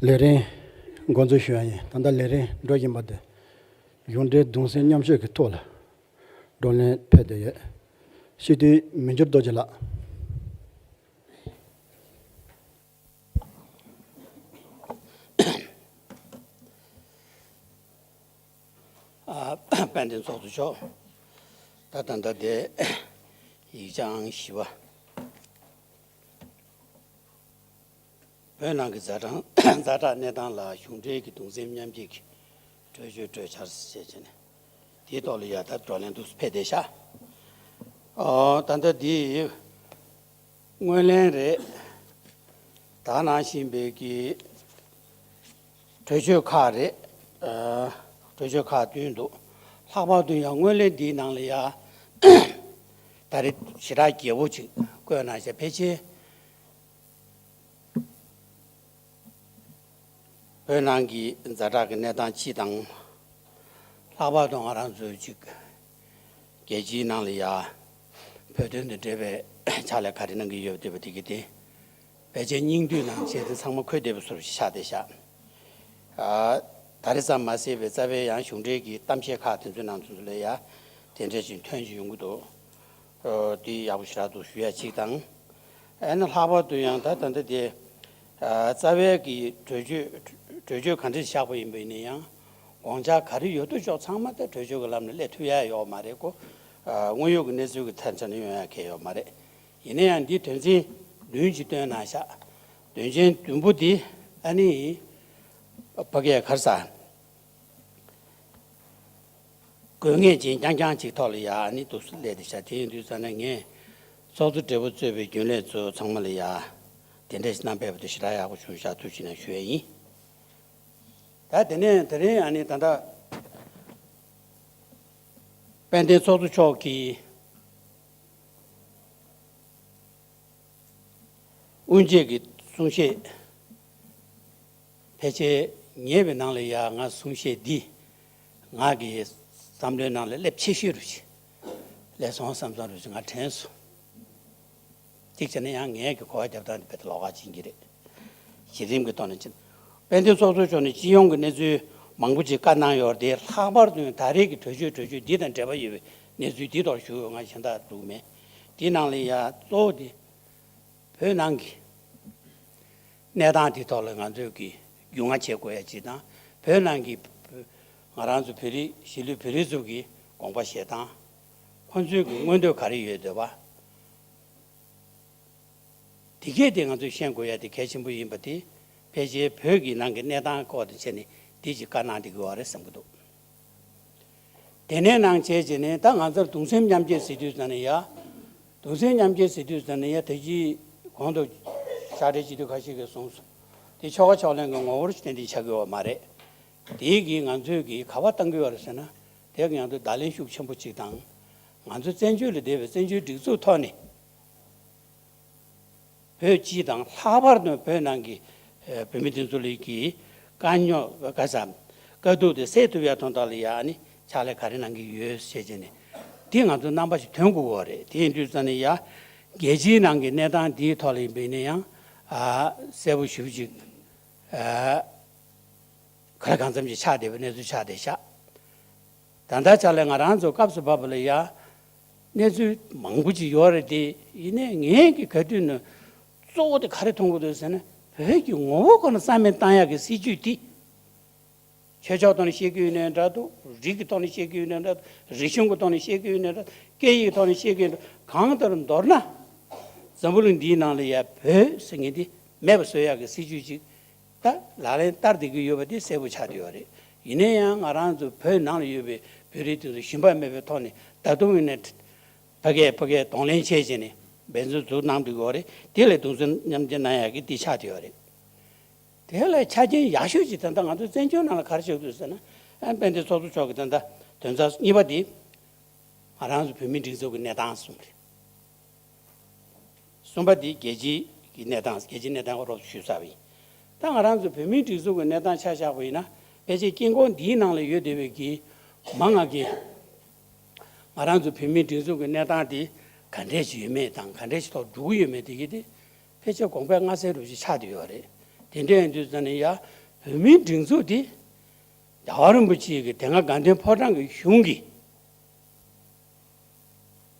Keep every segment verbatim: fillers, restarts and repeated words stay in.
ལས་རིམ་འགོ་འཛུགས་ཞུ་ཡ་ཡིན། ད་ལྟ་ལས་རིམ་འགྲོ་བཞིན་པ་དེ་གཞུང་འབྲེལ་གདུང་སེམས་མཉམ་སྐྱེད་ཀྱི་ཐོག་ལ་བགྲོ་གླེང་ཕེབས་བསྡད་ཡོད། སྤྱི་འཐུས་མི་འགྱུར་རྡོ་རྗེ་ལགས། ཨ། དཔལ་ལྡན་ཚོགས་གཙོ་མཆོག་ད་ད་ལྟ་དེ་ཡིག་ཆ་ཨང་བཞི་པ། བོད་ནང་གི་ཛ་དྲག་ཛ་དྲག་གནས་སྟངས་ལ་གཞུང་འབྲེལ་གྱི་གདུང་སེམས་མཉམ་སྐྱེད་ཀྱི་གྲོས་ཆོད་གྲོས་འཆར་ཞེས་བྱས་ནས་དེའི་ཐོག་ལ་ཡ་ད་བགྲོ་གླེང་འདུག་ཕེབས་བསྡད་ཤག་ཨོ། ད་ལྟ་འདི་སྔོན་གླེང་རེད། ད་ནང་བཞིན་པའི་གི་གྲོས་ཆོད་ཁག་རེད། ཨ། གྲོས་ཆོད་ཁག་བདུན་འདུག་ལྷག་པར་དུ་ཡང་སྔོན་གླེང་འདིའི་ནང་ལ་ཡ་ད་རེས་ཞེ་དྲག་རྒྱས་པོ་ཅིག་བཀོད་གནང་བྱས། ཕལ་ཆེར་བོད་ནང་གི་ཛ་དྲག་གི་གནས་སྟངས་སྤྱི་དང་། ལྷག་པར་དུ་ང་རང་ཚོའི་ཅིག་རྒྱལ་སྤྱིའི་ནང་ལ་ཡ་བོད་དོན་དང་འབྲེལ་བའི་ཕྱག་ལས་ག་རེ་གནང་གི་ཡོད་པ་དེ་གི་དེ། ཕལ་ཆེར་སྙིང་བསྡུས་ནང་བྱས་ཏེ་ཚང་མ་འཁོད་བསྡད་པ་བཟོ་འདྲ་ཞིག་ཆགས་བསྡད་ཤག་ཨ། ད་རེས་ཙམ་མ་ཟད་པའི་རྩ་བའི་ཡང་གཞུང་འབྲེལ་གྱི་གཏམ་བཤད་ཁག་དེ་ཚོའི་ནང་དུ་ལ་ཡ་དེ་འདྲ་ཞིག་ཐོན་བཞིན་ཡོང་གི་འདུག་ཨོ། དེ་ཡག་པོ་ཞེ་དྲག་འདུག་ཞུ་ཡ་གཅིག་དང་། ཨ་ནི་ལྷག་པར་དུ་ཡང་ད་ད་ལྟ་དེ། ཨ། རྩ་བའི་གི་གྲོས་ཆོད་གྲོས་ཆོད་ག་འདྲ་བཞག་པ་ཡིན་པ་ཡིན་ན་ཡང་། དགོངས་འཆར་ག་རེ་ཡོད་དོ་ཅོག་ཚང་མ་ད་གྲོས་ཆོད་ཀྱི་ལམ་ནས་སླེབས་ཐུབ་ཡ་ཡོད་མ་རེད་ཀོ། ཨ། དངོས་ཡོད་ཀྱི་གནས་ཚུལ་གྱི་ཐད་ཆ་ནས་ཡོང་ཡ་གལ་ཡོད་མ་རེད། ཡིན་ན་ཡང་འདི་དོན་ཚན་བདུན་ཅིག་བཏོན་གནང་ཤག་དོན་ཚན་བདུན་པོ་འདི་ཨ་ནི་ཕ་གིའི་ག་རེ་ཟེར། དགོས་ངེས་ཅན་རྐྱང་རྐྱང་ཅིག་ཐོག་ལ་ཡ་ཨ་ནི་འདུག་སེ་སླེབས་བསྡད་ཤག་དེ་ཡིན་དུས་ཙང་ནས་ངས་ཚོགས་གཙོ་སྦྲེལ་པོ་གཙོས་པའི་རྒྱུན་ལས་ཚོ་ཚང་མ་ལ་ཡ་དེ་འདྲ་ཞིག་གནང་ཕེབས་པ་དེ་ཞེ་དྲག་ཡག་པོ་བྱུང་ཤག་ཐུགས་རྗེ་གནང་ཞུ་ཡ་ཡིན། ད་དེ་ནས་དེ་རིང་ཨ་ནི་ད་ལྟ་དཔལ་ལྡན་ཚོགས་གཙོ་མཆོག་གིས་དབུ་འབྱེད་ཀྱི་གསུང་བཤད། ཕལ་ཆེར་ཉེ་བའི་ནང་ལ་ཡ་ང་གསུང་བཤད་འདི་ང་གི་བསམ་བློའི་ནང་ལ་སླེབས་ཆེ་ཤོས་རུ་ཆེ། སླེབས་སོང་བསམ་བསམ་རུ་ཆེ་ང་དྲན་སོང་། གཅིག་བྱས་ན་ཡང་ངས་ཀྱི་གོ་བ་རྒྱབ་སྟངས་འདི་དཔེ་ལོགས་ཀ་ཕྱིན་གྱི་རེད། གཞི་རིམ་གྱི་ཐོག་ནས་ཕྱིན། དཔལ་ལྡན་ཚོགས་གཙོ་མཆོག་ནས་སྤྱི་ཡོངས་ཀྱི་གནས་ཚུལ་མང་པོ་ཅིག་བཀའ་གནང་ཡོད་རེད་དེ། ལྷག་པར་དུ་ད་རེས་ཀྱི་གྲོས་ཆོད་གྲོས་ཆོད་འདི་དང་འབྲེལ་བ་ཡོད་པའི་གནས་ཚུལ་འདི་ཐོག་ཞུ་དགོས་ང་གཞན་དག་འདུག་མེད། འདི་ནང་ལ་ཡ་གཙོ་བོ་འདི་བོད་ནང་གི་གནས་སྟངས་དེ་ཐོག་ལ་ང་ཚོས་ཀྱི་རྒྱུས་མངའ་བྱེད་དགོས་ཡ་ཅིག་དང་། བོད་ནང་གི་ང་རང་ཚོ་བོད་རིགས་གཞིས་ལུས་བོད་རིགས་ཚོ་གི་དགོངས་པ་བཞེས་སྟངས། ཁོང་ཚོའི་གི་མངོན་འདོད་ག་རེ་ཡོད་འདོད་པ། དེ་གས་དེ་ང་ཚོས་ཤེས་དགོས་ཡ་དེ་གལ་ཆེན་པོ་ཡིན་པ་དེ་ཕལ་ཆེར་བོད་ཀྱི་ནང་གི་གནས་སྟངས་སྐོར་དུ་བྱས་ནས་འདི་ཅིག་བཀའ་གནང་བསྡད་ཀྱི་ཡོད་རེད་བསམ་གྱི་འདུག་དེ་ནས་ནང་བྱས་བྱས་ནས་ད་ང་ཚོར་གདུང་སེམས་མཉམ་སྐྱེད་ཟེར་དུས་ཙམ་ནས་ཡ། གདུང་སེམས་མཉམ་སྐྱེད་ཟེར་དུས་ཙམ་ནས་ཡ་དེ་གྱིས་གོང་དུ་ཕྱག་སྦྲེལ་སྤྱི་འཐུས་ཁ་ཤས་ཀྱིས་གསུངས་སོང་། དེ་ཆོལ་ཁ་ཕྱོགས་གླེང་གི་ངོ་བོར་ཏན་ཏན་ཆགས་ཀྱི་ཡོད་མ་རེད། དེའི་གིས་ང་ཚོས་གིས་ག་པར་བཏང་གི་ཡོད་རེད་ཟེར་ན། དེ་ང་ཚོས་བརྡ་ལན་ཤུགས་ཆེན་པོ་གཅིག་དང་། ང་ཚོ་བཙན་བྱོལ་ལ་བསྡད་པའི་བཙན་བྱོལ་སྒྲིག་འཛུགས་ཐོག་ནས། བོད་སྤྱི་དང་ལྷག་པར་དུ་བོད་ནང་གི་ཨ་བོད་མི་དེ་ཚོ་ལ་གི་དཀའ་རྙོག་དཀའ་ས་དཀའ་སྡུག་དེ་སེལ་ཐུབ་ཡ་དོན་དག་ལ་ཡ་ཨ་ནི་ཕྱག་ལས་ག་རེ་གནང་གི་ཡོད་ཟེར་བྱས་ནས་དེ་ང་ཚོ་རྣམ་པ་ཞིག་ཐོན་དགོས་པ་རེད། དེ་ཡིན་དུས་ཙང་ནས་ཡ་རྒྱལ་སྤྱིའི་ནང་གི་གནས་སྟངས་འདིའི་ཐོག་ལ་ཡིན་པ་ཡིན་ན་ཡང་ཨ་གསལ་པོ་ཞེ་པོ་ཅིག་ཨ་ག་ལ་གང་འཚམ་ཅིག་ཆགས་བསྡད་པའི་གནས་ཚུལ་ཆགས་བསྡད་ཤག་ད་ལྟ་ཆ་ལ་ང་རང་ཚོ་སྐབས་སུ་བབས་པ་ལ་ཡ་གནས་ཚུལ་མང་པོ་ཅིག་ཡོད་རེད་དེ། ཡིན་ནའི་ངས་ཀྱི་ག་དུས་ནས་གཙོ་བོ་དེ་ག་རེ་མཐོང་གི་འདུག་ཟེར་ན། བོད་ཀྱི་ངོ་བོ་ཁོ་ན་རྩ་མེད་བཏང་ཡག་གི་སྲིད་ཇུས་དེ། ཆོས་ཕྱོགས་ཐོག་ནས་བཤད་ཀྱི་ཡོད་ནའི་འདྲ་འདུག་རིགས་ཀྱི་ཐོག་ནས་བཤད་ཀྱི་ཡོད་ནའི་འདྲ་འདུག་རིག་གཞུང་གི་ཐོག་ནས་བཤད་ཀྱི་ཡོད་ནའི་འདྲ་འདུག་སྐད་ཡིག་ཐོག་ནས་བཤད་ཀྱི་ཡོད་ནའི་འདྲ་འདུག་གང་ལྟར་མདོར་ན་འཛམ་བུ་གླིང་འདིའི་ནང་ལ་ཡ་བོད་ཟེར་མཁན་དེ་མེད་པ་བཟོ་ཡག་གི་སྲིད་ཇུས་ཅིག་ད་ལག་ལེན་བསྟར་བསྡད་ཀྱི་ཡོད་པ་དེ་གསལ་པོ་ཆགས་བསྡད་ཡོད་རེད། ཡིན་ན་ཡང་ང་རང་ཚོ་བོད་ནང་ལ་ཡོད་པའི་བོད་རིགས་དེ་ཚོ་ཞུམ་པ་མེད་པའི་ཐོག་ནས་ད་དུང་ཡིན་ནའི་ཕ་གིར་ཕ་གིར་གདོང་ལེན་བྱས་བྱས་ནས་འབད་བརྩོན་ཚུར་གནང་བསྡད་ཀྱི་ཡོད་རེད། དེ་ལས་གདུང་སེམས་མཉམ་སྐྱེད་གནང་ཡག་གི་དེ་ཆགས་བསྡད་ཡོད་རེད། དེ་ལས་ཆ་རྐྱེན་ཡག་ཤོས་ཅིག་ད་ལྟ་ང་ཚོ་བཙན་བྱོལ་ནང་ལ་ག་རེ་བྱེད་དགོས་ཟེར་ན། ཨ་དཔལ་ལྡན་ཚོགས་གཙོ་མཆོག་གིས་ད་ལྟ་དོན་ཚན་གཉིས་པ་དེ་ང་རང་ཚོ་བོད་མིའི་སྒྲིག་འཛུགས་ཀྱི་གནས་སྟངས་གསུངས་རེད། གསུམ་པ་དེ་རྒྱལ་སྤྱིའི་གི་གནས་སྟངས། རྒྱལ་སྤྱིའི་གནས་སྟངས་ཁོ་རོབ་ཞུས་ཚར་བ་ཡིན། ད་ང་རང་ཚོ་བོད་མིའི་སྒྲིག་འཛུགས་ཀྱི་གནས་སྟངས་ཆ་བཞག་པ་ཡིན་ན། ཕལ་ཆེར་དཀྱིལ་འཁོར་འདིའི་ནང་ལ་ཡོད་བསྡད་པའི་གི་མང་ང་གིས་ང་རང་ཚོ་བོད་མིའི་སྒྲིག་འཛུགས་ཀྱི་གནས་སྟངས་དེ་ག་འདྲས་ཅིག་ཡོད་མེད་དང་། ག་འདྲས་ཅིག་ཐོག་འགྲོ་གི་ཡོད་མེད་དེ་གི་དེ་ཕལ་ཆེར་དགོངས་པ་མངའ་གསལ་རུ་ཞིག་ཆགས་བསྡད་ཡོད་རེད། དེ་འདྲ་ཡིན་དུས་ཙང་ནས་ཡ། བོད་མིའི་སྒྲིག་འཛུགས་དེ་རྒྱལ་བ་རིན་པོ་ཆེ་གི་དེ་སྔ་དགའ་ལྡན་ཕོ་བྲང་གི་གཞུང་གི་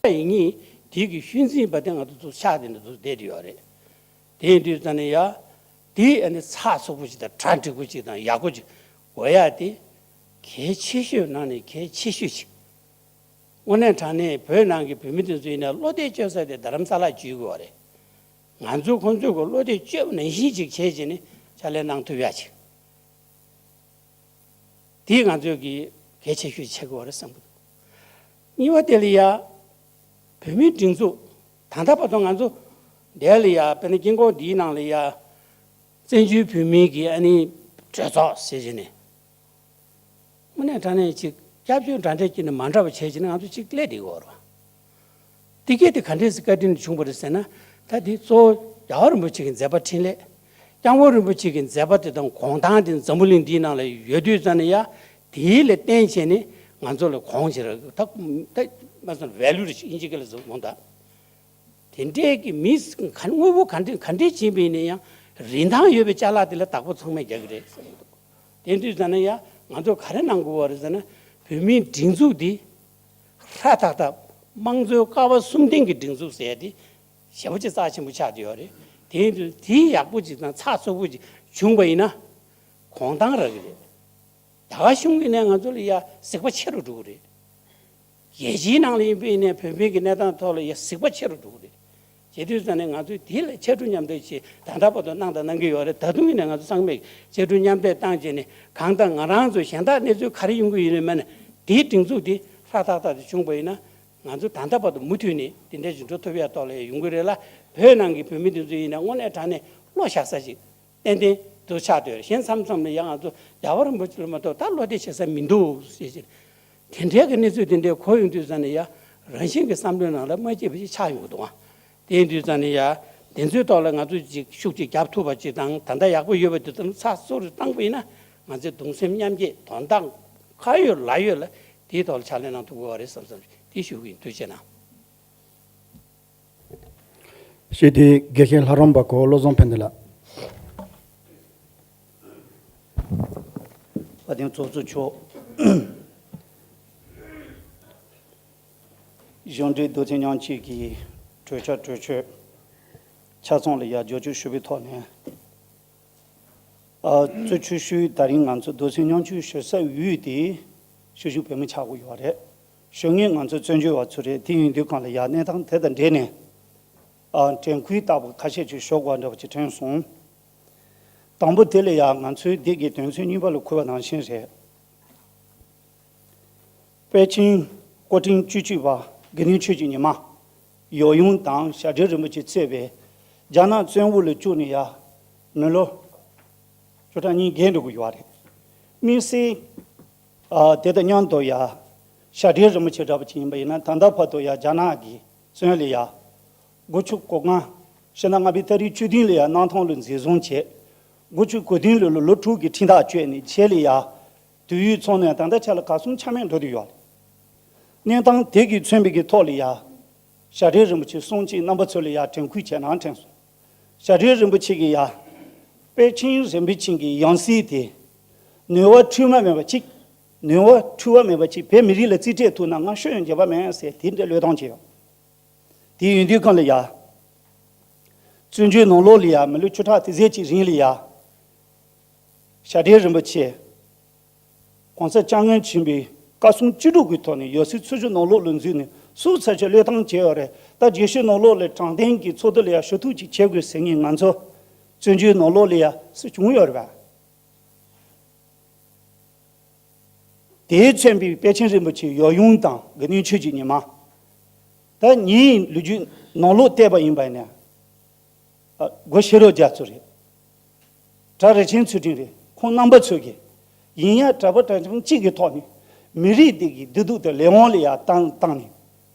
ཡིན་ངེས་དེ་གི་ཤུལ་འཛིན་པ་དེ་ང་ཚོ་ཚུར་ཆགས་དེ་འདྲ་ཚུར་བསྡད་དེ་ཡོད་རེད། དེ་ཡིན་དུས་ཙང་ནས་ཡ། དེ་ཨ་ནི་ཚགས་ཚུད་པོ་ཅིག་དང་གྲ་འགྲིག་པོ་ཅིག་དང་ཡག་པོ་ཅིག་དགོས་ཡ་དེ་གལ་ཆེ་ཤོས་ནང་ནས་གལ་ཆེ་ཤོས་ཅིག་དངོས་གནས་དྲང་གནས་བོད་ནང་གི་བོད་མི་དེ་ཚོ་ཡིན་ན་བློ་གཏད་བཅོལ་ས་དེ་རྡ་རམ་ས་ལ་བཅོལ་དགོས་པ་རེད། ང་ཚོས་ཁོང་ཚོས་གི་བློ་གཏད་བཅོལ་བ་ནང་བཞིན་ཅིག་བྱས་བྱས་ནས་ཕྱག་ལས་གནང་ཐུབ་ཡ་ཅིག་དེ་ང་ཚོས་གི་གལ་ཆེ་ཤོས་ཆགས་ཀྱི་ཡོད་རེད་བསམ་གི་འདུག་གཉིས་པ་དེ་ལ་ཡ། བོད་མིའི་སྒྲིག་འཛུགས་ད་ལྟ་བར་དུ་ང་ཚོ་འདས་ལ་ཡ་དཔེར་ན་དཀྱིལ་འཁོར་འདིའི་ནང་ལ་ཡ། བཙན་བྱོལ་བོད་མིའི་གི་ཨ་ནི་གྲོས་ཚོགས་ཟེར་བྱས་ནས། དངོས་གནས་དྲང་གནས་ཅིག་སྐྱབས་བཅོལ་འདྲ་འདྲ་ཅིག་ནས་མ་འདྲ་བ་བྱས་བྱས་ནས་ང་ཚོ་ཅིག་སླེབས་བསྡད་ཡོད་རེད་བ། དེ་གས་དེ་ག་འདྲས་སེ་བཀའ་དྲིན་བྱུང་བ་རེད་ཟེར་ན། ད་དེ་གཙོ་བོ་རྒྱལ་བ་རིན་པོ་ཆེ་གི་མཛད་པ་འཕྲིན་ལས། སྐྱབས་མགོན་རིན་པོ་ཆེ་གི་མཛད་པ་དེ་དང་དགོངས་དོན་དེ་འཛམ་བུ་གླིང་འདིའི་ནང་ལ་ཡོད་དུས་ཙང་ནས་ཡ། དེའི་ལ་བརྟེན་བྱས་ནས་ང་ཚོ་ལ་དགོངས་བྱས་རེད་ད། ད་མ་སོང་ཝེ་ལུ་རེད་ཨིན་ཇི་སྐད་ལ་ཟེར་དགོངས་དག་དེ་འདྲའི་གི་མི་ག་དངོས་པོ་ག་འདྲ་ག་འདྲའི་བྱིན་པ་ཡིན་ན་ཡང་རིན་ཐང་ཡོད་པའི་ཅ་ལག་དེ་ལ་བདག་པོ་ཚང་མས་རྒྱག་གི་རེད་བསམ་གྱི་འདུག་དེ་དུས་ཙང་ནས་ཡང་ང་ཚོ་ག་རེ་གནང་དགོས་པ་རེད་ཟེར་ན། བོད་མིའི་སྒྲིག་འཛུགས་འདི་ཧྲ་ཐག་ཐག་དམངས་གཙོའི་ཀ་བ་གསུམ་ལྡན་གྱི་སྒྲིག་འཛུགས་ཟེར་ཡ་དེ་ཞེ་པོ་ཅིག་རྩ་ཆེན་པོ་ཆགས་བསྡད་ཡོད་རེད། དེ་ཡིན་དུས་དེ་ཡག་པོ་ཅིག་དང་ཚགས་ཚུད་པོ་ཅིག་བྱུང་བ་ཡིན་ན་གོང་ཐང་རག་གི་རེད། རྒྱ་གར་གཞུང་གིས་ནས་ང་ཚོ་ལ་ཡ་གཟིགས་པ་ཆེ་རུ་འགྲོ་གི་རེད། རྒྱལ་སྤྱིའི་ནང་ལ་ཡིན་པའི་ནས་བོད་མིའི་གི་གནས་སྟངས་ཐོག་ལ་ཡ་གཟིགས་པ་ཆེ་རུ་འགྲོ་གི་རེད། བྱེད་དུས་ཙང་ནས་ང་ཚོས་དེ་ལ་ཕྱར་གྲུ་མཉམ་འདེགས་བྱེད་ད་ལྟ་བར་དུ་གནང་དང་གནང་གི་ཡོད་རེད། ད་དུང་ཡིན་ནས་ང་ཚོ་ཚང་མས་ཕྱར་གྲུ་མཉམ་འདེགས་བཏང་བྱས་ནས་གང་ལྟར་ང་རང་ཚོ་གཞན་དག་གནས་ཚུལ་ག་རེ་ཡོང་གི་ཡོད་རེད་མ་ནས་དེའི་སྒྲིག་འཛུགས་དེ་ཧྲ་ཐག་ཐག་དེ་བྱུང་བ་ཡིན་ན་ང་ཚོ་ད་ལྟ་བར་དུ་མུ་མཐུད་ནས་དེ་འདྲ་ཞིག་འགྲོ་ཐུབ་ཡ་ཐོག་ལ་ཡ་ཡོང་གི་རེད་ལ། བོད་ནང་གི་བོད་མི་དེ་ཚོ་ཡིན་ན་དངོས་གནས་དྲང་གནས་བློ་བཞག་ས་ཞིག་ཏན་ཏན་དུ་ཆགས་བསྡད་ཡོད་རེད། གཞན་མཚམས་མཚམས་ལ་ཡང་ང་ཚོ་རྒྱལ་བ་རིན་པོ་ཆེ་ལ་མ་གཏོགས་ད་བློ་གཏད་བྱེད་ས་མི་འདུག་ཟེར་ཞིང་། དེ་འདྲའི་གི་གནས་ཚུལ་དེ་འདྲའི་གོ་ཡོང་དུས་ཙང་ནས་ཡ་རང་བཞིན་གྱི་བསམ་བློའི་ནང་ལ་མ་སྐྱིད་པ་ཞིག་ཆགས་ཡོང་གི་འདུག་ཨ། དེ་ཡིན་དུས་ཙང་ནས་ཡ་དེ་ཚོའི་ཐོག་ལ་ང་ཚོས་ཅིག་ཤུགས་ཅིག་རྒྱབ་ཐུབ་པ་ཅིག་དང་ད་ལྟ་ཡག་པོ་ཡོད་པ་དེ་ཚོ་ཚགས་ཚུད་རུ་བཏང་པ་ཡིན་ན་ང་ཚོས་གདུང་སེམས་མཉམ་སྐྱེད་དོན་དག་ག་ཡོད་ལ་ཡོད་ལ་དེའི་ཐོག་ལ་ཕྱག་ལས་གནང་ཐུབ་དགོས་པ་རེད་བསམ་བསམ་དེ་ཞུ་གི་ཡིན། ཐུགས་རྗེ་གནང་། ཞེས་དེ་དགེ་བཤེས་ལྷ་རམས་པ་གོ་བློ་བཟང་ཕན་བདེ་ལགས། དཔལ་ལྡན་ཚོགས་གཙོ་མཆོག་གཞུང་འབྲེལ་རྡོ་རྩེ་ཉམས་བཅོས་ཀྱི་གྲོས་འཆར་གྲོས་ཆོད་ཆ་ཚང་ལ་ཡར་རྒྱབ་སྐྱོར་ཞུ་བའི་ཐོག་ནས། ཨ། གཙོ་ཆེ་ཤོས་ད་རིང་ང་ཚོ་རྡོ་རྩེ་ཉམས་བཅོས་ཞུ་ས་ཡུལ་དེ་ཞུ་ཞུ་བོད་མི་ཆགས་ཀྱི་ཡོད་རེད། ཞུ་མཁན་ང་ཚོ་བཙན་བྱོལ་བ་ཚོ་རེད། དེ་ཡིན་དུས་གང་ལ་ཡ་གནས་སྟངས་དེ་དང་འབྲེལ་ནས། ཨ། དྲན་སྐུལ་ལྟ་བུ་ཁ་ཤས་ཅིག་ཞུ་དགོས་འདྲ་བ་ཅིག་དྲན་སོང་། དང་པོ་དེ་ལ་ཡ་ང་ཚོའི་འདི་གི་དོན་ཚན་གཉིས་པ་ལ་འཁོད་པ་ནང་བཞིན་རེད། པེ་ཅིང་སྐུ་ཕྲེང་བཅུ་གཅིག་པ་དགེ་འདུན་ཆོས་ཀྱི་ཉི་མ་ཡབ་ཡུམ་དང་བྱ་བྲལ་རིན་པོ་ཆེ་གཙོས་པའི་རྒྱ་ནག་བཙན་འོག་ལ་བཅུག་ནས་ཡ་མི་ལོ་བཅུ་ཕྲག་གཉིས་བརྒལ་འགྲོ་གི་ཡོད་རེད། དམིགས་བསལ་ཨ། དེ་དང་མཉམ་དུ་ཡ་བྱ་བྲལ་རིན་པོ་ཆེ་འདྲ་པོ་ཅིག་ཡིན་པ་ཡིན་ན་ད་ལྟ་བར་དུ་ཡ་རྒྱ་ནག་གི་བཙོན་ལ་ཡ་དགུ་བཅུ་གོ་ལྔ། ཕྱི་ཟླ་ལྔ་པའི་ཏ་རིག་བཅུ་བདུན་ལ་ཡ་གནམ་ཐང་ལ་འཛིན་བཟུང་བྱས། དགུ་བཅུ་གོ་བདུན་ལོ་ལ་ལོ་དྲུག་གི་ཁྲིམས་ཐག་གཅོད་ནས་ཆེད་ལ་ཡ། དུས་ཡུན་ཚང་ནས་ད་ལྟ་ཆ་ལ་གར་སོང་ཆ་མེད་འགྲོ་དུ་ཡོད། གནས་སྟངས་དེ་གིས་མཚོན་པའི་གི་ཐོག་ལ་ཡ། བྱ་བྲལ་རིན་པོ་ཆེ་གསུང་ཅིག་རྣམ་པ་ཚོ་ལ་ཡ་དྲན་སྐུལ་བྱས་ན་དྲན་སོང་། བྱ་བྲལ་རིན་པོ་ཆེ་གི་ཡ། པེ་ཅིང་རིན་པོ་ཆེ་གི་ཡང་སྲིད་དེ། ནུས་པ་འཁྲུལ་བ་མེད་པ་ཅིག་ནུས་པ་འཁྲུལ་བ་མེད་པ་ཅིག་བོད་མི་རིགས་ལ་རྩིས་སྤྲད་ཐུབ་ན་ང་ཤོད་ཡོང་འགྱོད་པ་མེད་ཟེར་དེ་འདྲ་བློས་བཏང་བྱས་ཡོད། དེ་ཡིན་དུས་གང་ལ་ཡ། བཙན་བྱོལ་ནང་ལོགས་ལ་ཡ་མི་ལོ་བཅུ་ཕྲག་དེ་ཟད་ཅིག་རིང་ལ་ཡ། བྱ་བྲལ་རིན་པོ་ཆེ། གོང་ས་སྐྱབས་མགོན་ཆེན་པོའི་བཀའ་གསུང་ཅི་སྒྲུབ་ཀྱི་ཐོག་ནས་ཡང་སྲིད་ཚོགས་ཆུང་ནང་ལོགས་ལ་འཛུལ་ནས་སུ་ཚར་ཆ་བློས་བཏང་བྱས་ཡོད་རེད། ད་རྒྱལ་སྤྱིའི་ནང་ལོགས་ལ་དྲང་བདེན་གྱི་ཚོགས་འདུ་ལ་ཡ་ཞུ་གཏུག་ཅིག་བྱེད་དགོས་ཟེར་མཁན་ང་ཚོ་བཙན་བྱོལ་ནང་ལོགས་ལ་ཡ་སུ་བྱུང་ཡོད་རེད་པ། དེས་མཚོན་པའི་པེ་ཅིང་རིན་པོ་ཆེ་ཡབ་ཡུམ་དང་དགེ་འདུན་ཆོས་ཀྱི་ཉི་མ། ད་ངའི་ལོ་རྒྱུས་ནང་ལོགས་བལྟས་པ་ཡིན་པ་ཡིན་ན། ཨ། སྒོ་ཤེས་རབ་རྒྱ་མཚོ་རེད། གྲྭ་རིན་ཆེན་ཚུལ་ཁྲིམས་རེད། ཁོང་རྣམ་པ་ཚོ་གིས་ཡིན་ཡ་གྲྭ་པ་གྲྭ་ཆུང་གཅིག་གི་ཐོག་ནས་མི་རིགས་འདི་གི་བདེ་སྡུག་དང་ལས་དབང་ལ་ཡ་བཏང་བཏང་ནས།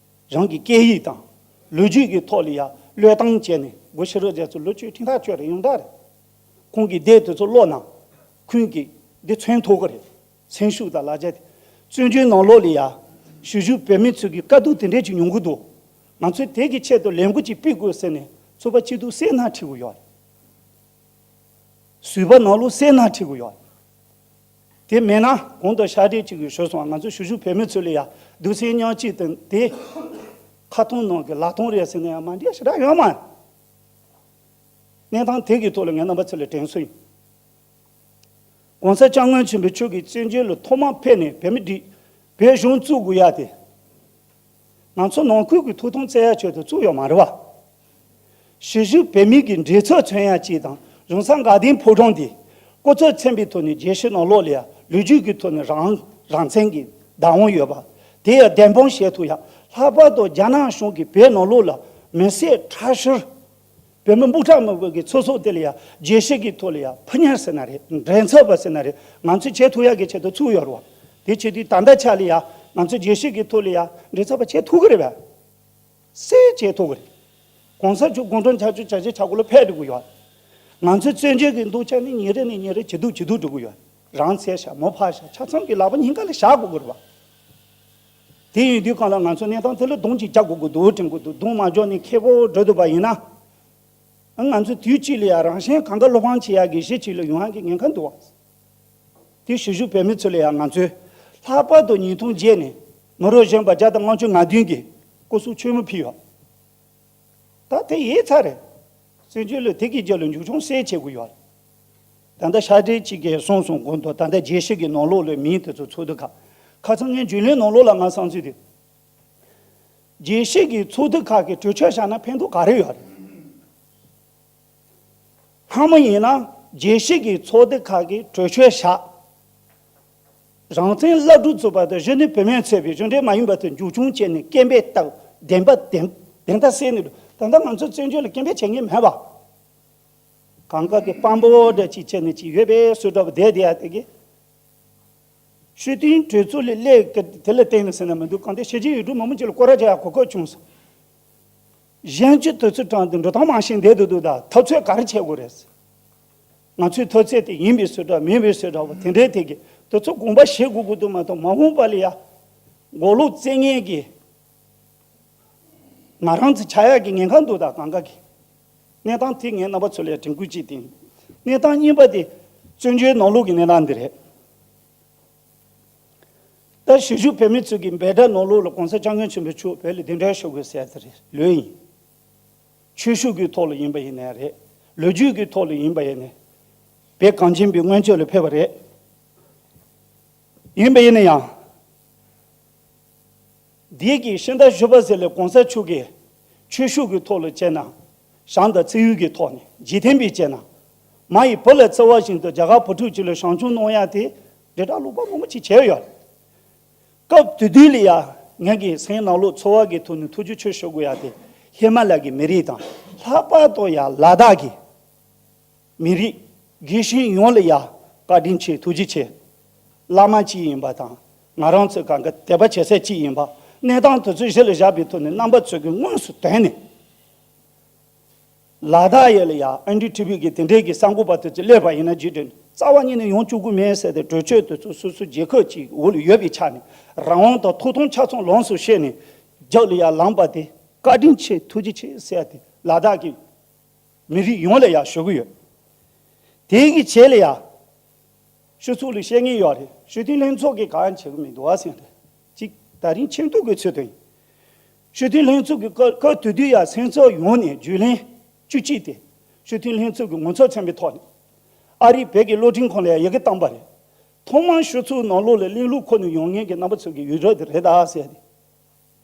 རང་གི་སྐད་ཡིག་དང་ལོ་རྒྱུས་ཀྱི་ཐོག་ལ་ཡ་བློས་བཏང་བྱས་ནས་སྒོ་ཤེས་རབ་རྒྱ་མཚོ་ལོ་བཅུ་ཁྲིམས་ཐག་གཅོད་རེད་ཡོང་ད་རེད། ཁོང་གི་སྡེ་དེ་ཚོ་ཀློག་ན་ཁོང་གི་འདི་མཚོན་ཐུབ་ཀྱི་རེད། མཚན་ཤུགས་དང་ལ་རྒྱ་དེ། བཙན་བྱོལ་ནང་ལོགས་ལ་ཡ་ཞུ་ཞུ་བོད་མི་ཚོས་ཀྱི་དཀའ་སྡུག་དེ་འདྲས་ཅིག་མྱོང་གི་འདུག་ང་ཚོས་དེ་གི་ཆེད་དུ་ལས་འགུལ་ཅིག་སྤེལ་དགོས་ཟེར་ནས་ཚོགས་པ་སྐྱིད་སྡུག་སེར་སྣ་ཁྲིད་དགོས་ཡོད་རེད། བཟོད་པ་ནང་ལོགས་སེར་སྣ་འཁྲི་དགོས་ཡོད། དེ་མེད་ན་གོང་དུ་ཤ་འདྲེས་གཅིག་གིས་ཞུས་སོང་། ང་ཚོ་ཞུ་ཞུ་བོད་མི་ཚོ་ལ་ཡ་སྡུག་སེམས་མཉམ་སྐྱེད་དང་དེ་ཁ་ཐུང་ནང་གི་ལག་ཐུང་རེད་ཟེར་ན་ཡང་མ་འདྲེས་ཞེ་དྲག་ཡོད་མ་རེད། གནས་སྟངས་དེ་གི་ཐོག་ལ་ངས་རྣམ་པ་ཚོ་ལ་དྲན་གསོ་ཡིན། གོང་ས་སྐྱབས་མགོན་ཆེན་པོ་མཆོག་གིས་བཙན་བྱོལ་ལ་ཐོག་མར་ཕེབས་ནས་བོད་མི་སྒྲིག་བོད་གཞུང་བཙུགས་དགོས་ཡ་དེ། ང་ཚོ་ནང་ཁུལ་གྱི་ཐུགས་ཐང་བཙལ་ཡ་ཆེད་དུ་བཙུགས་ཡོད་མ་རེད་བ། གཞིས་བཞུགས་བོད་མི་གི་འབྲེལ་ཚོགས་མཚོན་ཡ་གཅིག་དང་གཞུང་ས་དགའ་ལྡན་ཕོ་བྲང་འདི་སྐུ་ཚབ་མཚན་པའི་ཐོག་ནས་རྒྱལ་སྤྱི་ནང་ལོགས་ལ་ཡ་ལོ་རྒྱུས་ཀྱི་ཐོག་ནས་རང་རང་བཙན་གྱི་བདག་དབང་ཡོད་པ་དེ་ཡ་བདེན་དཔང་བྱེད་ཐུབ་ཡ། ལྷག་པར་དུ་རྒྱ་ནག་གཞུང་གིས་བོད་ནང་ལོགས་ལ་མི་སེར་ཁྲག་ཤུར། བོད་མི་སྤུ་ཁྲག་མི་དགོས་ཀྱི་ཚོགས་གཙོ་དེ་ལ་ཡང་རྒྱལ་སྤྱི་གི་ཐོག་ལ་ཡང་ཕུ་ཉར་ཟེར་ན་རེད། མགྲིན་ཚབ་པ་ཟེར་ན་རེད། ང་ཚོས་བྱེད་ཐུབ་ཡག་གི་ཆེད་དུ་ཚུགས་ཡོད་རེད་བ། དེ་བྱེད་དུས་ད་ལྟ་ཆ་ལ་ཡང་ང་ཚོ་རྒྱལ་སྤྱི་གི་ཐོག་ལ་ཡང་མགྲིན་ཚབ་པ་བྱེད་ཐུབ་ཀྱི་རེད་བ། སེ་བྱེད་ཐུབ་ཀྱི་རེད། གོང་ས་མཆོག་དགུང་གྲངས་ཆ་བཅུ་ཆ་བཞི་ཆ་དགུ་ལ་ཕེབས་འགྲོ་གི་ཡོད། ང་ཚོས་བཙན་བྱོལ་གྱི་འདུག་ཆ་ནི་ཉིན་རེ་ནས་ཉིན་རེ་ཇེ་སྡུག་ཇེ་སྡུག་འགྲོ་གི་ཡོད། རང་འཚོ་ཤག་མོ་ཕར་བཞག་ཆ་ཚང་གི་ལག་པ་སྙིང་ག་ལ་བཞག་དགོས་ཀྱི་རེད་བ། དེ་ཡིན་དུས་གང་ལ་ང་ཚོ་གནས་སྟངས་དེ་ལ་སྡུག་ཅིག་རྒྱག་དགོས་ཀྱི་འདུག་དྲན་གྱི་འདུག་སྡུག་མ་འཇོག་ནས་ཁེ་པོ་འགྲོ་ཐུབ་པ་ཡིན་ན། ང་ཚོ་དུས་གཅིག་ལ་ཡང་རང་གཞན་གང་ག་བློ་ཕམ་བྱེད་ཡག་གི་གཞི་གཅིག་ལ་ཡོང་ཡག་གི་ཉེན་ཁ་འདུག་བ། དེ་གཞིས་བཞུགས་བོད་མི་ཚོ་ལ་ཡང་ང་ཚོས་ལྷག་པར་དུ་ཉིས་སྟོང་བརྒྱད་ནས་མི་རབས་གཞོན་པ་བརྒྱ་དང་ལྔ་བཅུ་ང་བདུན་གྱིས་སྐུ་གཟུགས་མཆོད་མེ་ཕུལ་ཡོད། ད་དེ་ཡིན་ཚར་རེད། བཙན་བྱོལ་ལ་དེ་གི་རྒྱབ་ལ་མཇུག་སྐྱོང་སེ་བྱེད་དགོས་ཡོད། ད་ལྟ་ཤ་འདྲེ་གཅིག་གིས་གསུངས་སོང་། གོང་དུ་ད་ལྟ་རྒྱལ་སྤྱི་གི་ནང་ལོགས་ལ་མིང་དེ་ཚོ་ཚོགས་འདུ་ཁག་ཁ་སང་ངས་རྒྱུན་ལས་ནང་ལོགས་ལ་ང་བསམ་ཚུལ་དེ། རྒྱལ་སྤྱི་གི་ཚོགས་འདུ་ཁག་གི་གྲོས་ཆོད་བཞག་ན་ཕན་ཐོགས་ག་རེ་ཡོད་རེད། སྔ་མོ་ཡིན་ན་རྒྱལ་སྤྱི་གི་ཚོགས་སྡེ་ཁག་གིས་གྲོས་ཆོད་བཞག་རང་བཙན་སླར་གྲུབ་བཙུགས་པ་དང་གཞོན་ནུ་བུད་མེད་ཚོས་པའི་གཞུང་འབྲེལ་མ་ཡིན་པ་དེ་མཇུག་སྐྱོང་བྱས་ནས་སྐད་འབོད་བཏང་བདེན་པ་བདེན་བདེན་མཐའ་གསལ་ནས་འགྲོ། ད་ལྟ་ང་ཚོ་བཙན་བྱོལ་ལ་སྐད་འབོད་བྱེད་མཁན་མེད་པ། གང་ག་གི་དཔང་པོ་འདྲ་ཅིག་བྱས་ནས་ཅིག་ཡོད་པའི་བཟོ་འདྲ་བོ་བསྡད་བསྡད་ཡ་དེ་གི། ཤུགས་ལྡན་གྲོས་ཚོགས་ལ་སླེབས་ཀྱི་དེ་ལ་བརྟེན་ནས་ཟེར་ན་མི་འདུག་གང་ལྟར་ཕྱི་རྒྱལ་ཡུལ་གྲུ་མང་པོ་ཅིག་ལ་སྐོར་ར་རྒྱག་ཡག་གོ་སྐབས་བྱུང་སོང་། གཞན་གྱི་དུས་ཚོད་གྲངས་དེ་འགྲོ་སྟངས་མང་ཞིག་བསྡད་འདུག་འདུག་ད་ཐབས་ཚོད་ག་རེ་བྱེད་དགོས་རེད། ང་ཚོའི་ཐབས་ཚད་དེ་ཡིན་པའི་བཟོ་འདྲ་མིན་པའི་བཟོ་འདྲ་བོ་དེ་འདྲའི་ཐད་ཀྱི་དུས་ཚོད་དགོངས་པ་བཞེས་དགོས་ཀྱི་འདུག་མ་གཏོགས་མ་འོངས་པ་ལ་ཡ་མགོ་ལོག་རྩེད་མཁན་གྱི་ང་རང་ཚོ་ཆགས་ཡག་གི་ཉེན་ཁ་འདུག་ད་གང་ག་གི་གནས་སྟངས་དེ་ངས་རྣམ་པ་ཚོ་ལ་དྲན་སྐུལ་ཅིག་བཏིང་། གནས་སྟངས་གཉིས་པ་དེ་བཙན་བྱོལ་ནང་ལོགས་ཀྱི་གནས་སྟངས་འདི་རེད། ད་གཞིས་བཞུགས་བོད་མི་ཚོ་གི་འབོད་སྒྲ་ནང་ལོགས་ལ་གོང་ས་སྐྱབས་མགོན་ཆེན་པོ་མཆོག་བོད་ལ་གདན་འདྲེན་ཞུ་དགོས་ཟེར་དེ་རེད་ལོས་ཡིན། ཆོས་ཕྱོགས་ཀྱི་ཐོག་ལ་ཡིན་པ་ཡིན་ནའི་རེད། ལོ་རྒྱུས་ཀྱི་ཐོག་ལ་ཡིན་པ་ཡིན་ནའི། བོད་གངས་ཅན་པའི་མངོན་སྤྱོད་ལ་ཕེབས་པ་རེད། ཡིན་པ་ཡིན་ན་ཡང་། འདི་གི་ཤིང་རྟ་བཞི་པ་ཟེར་ལས་གོང་ས་མཆོག་གིས་ཆོས་ཕྱོགས་ཀྱི་ཐོག་ལ་བྱས་ན། བྱམས་དང་བརྩེ་ཡུལ་གྱི་ཐོག་ནས་འཇིག་རྟེན་པའི་བྱས་ན། མ་ཡི་བུ་ལ་བརྩེ་བ་བཞིན་དུ་རྒྱ་གར་བུ་ཕྲུག་ཅིག་ལ་བྱམས་སྐྱོང་གནང་ཡ་དེ་དྲིལ་བསྒྲགས་ལོག་པ་མང་པོ་ཅིག་བྱས་ཡོད། སྐབས་དེ་དུས་ལ་ཡ་ངེད་ཀྱི་སེམས་ནང་ལོགས་ཚོར་བ་གི་ཐོག་ནས་ཐུགས་རྗེ་ཆེ་ཞུ་དགོས་ཡ་དེ་ཧི་མ་ལ་གི་མི་རིགས་དང་ལྷག་པར་དུ་ཡ་ལ་དྭགས་ཀྱི་མི་རིགས་དགེ་བཤེས་ཡོངས་ལ་ཡ་བཀའ་དྲིན་ཆེ་ཐུགས་རྗེ་ཆེ། བླ་མ་གཅིག་ཡིན་པ་དང་ང་རང་ཚོ་གང་ག་དད་པ་བྱེད་ས་གཅིག་ཡིན་པ་གནས་སྟངས་དེ་ཚོ་གཞི་ལ་བཞག་པའི་ཐོག་ནས་རྣམ་པ་ཚོ་གིས་དངོས་སུ་དོན་ནས། ལ་དྭགས་ཡུལ་ལ་ཡ་ཨན་ཌི་ཊི་བི་གི་དེ་འདྲའི་གི་གསར་འགོད་པ་དེ་ཚོ་སླེབས་པ་ཡིན་ན་རྗེས་དྲན་རྩ་བ་ཉིད་ནས་ཡོང་བཅུག་གི་མེད་ཟེར་ཏེ་གྲོས་ཆོད་དེ་ཚོ་སོ་སོ་རྒྱལ་ཁབ་ཀྱི་འོག་ལ་ཡོད་པའི་ཆ་ནས་རང་དབང་དང་ཐོབ་ཐང་ཆ་ཚང་ལོངས་སུ་སྤྱད་ནས་རྒྱབ་ལ་ཡ་ལངས་པ་དེ་བཀའ་དྲིན་ཆེ་ཐུགས་རྗེ་ཆེ་ཟེར་ཏེ་ལ་དྭགས་ཀྱི་མི་རིགས་ཡོངས་ལ་ཡ་ཞུ་གི་ཡོད། དེ་གི་རྗེས་ལ་ཡ། སྤྱི་ཚོགས་ལ་བཤད་ངེས་ཡོད་རེད། སྤྱི་མཐུན་ལྷན་ཚོགས་ཀྱིས་གང་ཡང་བྱེད་ཀྱི་མི་འདུག་བ་ཟེར་རེད། གཅིག་ད་རིང་ཆེ་མཐོང་གི་ཚོད་དུ་ཡིན། སྤྱི་མཐུན་ལྷན་ཚོགས་ཀྱི་སྐབས་སྐབས་དེ་དུས་ཡ་སེམས་ཚོར་ཡོང་ནས་བརྒྱུད་ལམ་བཅུ་གཅིག་དེ་སྤྱི་མཐུན་ལྷན་ཚོགས་ཀྱི་ངོ་ཚབ་ཚན་པའི་ཐོག་ནས་ཨ་རིའི་བོད་ཀྱི་རླུང་འཕྲིན་ཁང་ལ་ཡ་ཡི་གེ་བཏང་པ་རེད། ཐོག་མར་སྤྱི་ཚོགས་ནང་ལོགས་ལ་གླེང་ལུགས་ཁོ་ནས་ཡོང་མཁན་གྱི་རྣམ་པ་ཚོ་གི་ཡུལ་གྲུ་དེ་རེད་ད་ཟེར་ཏེ།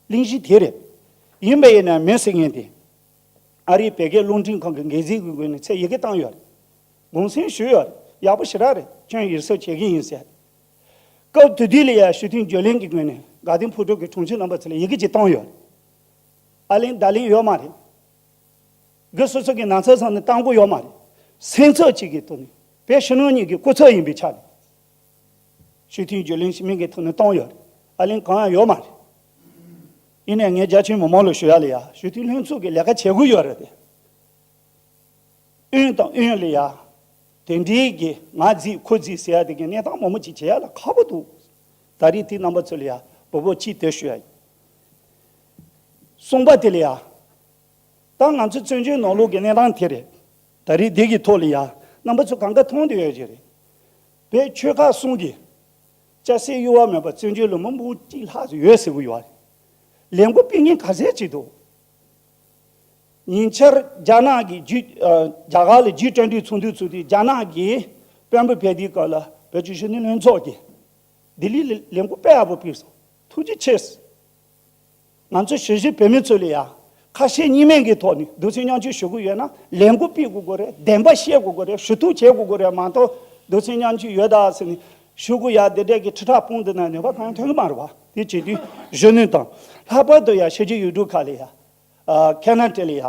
གླེང་གཞི་དེ་རེད། ཡིན་པ་ཡིན་ན་མི་ཟེར་མཁན་དེ། ཨ་རིའི་བོད་སྐད་རླུང་འཕྲིན་ཁང་གི་འགན་འཛིན་གྱི་ངོས་ནས་ཚད་ཡི་གེ་བཏང་ཡོད་རེད། དགོངས་སེལ་ཞུས་ཡོད་རེད། ཡག་པོ་ཞེ་དྲག་རེད། ཁྱོན་ཡིད་གཟབ་བྱེད་ཀྱི་ཡིན་ཟེར། སྐབས་དེ་དུས་ལ་ཡ་སྤྱི་མཐུན་བརྗོད་ལེན་གྱི་ངོས་ནས་དགའ་ལྡན་ཕོ་བྲང་གི་དྲུང་ཆེ་རྣམ་པ་ཚོ་ལ་ཡི་གེ་ཅིག་བཏང་ཡོད་རེད། ཨ་ལན་བརྡ་ལན་ཡོད་མ་རེད། གི་སོ་སོ་གི་ན་ཚ་སང་ནས་བཏང་དགོས་ཡོད་མ་རེད། སེམས་ཚོར་གཅིག་གི་ཐོག་ནས་བོད་ཕྱི་ནང་གཉིས་ཀྱི་སྐུ་ཚབ་ཡིན་པའི་ཆ་ནས། སྤྱི་མཐུན་བརྗོད་ལེན་ཞུ་མིན་གྱི་ཐོག་ནས་བཏང་ཡོད་རེད། ཨ་ལན་གང་ཡང་ཡོད་མ་རེད། ཡིན་ནའི་ངས་རྒྱ་ཆེའི་མི་མང་ལ་ཞུ་ཡ་ལ་ཡ་སྤྱི་མཐུན་ལྷན་ཚོགས་ཀྱི་ལས་ཀ་བྱེད་དགོས་ཡོད་རེད་དེ། ཨུན་དང་ཨུན་ལ་ཡ། དེ་འདྲའི་གི་ང་རྫིག་ཁོ་རྫིག་ཟེར་ཡ་དེ་གི་གནས་སྟངས་མང་པོ་ཅིག་བྱེད་ཡ་ལ་ཁག་པོ་འདུག་ད་རེས་དེ་རྣམ་པ་ཚོ་ལ་ཡ་བུ་བུ་གཅིག་དེ་ཞུ་ཡ་ཡིན། གསུམ་པ་དེ་ལ་ཡ། ད་ང་ཚོ་བཙན་བྱོལ་ནང་ལོགས་ཀྱི་གནས་སྟངས་དེ་རེད། ད་རེས་འདི་གི་ཐོག་ལ་ཡ། རྣམ་པ་ཚོ་གང་ག་མཐོང་བསྡད་ཡོད་ཀྱི་རེད། བོད་ཆོལ་ཁ་གསུམ་གྱི་སྐྱ་སེར་གཡོ་བ་མེད་པར་བཙན་བྱོལ་ལ་མི་འབུམ་གཅིག་ལྷག་ཙམ་ཡོད་ཟེར་གྱི་ཡོད་རེད། ལས་འགུལ་སྤེལ་མཁན་ག་ཚད་ཅིག་འདུག་ཉེ་ཆར་རྒྱ་ནག་གི་རྒྱུད་ཨ། རྒྱ་གར་ལ་རྒྱུད་བསྐྲུན་དུས་ཚོགས་འདུ་ཚོགས་དུས་རྒྱ་ནག་གི་དཔོན་པོ་ཕེབས་དུས་སྐབས་ལ་བོད་ཀྱི་གཞོན་ནུ་ལྷན་ཚོགས་ཀྱིས་ལྡི་ལི་ལ་ལས་འགུལ་དཔེ་ཡག་པོ་སྤེལ་སོང་། ཐུགས་རྗེ་ཆེ། ང་ཚོ་གཞིས་བྱེས་བོད་མི་ཚོ་ལ་ཡང་ཁ་ཞེ་གཉིས་མེད་ཀྱི་ཐོག་ནས་གདུང་སེམས་མཉམ་སྐྱེད་ཞུ་གི་ཡོད་ན་ལས་འགུལ་སྤེལ་དགོས་ཀྱི་རེད། བདེན་པ་བཤད་དགོས་ཀྱི་རེད། ཞུ་གཏུག་བྱེད་དགོས་ཀྱི་རེད་མ་གཏོགས་གདུང་སེམས་མཉམ་སྐྱེད་ཡོད་ད་ཟེར་ནས་ཞུ་གི་ཡ་འདི་འདྲས་ཀྱི་ཁྲི་ཕྲག་སྤུངས་འདི་ན་ནུས་པ་གང་ཡང་ཐོན་གི་མ་རེད་བ། དེ་བྱེད་དུས་གཞོན་ནུ་དང་ལྷག་པར་དུ་ཡ་ཕྱི་རྒྱལ་ཡུལ་གྲུ་ཁག་ལ་ཡ་ཨ། ཁེ་ན་ཌ་ལ་ཡ་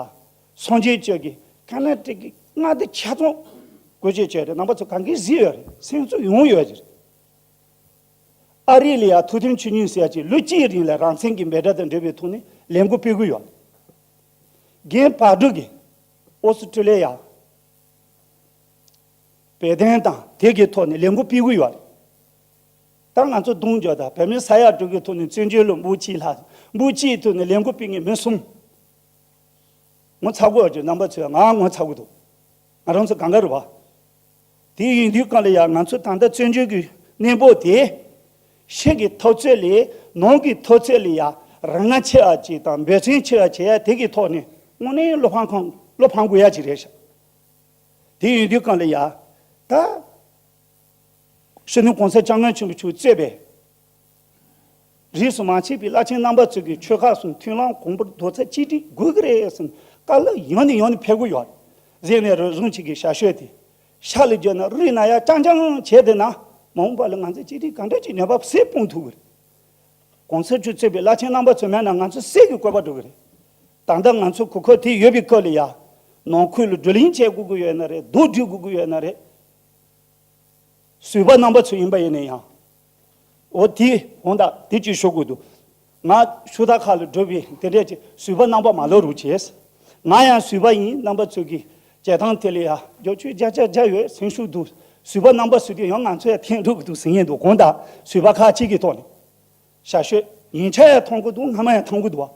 སངས་རྒྱས་བཅས་ཀྱི་ཁེ་ན་ཌ་གི་མངའ་སྡེ་ཆ་ཚང་བཀོད་སྤྱོད་བྱས་ཏེ་རྣམ་པ་ཚོ་གང་གིས་གཟིགས་ཡོད་རེད། སེམས་གསོ་ཡོང་ཡོད་ཀྱི་རེད། ཨ་རི་ལ་ཡང་ཐུབ་བསྟན་ཆོས་གླིང་ཟེར་ཡ་ཅིག་ལོ་གཅིག་རིང་ལ་རང་བཙན་གྱི་འབོད་སྒྲ་དང་འབྲེལ་བའི་ཐོག་ནས་ལས་འགུལ་སྤེལ་གྱི་ཡོད། རྒན་བག་གྲོ་གིས་ཨོ་སི་ཀྲི་ལི་ཡ། བོད་དོན་དང་དེ་གི་ཐོག་ནས་ལས་འགུལ་སྤེལ་གྱི་ཡོད། ད་ང་ཚོ་གདོང་འཇོག་དང་བོད་མི་ས་ཡ་དྲུག་གི་ཐོག་ནས་བཙན་བྱོལ་ལ་འབུམ་གཅིག་ལྷག་འབུམ་གཅིག་ཐོག་ནས་ལས་འགུལ་སྤེལ་མཁན་མི་གསུམ། ངོ་ཚ་གི་ཡོད་ཀྱི་རྣམ་པ་ཚོས་ང་ངོ་ཚ་གི་འདུག་ང་རང་ཚོ་གང་ག་རེད་བ། དེ་ཡིན་དུས་གང་ལ་ཡང་ང་ཚོ་ད་ལྟ་བཙན་བྱོལ་གྱི་གནས་བབ་དེ་ཕྱི་གི་འཐབ་རྩོད་ལས་ནང་གི་འཐབ་རྩོད་ལ་ཡང་རང་དབང་ཆེ་བ་ཅིག་དང་འབད་བརྩོན་ཆེ་བ་བྱེད་ཡ་དེ་གི་ཐོག་ནས་དངོས་གནས་བློ་ཕམ་ཁང་བློ་ཕམ་དགོས་ཡ་ཅིག་རེད་ཤག་དེ་ཡིན་དུས་གང་ལ་ཡང་ད་སྤྱི་ནོར་གོང་ས་སྐྱབས་མགོན་ཆེན་པོ་མཆོག་གཙོས་པའི་རིས་སུ་མ་ཆད་པའི་བླ་ཆེན་རྣམ་པ་ཚོས་ཀྱི་ཆོལ་ཁ་གསུམ་མཐུན་ལམ་གོང་བུར་རྡོག་རྩ་གཅིག་སྒྲིལ་དགོས་ཀྱི་རེད་ཟེར་ནས་བཀའ་སློབ་ཡང་ནས་ཡང་ནས་ཕེབས་ཀྱི་ཡོད་རེད། ཟེར་ནས་རོལ་བཟང་ཆེ་གི་ཞབས་ཞུ་དེ་ཤ་ལ་བརྒྱབ་ན་རུས་ན་ཡ་རྐྱང་རྐྱང་བྱས་བསྡད་ན་མ་འོངས་པ་ལ་ང་ཚོ་གཅིག་སྒྲིལ་གང་འདྲ་ཅིག་ནུས་པ་སེ་སྤུངས་ཐུབ་ཀྱི་རེད། གོང་ས་མཆོག་གཙོས་པའི་བླ་ཆེན་རྣམ་པ་ཚོ་མེད་ན་ང་ཚོ་སེ་གི་བཀོད་པ་འགྲོ་གི་རེད། ད་ལྟ་ང་ཚོ་གོ་སྐབས་དེ་ཡོད་པའི་སྐབས་ལ་ཡ། ནང་ཁུལ་ལ་བགྲོ་གླེང་བྱེད་དགོས་ཀྱི་ཡོད་ན་རེད། རྡོ་སྒྲིལ་དགོས་ཀྱི་ཡོད་ན་རེད། བཟོད་པ་རྣམ་པ་ཚོ་ཡིན་པ་ཡིན་ན་ཡང་། འོ་དེ་འོང་ད་དེ་ཅིག་ཞུ་དགོས་འདུག་ང་ཕྱུག་བདག་ཁག་ལ་འགྲོ་བའི་དེ་འདྲས་ཀྱི་བཟོད་པ་རྣམ་པ་མ་ལོ་རུ་བྱས། ང་ཡང་བཟོད་པ་ཡིན། རྣམ་པ་ཚོ་གི་བྱེད་སྟངས་དེ་ལ་ཡང་རྒྱབ་སྐྱོར་བརྒྱ་ཆ་བརྒྱ་ཡོད་སེམས་ཤུགས་འདུག་བཟོད་པ་རྣམ་པ་བཟོས་དུས་ཡང་ང་ཚོ་ཡང་ཐེངས་འགྲོ་གི་འདུག་ཟེར་ངེས་འདུག་དགོངས་དག་བཟོད་པ་ཁག་གཅིག་གི་ཐོག་ནས་ཞབས་ཞུ་ཡིན་ཆ་ཡང་མཐོང་གི་འདུག་སྔ་མ་ཡང་མཐོང་གི་འདུག་བ།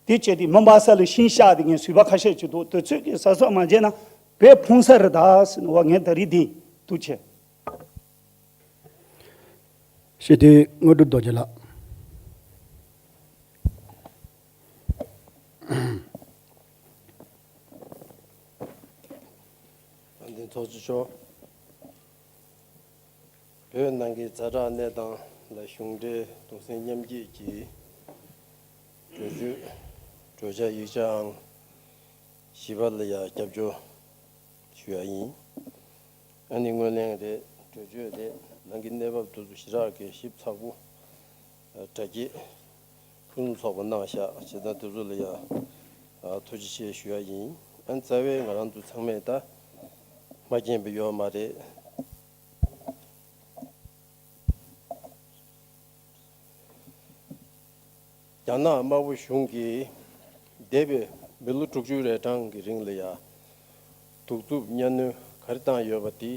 དེ་བྱས་ཏེ་མི་འབའ་ས་ལ་ཤིང་བཤགས་དེ་ངས་བཟོད་པ་ཁ་ཤས་ཀྱི་འདུག་དུས་ཚོད་ཀྱི་ཟ་སོགས་མ་བྱས་ན་བོད་ཕུང་ས་རེད་ད་ཟེར་ནས་བ་ངས་ད་རིག་དེ་འདུག་བྱས། སྤྱི་འཐུས་དངོས་གྲུབ་རྡོ་རྗེ་ལགས། བཀའ་དྲིན་ཚོགས་གཙོ་མཆོག་བོད་ནང་གི་ཛ་དྲག་གནས་སྟངས་ལ་གཞུང་འབྲེལ་གདུང་སེམས་མཉམ་སྐྱེད་ཀྱི་གྲོས་ཆོད་གྲོས་འཆར་ཡིག་ཆ་ཨང་བཞི་པ་ལ་ཡང་རྒྱབ་སྐྱོར་ཞུ་ཡ་ཡིན། ཨ་ནི་ངོས་ལེན་རེད། གྲོས་ཆོད་རེད། ནང་གི་གནས་བབ་དེ་ཚོ་ཞེ་དྲག་གི་ཞིབ་ཚགས་པོ་དྲ་རྒྱའི་ཕུན་སུམ་ཚོགས་པ་གནང་བཞག་བྱས་ཙང་དེ་ཚོ་ལ་ཡང་ཐུགས་རྗེ་ཆེ་ཞུ་ཡ་ཡིན། ཨ་ནི་རྩ་བའི་ང་རང་ཚོ་ཚང་མས་ད་མ་མཁྱེན་པ་ཡོད་མ་རེད། རྒྱ་ནག་དམར་པོ་གཞུང་གིས་འདས་པའི་མི་ལོ་དྲུག་ཅུ་རེ་གྲངས་ཀྱི་རིང་ལ་ཡ་གདུག་རྩུབ་གཉའ་གནོན་ག་རེ་བཏང་ཡོད་པ་དེ་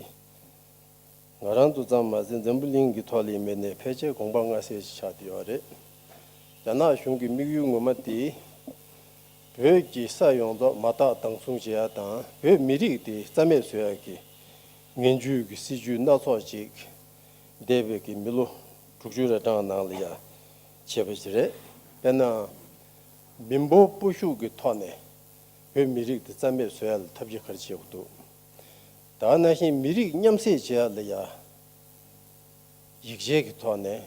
ང་རང་ཚོ་ཙམ་མ་ཟད་འཛམ་བུ་གླིང་གི་ཐོག་ལ་ཡིན་པའི་ནས་ཕལ་ཆེར་དགོངས་པ་མངའ་གསལ་ཞིག་ཆགས་བསྡད་ཡོད་རེད། རྒྱ་ནག་གཞུང་གི་དམིགས་ཡུལ་ངོ་མ་དེ་བོད་ཀྱི་ས་ཡོངས་རྫོགས་མ་དག་བདག་བཟུང་བྱེད་ཡ་དང་བོད་མི་རིགས་དེ་རྩ་མེད་བཟོ་ཡ་གི་ངན་ཇུས་ཀྱི་སྲིད་ཇུས་སྣ་ཚོགས་ཅིག་འདས་པའི་གི་མི་ལོ་དྲུག་ཅུ་རེ་གྲངས་ནང་ལ་ཡ་བྱས་པ་ཞིག་རེད། དཔེར་ན། མི་འབོར་སྤོ་ཤུགས་ཀྱི་ཐོག་ནས་བོད་མི་རིགས་དེ་རྩ་མེད་བཟོ་ཡ་ལ་ཐབས་ཇུས་ག་རེ་བྱེད་དགོས་འདུག་ད་ནང་བཞིན་མི་རིགས་མཉམ་བསྲེས་བྱེད་ཡ་ལ་ཡ། ཡིག་ཆའི་གི་ཐོག་ནས།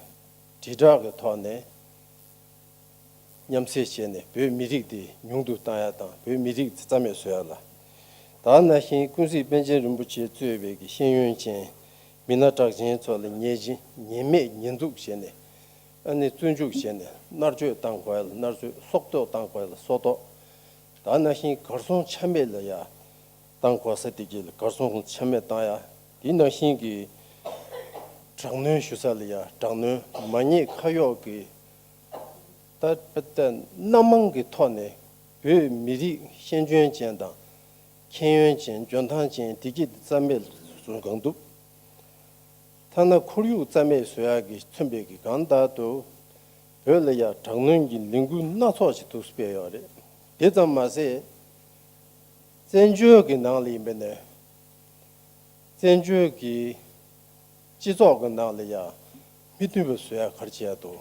དྲིལ་བསྒྲགས་ཀྱི་ཐོག་ནས། མཉམ་བསྲེས་བྱས་ནས་བོད་མི་རིགས་དེ་ཉུང་དུ་བཏང་ཡ་དང་བོད་མི་རིགས་དེ་རྩ་མེད་བཟོ་ཡ་ལ། ད་ནང་བཞིན་ཀུན་གཟིགས་པཎ་ཆེན་རིན་པོ་ཆེ་གཙོས་པའི་གི་ཤེས་ཡོན་ཅན་མི་སྣ་གྲགས་ཅན་ཚོ་ལ་ཉེས་ཅན་ཉེས་མེད་ཉེས་འཛུགས་བྱས་ནས་ཨ་ནི་བཙོན་འཇུག་བྱས་ནས་མནར་གཅོད་བཏང་དགོས་ཡ་ལ་མནར་གཅོད། སྲོག་ཐོག་བཏང་དགོས་ཡ་ལ་སྲོག་ཐོག་ད་ནང་བཞིན་གར་སོང་ཆ་མེད་ལ་ཡ་བཏང་དགོས་ས་དེ་གི་ལ་གར་སོང་ཆ་མེད་བཏང་ཡ། དེ་ནང་བཞིན་གྱི་དྲག་གནོན་ཞུ་ས་ལ་ཡ་དྲག་གནོན། མ་ཉེས་ཁ་གཡོགས་ཀྱི་ད་ད་སྣ་མང་གི་ཐོག་ནས་བོད་མི་རིགས་ཤེས་འཇོན་ཅན་དང་མཁྱེན་ཡོན་ཅན་འཇོན་ཐང་ཅན་བདེ་སྐྱིད་རྩ་མེད་བཟོ་གང་ཐུབ། ཐ་ན་ཁོར་ཡུག་རྩ་མེད་བཟོ་ཡག་གི་མཚོན་པའི་གི་གང་ལྟར་དུ་བོད་ལ་ཡང་དྲག་གནོན་གྱི་ལས་འགུལ་སྣ་ཚོགས་ཤིག་ཐུགས་སུ་སྤེལ་ཡོད་རེད། དེ་ཙམ་མ་ཟད། བཙན་བྱོལ་གྱི་ནང་ལ་ཡིན་པ་ནས་ བཙན་བྱོལ་གྱི་སྤྱི་ཚོགས་ཀྱི་ནང་ལ་ཡང་མི་མཐུན་པ་བཟོ་ཡ་ག་རེ་བྱས་འདུག་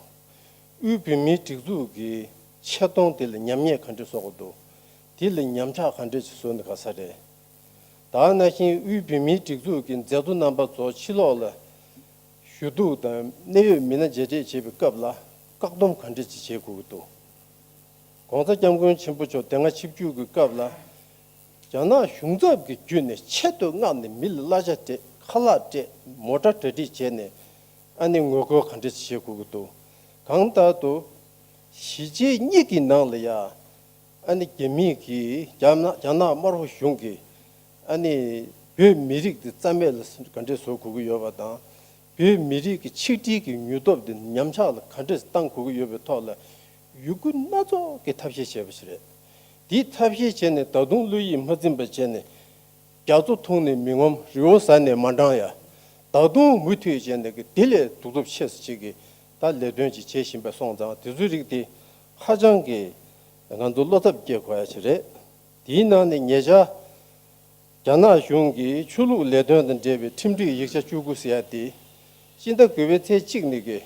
དབུས་བོད་མིའི་སྒྲིག་འཛུགས་ཀྱི་ཆེ་མཐོང་དེ་ལ་ཉམས་ཉེས་ག་འདྲ་བཟོ་དགོས་འདུག་དེ་ལ་ཉམས་ཆག་ག་འདྲ་ཞིག་བཟོ་ན་དགའ་ས་རེད། ད་ནང་བཞིན་དབུས་བོད་མིའི་སྒྲིག་འཛུགས་ཀྱི་མཛད་གཙོ་རྣམ་པ་ཚོ་ཕྱི་ལོགས་ལ་ཞུ་གཏུག་དང་གནད་ཡོད་མི་སྣ་མཇལ་འཕྲད་བྱེད་པའི་སྐབས་ལ་བཀག་སྡོམ་ག་འདྲ་ཅིག་བྱེད་དགོས་ཀྱི་འདུག ༸གོང་ས་༸སྐྱབས་མགོན་ཆེན་པོ་མཆོག་དེ་སྔ་ཆིབས་བསྒྱུར་གྱི་སྐབས་ལ་རྒྱ་ནག་གཞུང་ཚབ་ཀྱི་བརྒྱུད་ནས་ཆེད་དུ་མངགས་ནས་མི་ལ་གླ་ཆ་སྤྲད། ཁ་ལག་སྤྲད། མོ་ཊ་གྲ་སྒྲིག་བྱས་ནས་ཨ་ནི་ངོ་རྒོལ་ག་འདྲ་ཅིག་བྱེད་དགོས་ཀྱི་འདུག་གང་ལྟར་དུ་གཞིས་བྱེས་གཉིས་ཀྱི་ནང་ལ་ཡ་ཨ་ནི་རྒྱ་མི་གིས་རྒྱ་ནག་རྒྱ་ནག་དམར་པོ་གཞུང་གིས་ཨ་ནི་བོད་མི་རིགས་དེ་རྩ་མེད་ལ་ག་འདྲས་བཟོ་དགོས་ཀྱི་ཡོད་པ་དང་། བོད་མི་རིགས་ཀྱི་ཆིག་སྒྲིལ་གྱི་ནུས་སྟོབས་དེ་ཉམས་ཆག་ལ་ག་འདྲས་བཏང་དགོས་ཀྱི་ཡོད་པའི་ཐོག་ལ་ཡོད་རྒུ་སྣ་ཚོགས་ཀྱི་ཐབས་ཤེས་བྱས་པ་ཞིག་རེད། དེའི་ཐབས་ཤེས་བྱས་ནས་ད་དུང་བློ་ཡིད་མ་ཚིམ་པ་བྱས་ནས་རྒྱ་མཚོ་འཐུང་ནས་མི་ངོམ། རི་བོ་ཟ་ནས་མ་འགྲང་ཡ། ད་དུང་མུ་མཐུད་བྱས་ནས་ཀྱི་དེ་ལས་གདུག་རྩུབ་ཆེ་ས་ཅིག་གི་ད་ལས་དོན་ཅིག་བྱེད་བཞིན་པ་སོང་ཙང་དེ་ཚོའི་རིགས་དེ་ཧ་ཅང་གི་ང་ཚོ་བློ་འཚབ་སྐྱེ་དགོས་ཡ་ཞིག་རེད། དེའི་ནང་ནས་ཉེ་ཆར་རྒྱ་ནག་གཞུང་གིས་ཆོས་ལུགས་ལས་དོན་དང་འབྲེལ་བའི་ཁྲིམས་སྒྲིག་ཡིག་ཆ་བཅུ་དགུ་ཟེར་ཡ་དེ་སྤྱི་ཟླ་དགུ་པའི་ཚེས་གཅིག་ནས་ཀྱི་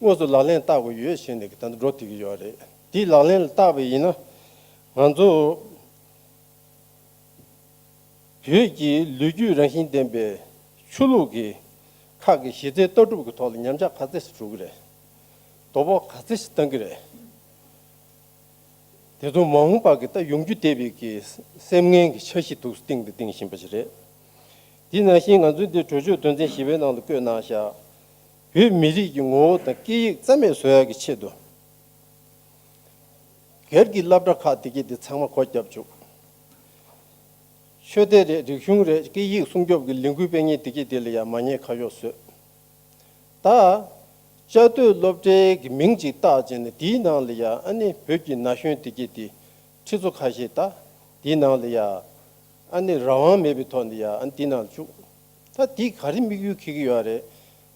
དངོས་སུ་ལག་ལེན་བསྟར་དགོས་ཡོད་ཞེས་ནས་ཀྱི་ད་ལྟ་འགྲོ་བསྡད་ཀྱི་ཡོད་རེད། དེ་ལག་ལེན་ལ་བསྟར་བ་ཡིན་ན་ང་ཚོ་བོད་ཀྱི་ལོ་རྒྱུས་རང་བཞིན་ལྡན་པའི་ཆོས་ལུགས་ཀྱི་ཁག་གི་གཞི་རྩའི་ལྟ་གྲུབ་ཀྱི་ཐོག་ལ་ཉམས་ཆག་ག་ཚད་ཞིག་འགྲོ་གི་རེད། དོ་ཕོག་ག་ཚད་ཞིག་བཏང་གི་རེད། དེ་ཚོ་མ་འོངས་པ་གི་ད་ཡོང་རྒྱུ་བསྡད་པའི་གི་སེམས་ངན་གྱི་འཆར་གཞི་འདུག་སྟེང་དུ་བཏིང་བཞིན་པ་ཞིག་རེད། དེ་ནང་བཞིན་ང་ཚོའི་འདི་གྲོས་ཆོད་དོན་ཚན་བཞི་པའི་ནང་ལ་བཀོད་གནང་བཞག་བོད་མི་རིགས་ཀྱི་ངོ་བོ་དང་སྐད་ཡིག་རྩ་མེད་བཟོ་ཡག་གི་ཆེད་དུ། སྒེར་གྱི་སློབ་གྲྭ་ཁག་དེ་གས་དེ་ཚང་མ་སྒོ་བརྒྱབ་བཅུག་ཆོས་སྡེ་རེད། རིག་གཞུང་རེད། སྐད་ཡིག་སྲུང་སྐྱོབ་ཀྱི་ལས་འགུལ་སྤེལ་མཁན་དེ་གས་དེ་ལ་ཡང་མ་ཉེས་ཁ་གཡོག་བཟོས། ད་བཅའ་སྡོད་སློབ་གྲྭའི་གི་མིང་ཅིག་བཏགས་བྱས་ནས་དེའི་ནང་ལ་ཡང་ཨ་ནི་བོད་ཀྱི་ན་གཞོན་དེ་གས་དེ་ཁྲི་ཚོ་ཁ་ཤས་ད་དེའི་ནང་ལ་ཡང་ཨ་ནི་རང་དབང་མེད་པའི་ཐོག་ནས་ཡང་ཨ་ནི་དེའི་ནང་ལ་བཅུག་ད་དེ་ག་རེ་དམིགས་ཡུལ་འཁྱེར་གྱི་ཡོད་རེད།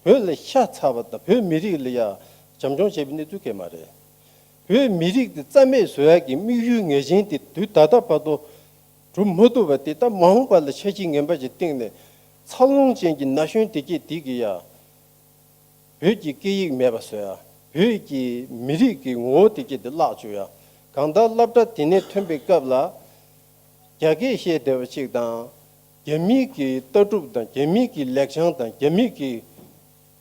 བོད་ལ་ཤ་ཚ་བ་དང་བོད་མི་རིགས་ལ་ཡང་བྱམས་སྐྱོང་བྱེད་པའི་གནས་ཚུལ་གང་ཡང་མ་རེད། བོད་མི་རིགས་དེ་རྩ་མེད་བཟོ་ཡག་གི་དམིགས་ཡུལ་ངེས་ཅན་དེ་དུས་ད་ལྟ་བར་དུ་གྲུབ་མ་ཐུབ་པ་དེ་ད་མ་འོངས་པ་ལ་འཆར་གཞི་ངན་པ་ཞིག་བཏིང་ནས་འཚར་ལོངས་ཅན་གྱི་ན་གཞོན་དེ་གས་དེ་གི་ཡ་བོད་ཀྱི་སྐད་ཡིག་མེད་པ་བཟོ་ཡ། བོད་ཀྱི་མི་རིགས་ཀྱི་ངོ་བོ་དེ་གས་དེ་བརླག་བཅུག་ཡ། གང་ལྟར་སློབ་གྲྭ་དེ་ནས་ཐོན་པའི་སྐབས་ལ་རྒྱ་སྐད་བཤད་བསྡད་པ་ཅིག་དང་། རྒྱ་མིའི་གི་ལྟ་གྲུབ་དང་རྒྱ་མིའི་གི་ལེགས་བྱང་དང་རྒྱ་མིའི་གི་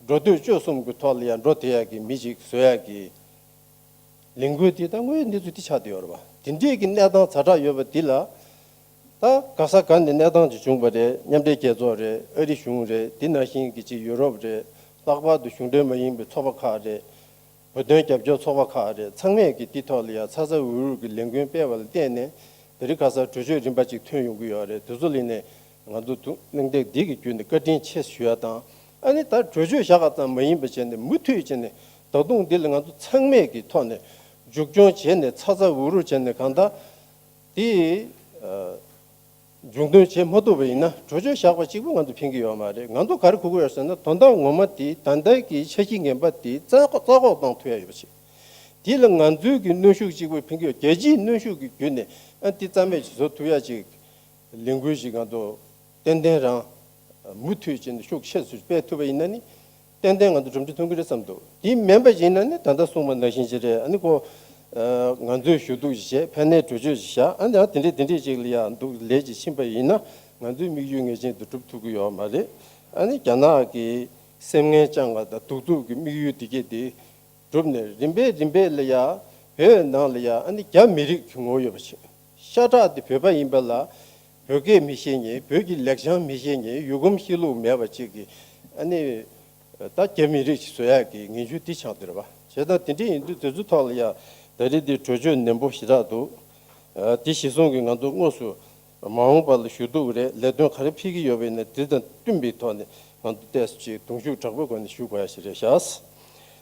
འགྲོ་སྡོད་སྤྱོད་གསུམ་གྱི་ཐོག་ལ་ཡང་འགྲོ་བསྡད་ཡག་གི་མི་ཞིག་བཟོ་ཡག་གི་ལས་འགུལ་དེ་ད་དངོས་ཡོད་གནས་ཚུལ་དེ་ཆགས་བསྡད་ཡོད་རེད་པ། དེ་འདྲས་ཀྱི་གནས་སྟངས་ཛ་དྲག་ཡོད་པ་འདི་ལ་ད་ག་ས་ག་ནས་གནས་སྟངས་ཅིག་བྱུང་བ་རེད། མཉམ་འབྲེལ་རྒྱལ་ཚོགས་རེད། ཨ་རི་གཞུང་རེད། དེ་ནང་བཞིན་གྱི་ཅིག་ཡུ་རོབ་རེད། ལྷག་པར་དུ་གཞུང་འབྲེལ་མ་ཡིན་པའི་ཚོགས་པ་ཁག་རེད། བོད་དོན་རྒྱབ་སྐྱོར་ཚོགས་པ་ཁག་རེད། ཚང་མས་ཀྱིས་འདི་ཐོག་ལ་ཡང་ཚ་ཚ་འུར་འུར་གྱི་ལས་འགུལ་སྤེལ་བ་ལ་བརྟེན་ནས་དེ་རིང་ཁ་སང་གྲོས་ཆོད་རིམ་པ་གཅིག་ཐོན་ཡོང་གི་ཡོད་རེད། དེ་ཚོ་ལ་ནས་ང་ཚོ་ཐུགས་གླེང་སྟེགས་འདི་གི་བརྒྱུད་ནས་བཀའ་དྲིན་ཆེ་ཞུ་ཡ་དང་། ཨ་ནི་ད་གྲོས་ཆོད་བཞག་པ་ཙམ་མ་ཡིན་པ་བྱས་ནས་མུ་མཐུད་བྱས་ནས་ད་དུང་འདི་ལ་ང་ཚོ་ཚང་མས་ཀྱི་ཐོག་ནས་མཇུག་སྐྱོང་བྱས་ནས་ཚ་ཚ་འུར་འུར་བྱས་ནས་གང་ལྟར་དེ། མཇུག་འདོན་བྱེད་མ་ཐུབ་པ་ཡིན་ན་གྲོས་ཆོད་བཞག་པ་གཅིག་པུ་ང་ཚོ་ཕན་གྱི་ཡོད་མ་རེད། ང་ཚོ་ག་རེ་དགོས་ཀྱི་ཡོད་ཟེར་ན་དོན་དག་ངོ་མ་དེ་ད་ལྟའི་གི་འཆར་གཞི་ངན་པ་དེ་རྩ་འགོག་རྩ་འགོག་བཏང་ཐུབ་ཡ་ཡོད་པ་ཞིག་དེ་ལ་ང་ཚོའི་གི་གནོན་ཤུགས་གཅིག་པུ་ཕན་གྱི་ཡོད། རྒྱལ་སྤྱིའི་གནོན་ཤུགས་ཀྱི་བརྒྱུད་ནས་ཨ་དེ་རྩ་མེད་ཅིག་བཟོ་ཐུབ་ཡ་ཅིག་ལས་འགུལ་ཞིག་ང་ཚོ་ཏན་ཏན་རང་མུ་མཐུད་བྱས་ནས་ཤུགས་ཆེ་སུ་སྤེལ་ཐུབ་པ་ཡིན་ན་ནི་ཏན་ཏན་ང་ཚོ་གྲུབ་འབྲས་ཐོན་གྱི་རེད་བསམ་འདུག་དེ་མིན་པ་ཡིན་ན་ནི་ད་ལྟ་གསུངས་པ་ནང་བཞིན་ཅིག་རེད། ཨ་ནི་ཁོ་ང་ཚོས་ཞུ་གཏུག་ཅིག་བྱས། ཕན་ནས་གྲོས་ཆོད་ཅིག་བཞག་ཨ་ནི་ཡང་དེ་འདྲས་དེ་འདྲས་ཅིག་ལ་ཡང་འདུག་ལས་ཅིག་ཕྱིན་པ་ཡིན་ན་ང་ཚོའི་དམིགས་ཡུལ་ངེས་ཅན་དུ་འགྲུབ་ཐུབ་ཀྱི་ཡོད་མ་རེད། ཨ་ནི་རྒྱ་ནག་གི་སེམས་ངན་བཅངས་པ་དང་གདུག་རྩུབ་ཀྱི་དམིགས་ཡུལ་དེ་གས་དེ་གྲུབ་ནས་རིམ་པས་རིམ་པས་ལ་ཡ་བོད་ནང་ལ་ཡ་ཨ་ནི་རྒྱ་མི་རིགས་ཀྱི་ངོ་བོ་ཡོད་པ་ཞིག་ཤ་ཁྲག་དེ་བོད་པ་ཡིན་པ་ལ་བོད་སྐད་མི་ཤེས་མཁན། བོད་ཀྱི་ལེགས་བྱང་མི་ཤེས་མཁན། ཡུལ་གོམས་གཤིས་ལུགས་མེད་པ་ཅིག་གི་ཨ་ནི་ད་རྒྱ་མི་རིགས་ཤིག་བཟོ་ཡག་གི་ངན་ཇུས་འདི་ཆགས་བསྡད་རེད་པ། བྱས་ཙང་དེ་འདྲ་ཡིན་དུས་དེ་ཚོའི་ཐོག་ལ་ཡ་ད་རེས་འདི་གྲོས་ཆོད་ནན་པོ་ཞེ་དྲག་འདུག་དེ་གཞི་བཟུང་གི་ང་ཚོ་དངོས་སུ་མ་འོངས་པ་ལ་ཞུ་གཏུག་རེད། ལས་དོན་ག་རེ་ཕེབས་ཀྱི་ཡོད་པ་ཡིན་ན་དེ་དང་བསྟུན་པའི་ཐོག་ནས་ང་ཚོ་ཏོག་ཙམ་ཅིག་གདུང་ཤུགས་དྲག་པོའི་སྒོ་ནས་ཞུ་དགོས་ཡ་ཞིག་རེད་ཤག་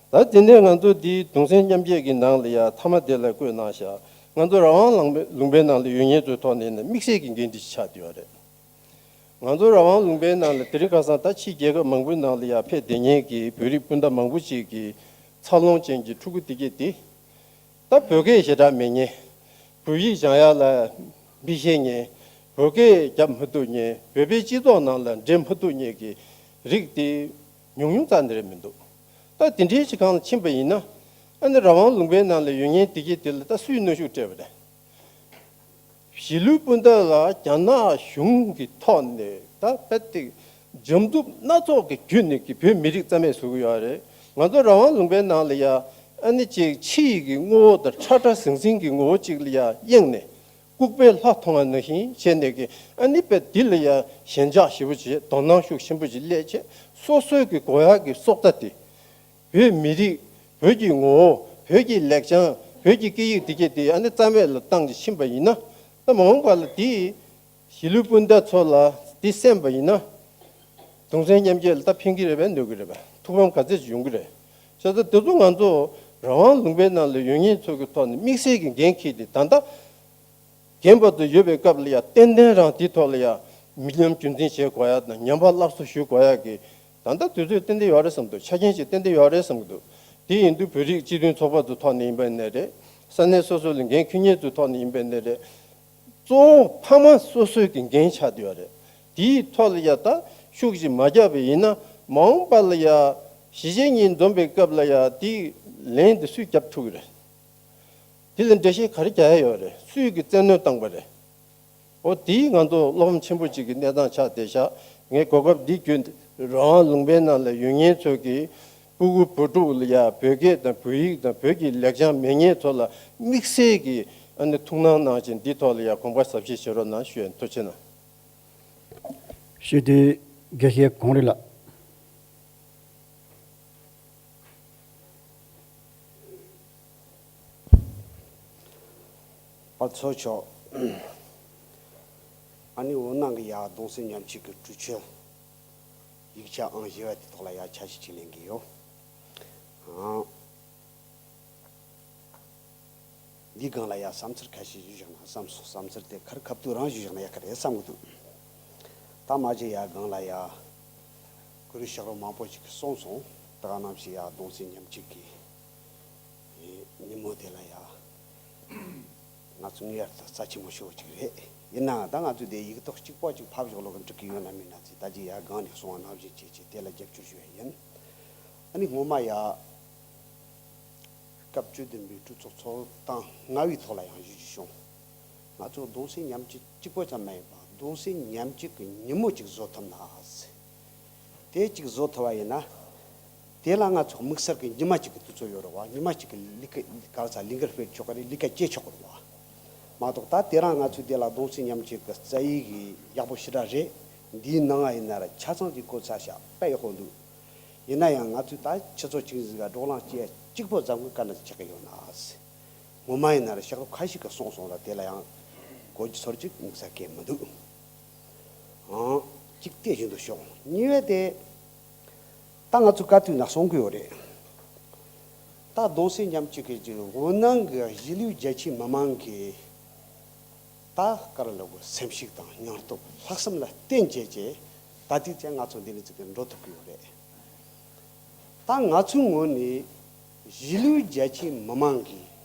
ད་དེ་ནས་ང་ཚོ་འདིའི་གདུང་སེམས་མཉམ་སྐྱེད་ཀྱི་ནང་ལ་ཡ་མཐའ་མ་དེ་ལ་བཀོད་གནང་ཤག་ང་ཚོ་རང་དབང་ལུང་པའི་ནང་ལ་ཡོད་མཁན་ཚོའི་ཐོག་ནས་ནི་དམིགས་བསལ་གྱི་འགན་འཁྲི་ཞིག་ཆགས་བསྡད་ཡོད་རེད། ང་ཚོ་རང་དབང་ལུང་པའི་ནང་ལ་དེ་རིང་ཁ་སང་ད་ཕྱི་རྒྱལ་ཁབ་མང་པོའི་ནང་ལ་ཡ་ཕེབས་བསྡད་མཁན་གྱི་བོད་རིགས་སྤུན་ཟླ་མང་པོ་ཅིག་གིས་འཚར་ལོངས་ཅན་གྱི་ཕྲུ་གུ་དེ་གས་དེ། ད་བོད་སྐད་ཞེ་དྲག་མེད་མཁན། བོད་ཡིག་སྦྱང་ཡག་ལ་མི་ཤེས་མཁན། བོད་སྐད་རྒྱབ་མི་ཐུབ་མཁན། བོད་པའི་སྤྱི་ཚོགས་ནང་ལ་འདྲེས་མི་ཐུབ་མཁན་གྱི་རིགས་དེ་ཉུང་ཉུང་ཙམ་ནས་རེད་མི་འདུག་ད་དེ་འདྲའི་ཅིག་སྒང་ལ་ཕྱིན་པ་ཡིན་ན། ཨ་ནི་རང་དབང་ལུང་པའི་ནང་ལ་ཡོད་མཁན་དེ་གྱད་དེ་ལ་ད་སུས་གནོན་ཤུགས་སྤྲད་པ་རེད། གཞིས་ལུས་སྤུན་ཟླ་ལ་རྒྱ་ནག་གཞུང་གི་ཐོག་ནས་ད་རྦད་དེ་འཇམ་རྩུབ་སྣ་ཚོགས་ཀྱི་བརྒྱུད་ནས་ཀྱི་བོད་མི་རིགས་རྩ་མེད་བཟོ་གི་ཡོད་རེད། ང་ཚོ་རང་དབང་ལུང་པའི་ནང་ལ་ཡ་ཨ་ནི་ཅིག་ཕྱི་ཡི་གི་ངོ་བོ་དང་ཁྲ་ཁྲ་ཟིང་ཟིང་གི་ངོ་བོ་ཅིག་ལ་ཡ་གཡེང་ནས། ལྐུགས་པའི་ལྷ་མཐོང་བ་ནང་བཞིན་བྱས་ནས་ཀྱི་ཨ་ནི་དཔེ་འདི་ལ་ཡ་ཞེན་ཆགས་ཞེ་པོ་བྱེད། དོ་སྣང་ཤུགས་ཆེན་པོ་ཅིག་སླེབས་བྱས། སོ་སོའི་གི་དགོས་ཡག་གི་སྲོག་རྩ་དེ། བོད་མི་རིགས། བོད་ཀྱི་ངོ་བོ། བོད་ཀྱི་ལེགས་བྱང་། བོད་ཀྱི་སྐད་ཡིག་འདི་གྱད་དེ་ཨ་ནི་རྩ་མེད་ལ་བཏང་ཅིག་ཕྱིན་པ་ཡིན་ན། ད་མ་འོངས་པ་ལ་དེ་གཞིས་ལུས་སྤུན་ཟླ་ཚོ་ལ་དེ་གསན་པ་ཡིན་ན། གདུང་སེམས་མཉམ་སྐྱེད་ལ་ད་ཕན་གྱི་རེད་པས། གནོད་ཀྱི་རེད་པས། ཐུགས་ཕམ་ག་ཚད་ཅིག་ཡོང་གི་རེད། བྱས་ཙང་དེ་ཚོ་ང་ཚོ་རང་དབང་ལུང་པའི་ནང་ལ་ཡོད་མཁན་ཚོ་གི་ཐོག་ནས་དམིགས་བསལ་གྱི་འགན་འཁྱེར་ཏེ། ད་ལྟ་རྒན་པ་ཚོ་ཡོད་པའི་སྐབས་ལ་ཡ་ཏན་ཏན་རང་དེའི་ཐོག་ལ་ཡ་མི་ཉམས་རྒྱུན་འཛིན་བྱེད་དགོས་ཡ་དང་། ཉམས་པ་སླར་གསོ་ཞུ་དགོས་ཡ་གི་ད་ལྟ་དུས་ཚོད་ཏན་ཏན་ཡོད་རེད་བསམ་འདུག་ཆ་རྐྱེན་ཅིག་ཏན་ཏན་ཡོད་རེད་བསམ་གྱི་འདུག་དེ་ཡིན་དུས་བོད་རིགས་སྤྱི་མཐུན་ཚོགས་པ་ཚོའི་ཐོག་ནས་ཡིན་པ་ནས་རེད། ས་གནས་སོ་སོ་ལ་འགན་འཁུར་མཁན་ཚོའི་ཐོག་ནས་ཡིན་པ་ནས་རེད། གཙོ་བོ་ཕ་མ་སོ་སོའི་གི་འགན་ཆགས་བསྡད་ཡོད་རེད། དེའི་ཐོག་ལ་ཡ་ད་ཤུགས་ཅིག་མ་བརྒྱབ་པ་ཡིན་ན། མ་འོངས་པ་ལ་ཡ་གཞིས་བྱེས་གཉིས་འཛོམས་པའི་སྐབས་ལ་ཡ་དེའི་ལན་དེ་སུས་རྒྱབ་ཐུབ་ཀྱི་རེད། དེ་ལ་འགྲེལ་བཤད་ག་རེ་རྒྱག་ཡ་ཡོད་རེད། སུས་གི་བཙན་གནོན་བཏང་པ་རེད། འོ་དེའི་ང་ཚོ་བློ་ཕམ་ཆེན་པོ་ཅིག་གི་གནས་སྟངས་ཆགས་བསྡད་ཤག་ངས་གོ་སྐབས་འདི་བརྒྱུད་རང་དབང་ལུང་པའི་ནང་ལ་ཡོད་མཁན་ཚོ་གི་སྤུ་གུ་བུ་ཕྲུག་ལ་ཡ་བོད་སྐད་དང་བོད་ཡིག་དང་བོད་ཀྱི་ལེགས་བྱང་མེད་མཁན་ཚོ་ལ་དམིགས་བསལ་གྱི་ཨ་ནི་ཐུགས་སྣང་གནང་བྱས། འདིའི་ཐོག་ལ་ཡ་དགོངས་པ་ཟབ་བཞེས་བྱེད་རོགས་གནང་ཞུ་ཡ་ཡིན། ཐུགས་རྗེ་གནང་། ཞུས་ཏེ་དགེ་བཤེས་གངས་རི་ལགས། དཔལ་ཚོགས་མཆོག་ཨ་ནི་འོ་ནང་གི་ཡ་གདུང་སེམས་མཉམ་སྐྱེད་ཀྱི་གྲོས་ཆོད་ཡིག་ཆ་ཨང་བཞི་པ་དེ་ཐོག་ལ་ཡ་ཆ་ཤས་ཅིག་ལེན་གི་ཡོད། ཨང་འདིའི་སྒང་ལ་ཡ་བསམ་ཚུལ་ཁ་ཤས་ཞུས་བཞག་ན་བསམ་སོང་། བསམ་ཚུལ་དེ་ཁ་རི་ཁ་ཐུག་རང་ཞུས་བཞག་ན་ཡག་གི་རེད་བསམ་གི་འདུག་ད་མ་གཞི་ཡ་སྒང་ལ་ཡ་གུ་རུ་ཞབས་དྲུང་མང་པོ་ཅིག་གིས་གསུངས་སོང་། ད་ག་ནང་བཞིན་ཡ་གདུང་སེམས་མཉམ་སྐྱེད་ཀྱི་ཉིན་མོ་དེ་ལ་ཡ་ང་ཚོ་ངེས་པར་དུ་རྩ་ཆེན་པོ་ཤོས་ཅིག་རེད། ཡིན་ནའང་ད་ང་ཚོས་དེ་ཡིག་ཐོག་གཅིག་པོ་ཅིག་ཕབ་བཞག་ལོག་གི་འགྲིག་གི་ཡོད་ན་མེད་ན་ཅིག་ད་ཅི་ཡ་སྒང་ནས་གསུངས་པ་ནང་བཞིན་བྱས་བྱས་དེ་ལ་རྒྱབ་སྐྱོར་ཞུ་ཡ་ཡིན། ཨ་ནི་སྔོན་མ་ཡ་སྐབས་བཅུ་བདུན་པའི་གྲོས་ཚོགས་ཚོགས་སྟངས་ལྔ་པའི་ཐོག་ལ་ཡང་ཞུ་རྒྱུ་བྱུང་། ང་ཚོ་གདུང་སེམས་མཉམ་སྐྱེད་གཅིག་པོ་ཙམ་མ་ཡིན་པ་གདུང་སེམས་མཉམ་སྐྱེད་ཀྱི་ཉིན་མོ་གཅིག་བཟོ་ཐུབ་ན་ཟེར། དེ་གཅིག་བཟོ་ཐུབ་པ་ཡིན་ན། དེ་ལ་ང་ཚོ་དམིགས་བསལ་གྱི་ཉི་མ་གཅིག་གི་དུས་ཚོད་ཡོད་རེད་བ། ཉི་མ་གཅིག་གི་ལས་ཀ་ག་རེ་ཟ་ལས་འགུལ་སྤེལ་ཆོག་གི་རེད། ལས་ཀ་བྱེད་ཆོག་གི་རེད་བ། མ་གཏོགས་ད་དེ་རང་ང་ཚོས་དེ་ལ་གདུང་སེམས་མཉམ་སྐྱེད་ཀྱི་རྩ་ཡིག་གི་ཡག་པོ་ཞེ་དྲག་རེད། འདིའི་ནང་ང་ཡིན་ན་ར་ཆ་ཚང་གི་གོ་ཚ་ཤག་དཔེ་ཡག་པོ་འདུག་ཡིན་ན་ཡང་ང་ཚོས་ད་ཆུ་ཚོད་གཅིག་ཟིག་ག་བགྲོ་གླེང་བྱེད་ཡ་གཅིག་པོ་ཙམ་གྱི་དཀའ་གནད་ཆགས་ཀྱི་ཡོད་ན་ཟེར། ངོ་མ་ཡིན་ན་ར་ཤག་ཁ་ཤས་ཀྱིས་གསུངས་སོང་ར། དེ་ལ་ཡང་གོ་རྒྱུ་ཚོར་རྒྱུ་དམིགས་བསལ་གང་ཡང་མི་འདུག་ཨང་། གཅིག་དེ་བཞིན་དུ་ཤོག་གཉིས་པ་དེ། ད་ང་ཚོ་བཀའ་དུས་ན་གསུང་གི་ཡོད་རེད། ད་གདུང་སེམས་མཉམ་སྐྱེད་ཀྱི་འོད་སྣང་གི་གཞིས་ལུས་རྒྱ་ཆེའི་མི་མང་གི་ད་ག་རེ་ལབ་དགོས། སེམས་ཤུགས་དང་སྙིང་སྟོབས་ལྷག་བསམ་ལ་བརྟེན་བྱས་བྱས་ད་ལྟའི་ཚེ་ང་ཚོ་འདི་ནས་ཅིག་འགྲོ་ཐུབ་ཀྱི་ཡོད་རེད། ད་ང་ཚོའི་ངོས་ནས་གཞིས་ལུས་རྒྱ་ཆེའི་མི་མང་གི་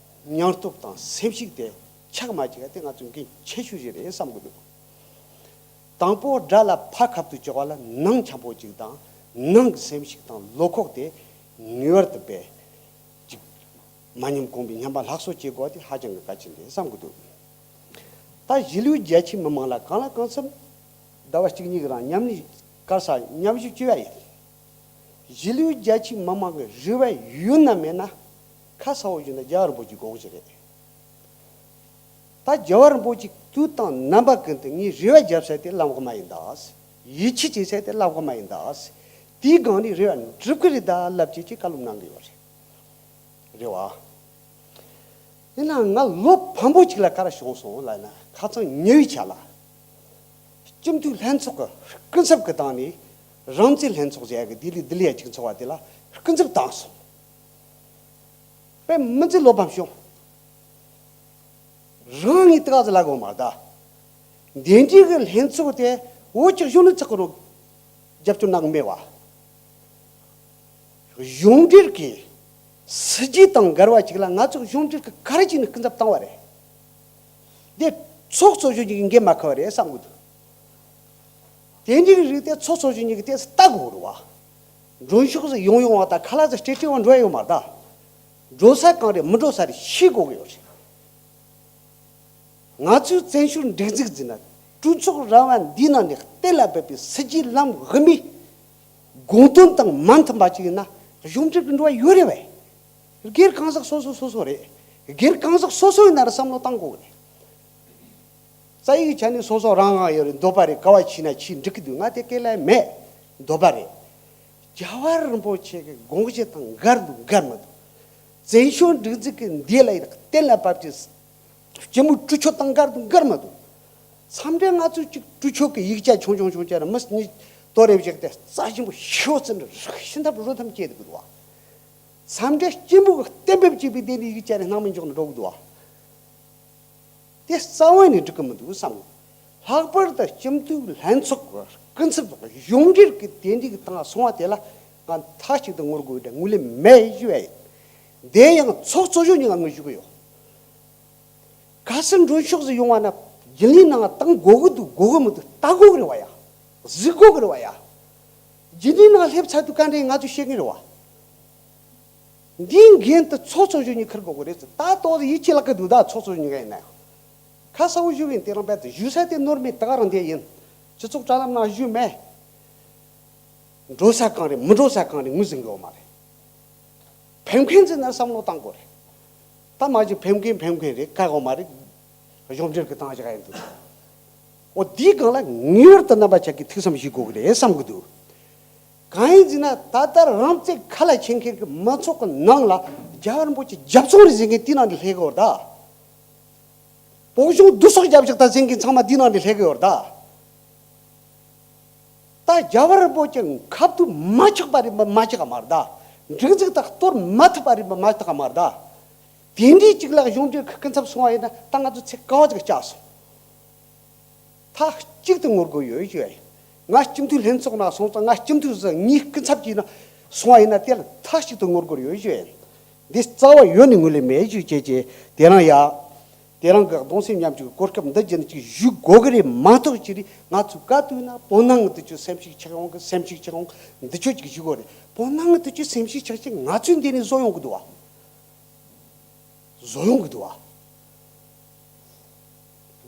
སྙིང་སྟོབས་དང་སེམས་ཤུགས་དེ་ཆག་མ་བཅུག་ཡ་དེ་ང་ཚོའི་འགན་ཆེ་ཤོས་ཤིག་རེད་བསམ་གི་འདུག་དང་པོ་དགྲ་ལ་ཕར་ཁ་ཐུག་བཅུག་པ་ལ་ནང་འཆམ་པོ་ཅིག་དང་ནང་གི་སེམས་ཤུགས་དང་བློ་ཁོག་དེ་ངེས་པར་དུ་དཔེ་ཅིག་མ་ཉམས་གོང་འཕེལ་ཉམས་པ་ལྷག་བསམ་བྱེད་དགོས་དེ་ཧ་ཅང་གི་གལ་ཆེན་རེད་བསམ་གི་འདུག་ད་གཞིས་ལུས་རྒྱ་ཆེའི་མི་མང་ལ་གང་ལ་གང་འཚམ་ཟླ་བ་གཅིག་གཉིས་ཀྱི་རིང་མཉམ་ལས་དཀར་ས་མཉམ་ཞུགས་བྱས་པ་ཡིན། གཞིས་ལུས་རྒྱ་ཆེའི་མི་མང་གི་རེ་བ་ཡོད་ན་མེད་ན་ཁ་གསལ་བོ་ཞུས་ན་རྒྱལ་བ་རིན་པོ་ཆེའི་དགོངས་གཞི་རེད། ད་རྒྱལ་བ་རིན་པོ་ཆེ་དུས་དང་རྣམ་པ་ཀུན་ཏུ་ངས་རེ་བ་བརྒྱབ་ས་དེ་བླ་མ་དམག་མི་ཡིན་ད། ཡིད་ཆེས་བྱེད་ས་དེ་བླ་མ་དམག་མི་ཡིན་ད། དེའི་སྒང་ནས་རེ་བ་འགྲུབ་ཀྱི་རེད་ད་ལབ་བྱས་ཀྱི་བཀའ་སློབ་གནང་གི་ཡོད་རེད། རེད་བ། ཡིན་ནའང་ང་ལོ་ཕངས་པོ་ཅིག་ལ་ག་རེ་བྱུང་སོང་ལབ་ན། ཁ་སང་ཉེ་བའི་ཆར་ལ་སྤྱི་འཐུས་ལྷན་ཚོགས་ཀྱི་སྐུ་ཚབ་ཀྱི་སྟེང་ནས་རང་བཙན་ལྷན་ཚོགས་ཟེར་ཡ་གི་ལྡི་ལི་ལྡི་ལི་ཡ་གཅིག་ཚོགས་པ་དེ་ལ་སྐུ་ཚབ་བཏང་སོང་། དཔེ་མི་སྲིད་བློ་ཕམ་བྱུང་། རང་ངས་དེ་ག་ཚོད་ལབ་དགོས་མ་རེད་ད། འདི་འདྲའི་གི་ལྷན་ཚོགས་དེ་བོད་ཀྱི་གཞུང་ནས་ཚོགས་གི་རོགས་རྒྱབ་སྐྱོར་གནང་གི་མེད་བ། གཞུང་འབྲེལ་གྱི་སྲིད་ཇུས་དང་འགལ་བ་ཅིག་ལ་ང་ཚོ་གཞུང་འབྲེལ་གྱི་ག་རེ་བྱས་ནས་སྐུ་ཚབ་བཏང་བ་རེད། འདི་ ཚོགས་གཙོ་གཞོན་གཉིས་ཀྱིས་འགན་མ་ཁུར་བ་རེད་བསམ་གི་འདུག་དེ་འདྲའི་རིགས་དེ་ཚོགས་གཙོ་གཞོན་གཉིས་ཀྱིས་ཏོག་ཙམ་ལྟ་དགོས་རེད་བ། མགྲོན་ཤོག་ཟིག་ཡོང་ཡོང་བ་དང་ཁ་ལག་ཟིག་སྤྲད་སྤྲད་བ་འགྲོ་ཡ་ཡོད་མ་རེད་ད། འགྲོ་ས་གང་རེད་མི་འགྲོ་ས་རེད་ཤེས་དགོས་ཀྱི་ཡོད་རེད། ང་ཚོའི་བཙན་བྱོལ་སྒྲིག་འཛུགས་འཛིན་ན་གྲོས་ཚོགས་ར་བ་འདིའི་ནང་ནས་གཏན་ལ་ཕབ་པའི་སྲིད་ཇུས་ལམ་དབུ་མའི་དགོངས་དོན་དང་མ་མཐུན་པ་ཅིག་ཡིན་ན་གཞུང་འབྲེལ་གྱི་འགྲོ་བ་ཡོད་རེད་བས། སྒེར་གང་ཟག་སོ་སོ་སོ་སོ་རེད། སྒེར་གང་ཟག་སོ་སོ་ཡིན་ན་ར་བསམ་བློ་བཏང་དགོས་རེད། རྩ་ཡིག་ཆ་ནས་སོ་སོ་རང་དབང་ཡོད་རེད། འདོད་པ་རེད། ག་བ་ཕྱིན་ན་ཕྱིན་འགྲིག་གི་འདུག་ང་དེ་སྐད་ལ་མེད། འདོད་པ་རེད། རྒྱལ་བ་རིན་པོ་ཆེ་གི་དགོངས་གཞི་དང་འགལ་འདུག་འགལ་མི་འདུག་བཙན་བྱོལ་སྒྲིག་འཛུགས་ཀྱི་འདི་ལ་ཡིན་གཏན་ལ་ཕབ་ཀྱི་སྤྱི་མོས་གྲོས་ཆོད་དང་འགལ་འདུག་འགལ་མི་འདུག་མཚམས་འདྲེན་ང་ཚོས་གཅིག་གྲོས་ཆོད་ཀྱི་ཡིག་ཆ་ཆུང་ཆུང་ཆུང་ཆུང་ར་མི་གཉིས་གཏོར་རེ་བཞག་སྟེ་རྩ་ཆེན་པོ་ཤོག་ཚུན་རི་ཤིན་ཐབ་རོ་ཐམ་བཅད་འདུག་གི་འདུག་བ། མཚམས་འདྲེན་སྤྱི་མོས་ཀྱི་གཏན་འབེབས་བྱས་པའི་དེ་འདྲའི་ཡིག་ཆ་རེ་སྣང་མེད་འཇོག་ནས་འགྲོ་གི་འདུག་བ། དེ་རྩ་བ་ནས་འགྲིག་གི་མི་འདུག་བསམ། ལྷག་པར་དུ་སྤྱི་འཐུས་ལྷན་ཚོགས་ཀྱི་སྐུ་ཚབ་དང་གཞུང་འབྲེལ་གྱི་དེ་འདྲའི་གི་སྟེང་སོང་བ་དེ་ལ་ང་མཐའ་གཅིག་ཏུ་ངོ་རྒོལ་དང་ངོས་ལེན་མེད་ཞུ་བ་ཡིན། དེ་ཡང་ཚོགས་གཙོ་གཞོན་གཉིས་ལ་ངོས་ཞུ་གི་ཡོད། གལ་སྲིད་མགྲོན་ཤོག་ཟིག་ཡོང་བ་ན་རྒྱུན་ལས་ནང་བཏང་དགོས་ཀྱི་འདུག་དགོས་ཀྱི་མི་འདུག་ལྟ་དགོས་ཀྱི་རེད་བ་ཡ། གཟིགས་དགོས་ཀྱི་རེད་བ་ཡ། རྒྱུན་ལས་ནང་སླེབས་ཚར་དུས་ག་འདྲ་ཡིན་ང་ཚོས་ཤེས་ཀྱི་རེད་བ། འདིའི་འགན་དེ་ཚོགས་གཙོ་གཞོན་གཉིས་འཁུར་དགོས་ཀྱི་རེད་ཟེར། ད་ཏོག་ཙམ་ཡིད་ཆེས་བརླག་གི་འདུག་ད་ཚོགས་གཙོ་གཞོན་གཉིས་ཀ་ཡིན་ན་ཡང་། ཁ་གསལ་བོ་ཞུ་གི་ཡིན། དེ་རིང་རྦད་དེ་ཞུ་ས་དེ་ནོར་མེད་ད་ག་རང་བསྡད་ཡིན། སྤྱི་ཚོགས་དྲ་ལམ་ནང་ཞུས་མེད། འགྲོ་ས་གང་རེད་མི་འགྲོ་ས་གང་རེད་ངོས་ཟིན་གི་ཡོད་མ་རེད། ཕེབས་མཁན་ཚོས་ན་བསམ་བློ་བཏང་དགོས་རེད། ད་མ་གཞི་ཕེབས་མཁན་ཕེབས་མཁན་རེད། བཀག་ཡོད་མ་རེད། གཞུང་འབྲེལ་གྱི་བཏང་བཞག་ཡིན་འདུག་འོ་དེའི་སྒང་ལ་ངེས་པར་དུ་རྣམ་པ་ཆ་གིས་ཐུགས་བསམ་བཞེས་དགོས་ཀྱི་རེད་བསམ་གྱི་འདུག་གང་ཡིན་ཟེར་ན་ད་ལྟ་རང་བཙན་ཁ་ལ་འཁྱེར་མཁན་གྱི་མང་ཚོགས་ཀྱི་ནང་ལ་རྒྱལ་བ་རིན་པོ་ཆེ་རྒྱབ་ཚོང་རེད་ཟེར་མཁན་དེའི་ནང་ནས་སླེབས་ཀྱི་ཡོད་རེད་ད། བོད་གཞུང་བསྡུ་གསོག་རྒྱབ་བཞག་ད་ཟེར་མཁན་ཚང་མ་དེའི་ནང་ནས་སླེབས་ཀྱི་ཡོད་རེད་ད། ད་རྒྱལ་བ་རིན་པོ་ཆེ་ཁ་ཐུག་མ་ཆགས་པ་རེད་མ་མ་ཆགས་པ་མ་རེད་ད། སྒྲིག་འཛུགས་དང་གཏོར་མ་ཐུབ་པ་རེད་མ་མ་ཐུབ་པ་མ་རེད་ད། དེ་འདྲའི་གཅིག་ལ་གཞུང་འབྲེལ་གྱི་སྐུ་ཚབ་སོང་བ་ཡིན་ན་ད་ང་ཚོ་ཚེ་གང་བ་ཅིག་བསྐྱལ་སོང་། མཐའ་གཅིག་ཏུ་ངོ་རྒོལ་ཡོད་ཞུ་ཡ་ཡིན། ང་སྤྱི་འཐུས་ལྷན་ཚོགས་ནང་སོང་ཙང་ང་སྤྱི་འཐུས་སུ་ངའི་སྐུ་ཚབ་ཀྱིས་ན་སོང་བ་ཡིན་ན་དེ་ལ་མཐའ་གཅིག་ཏུ་ངོ་རྒོལ་ཡོད་ཞུ་ཡ་ཡིན། འདི་རྩ་བ་ཡོད་ནས་ངོས་ལེན་མེད་ཞུ་བྱས་ཀྱི་དེ་རང་ཡ། དེ་རང་གི་གདུང་སེམས་མཉམ་སྐྱེད་ཀྱི་གོ་སྐབས་འདི་བརྒྱུད་ནས་ཅིག་ཞུ་དགོས་ཀྱི་རེད་མ་གཏོགས་ཅི་རེད། ང་ཚོས་བཀའ་བཏུས་ན་བོད་ནང་གི་དུས་ཚོད་སེམས་ཤུགས་ཆག་ཡོང་གི་སེམས་ཤུགས་ཆག་ཡོང་གི་འདི་ཆོས་ཅིག་ཞུ་དགོས་རེད། བོད་ནང་གི་དུས་ཚོད་སེམས་ཤུགས་ཆག་ཅིག་ང་ཚོས་འདི་ནས་བཟོ་ཡོང་གི་འདུག་བ། བཟོ་ཡོང་གི་འདུག་བ།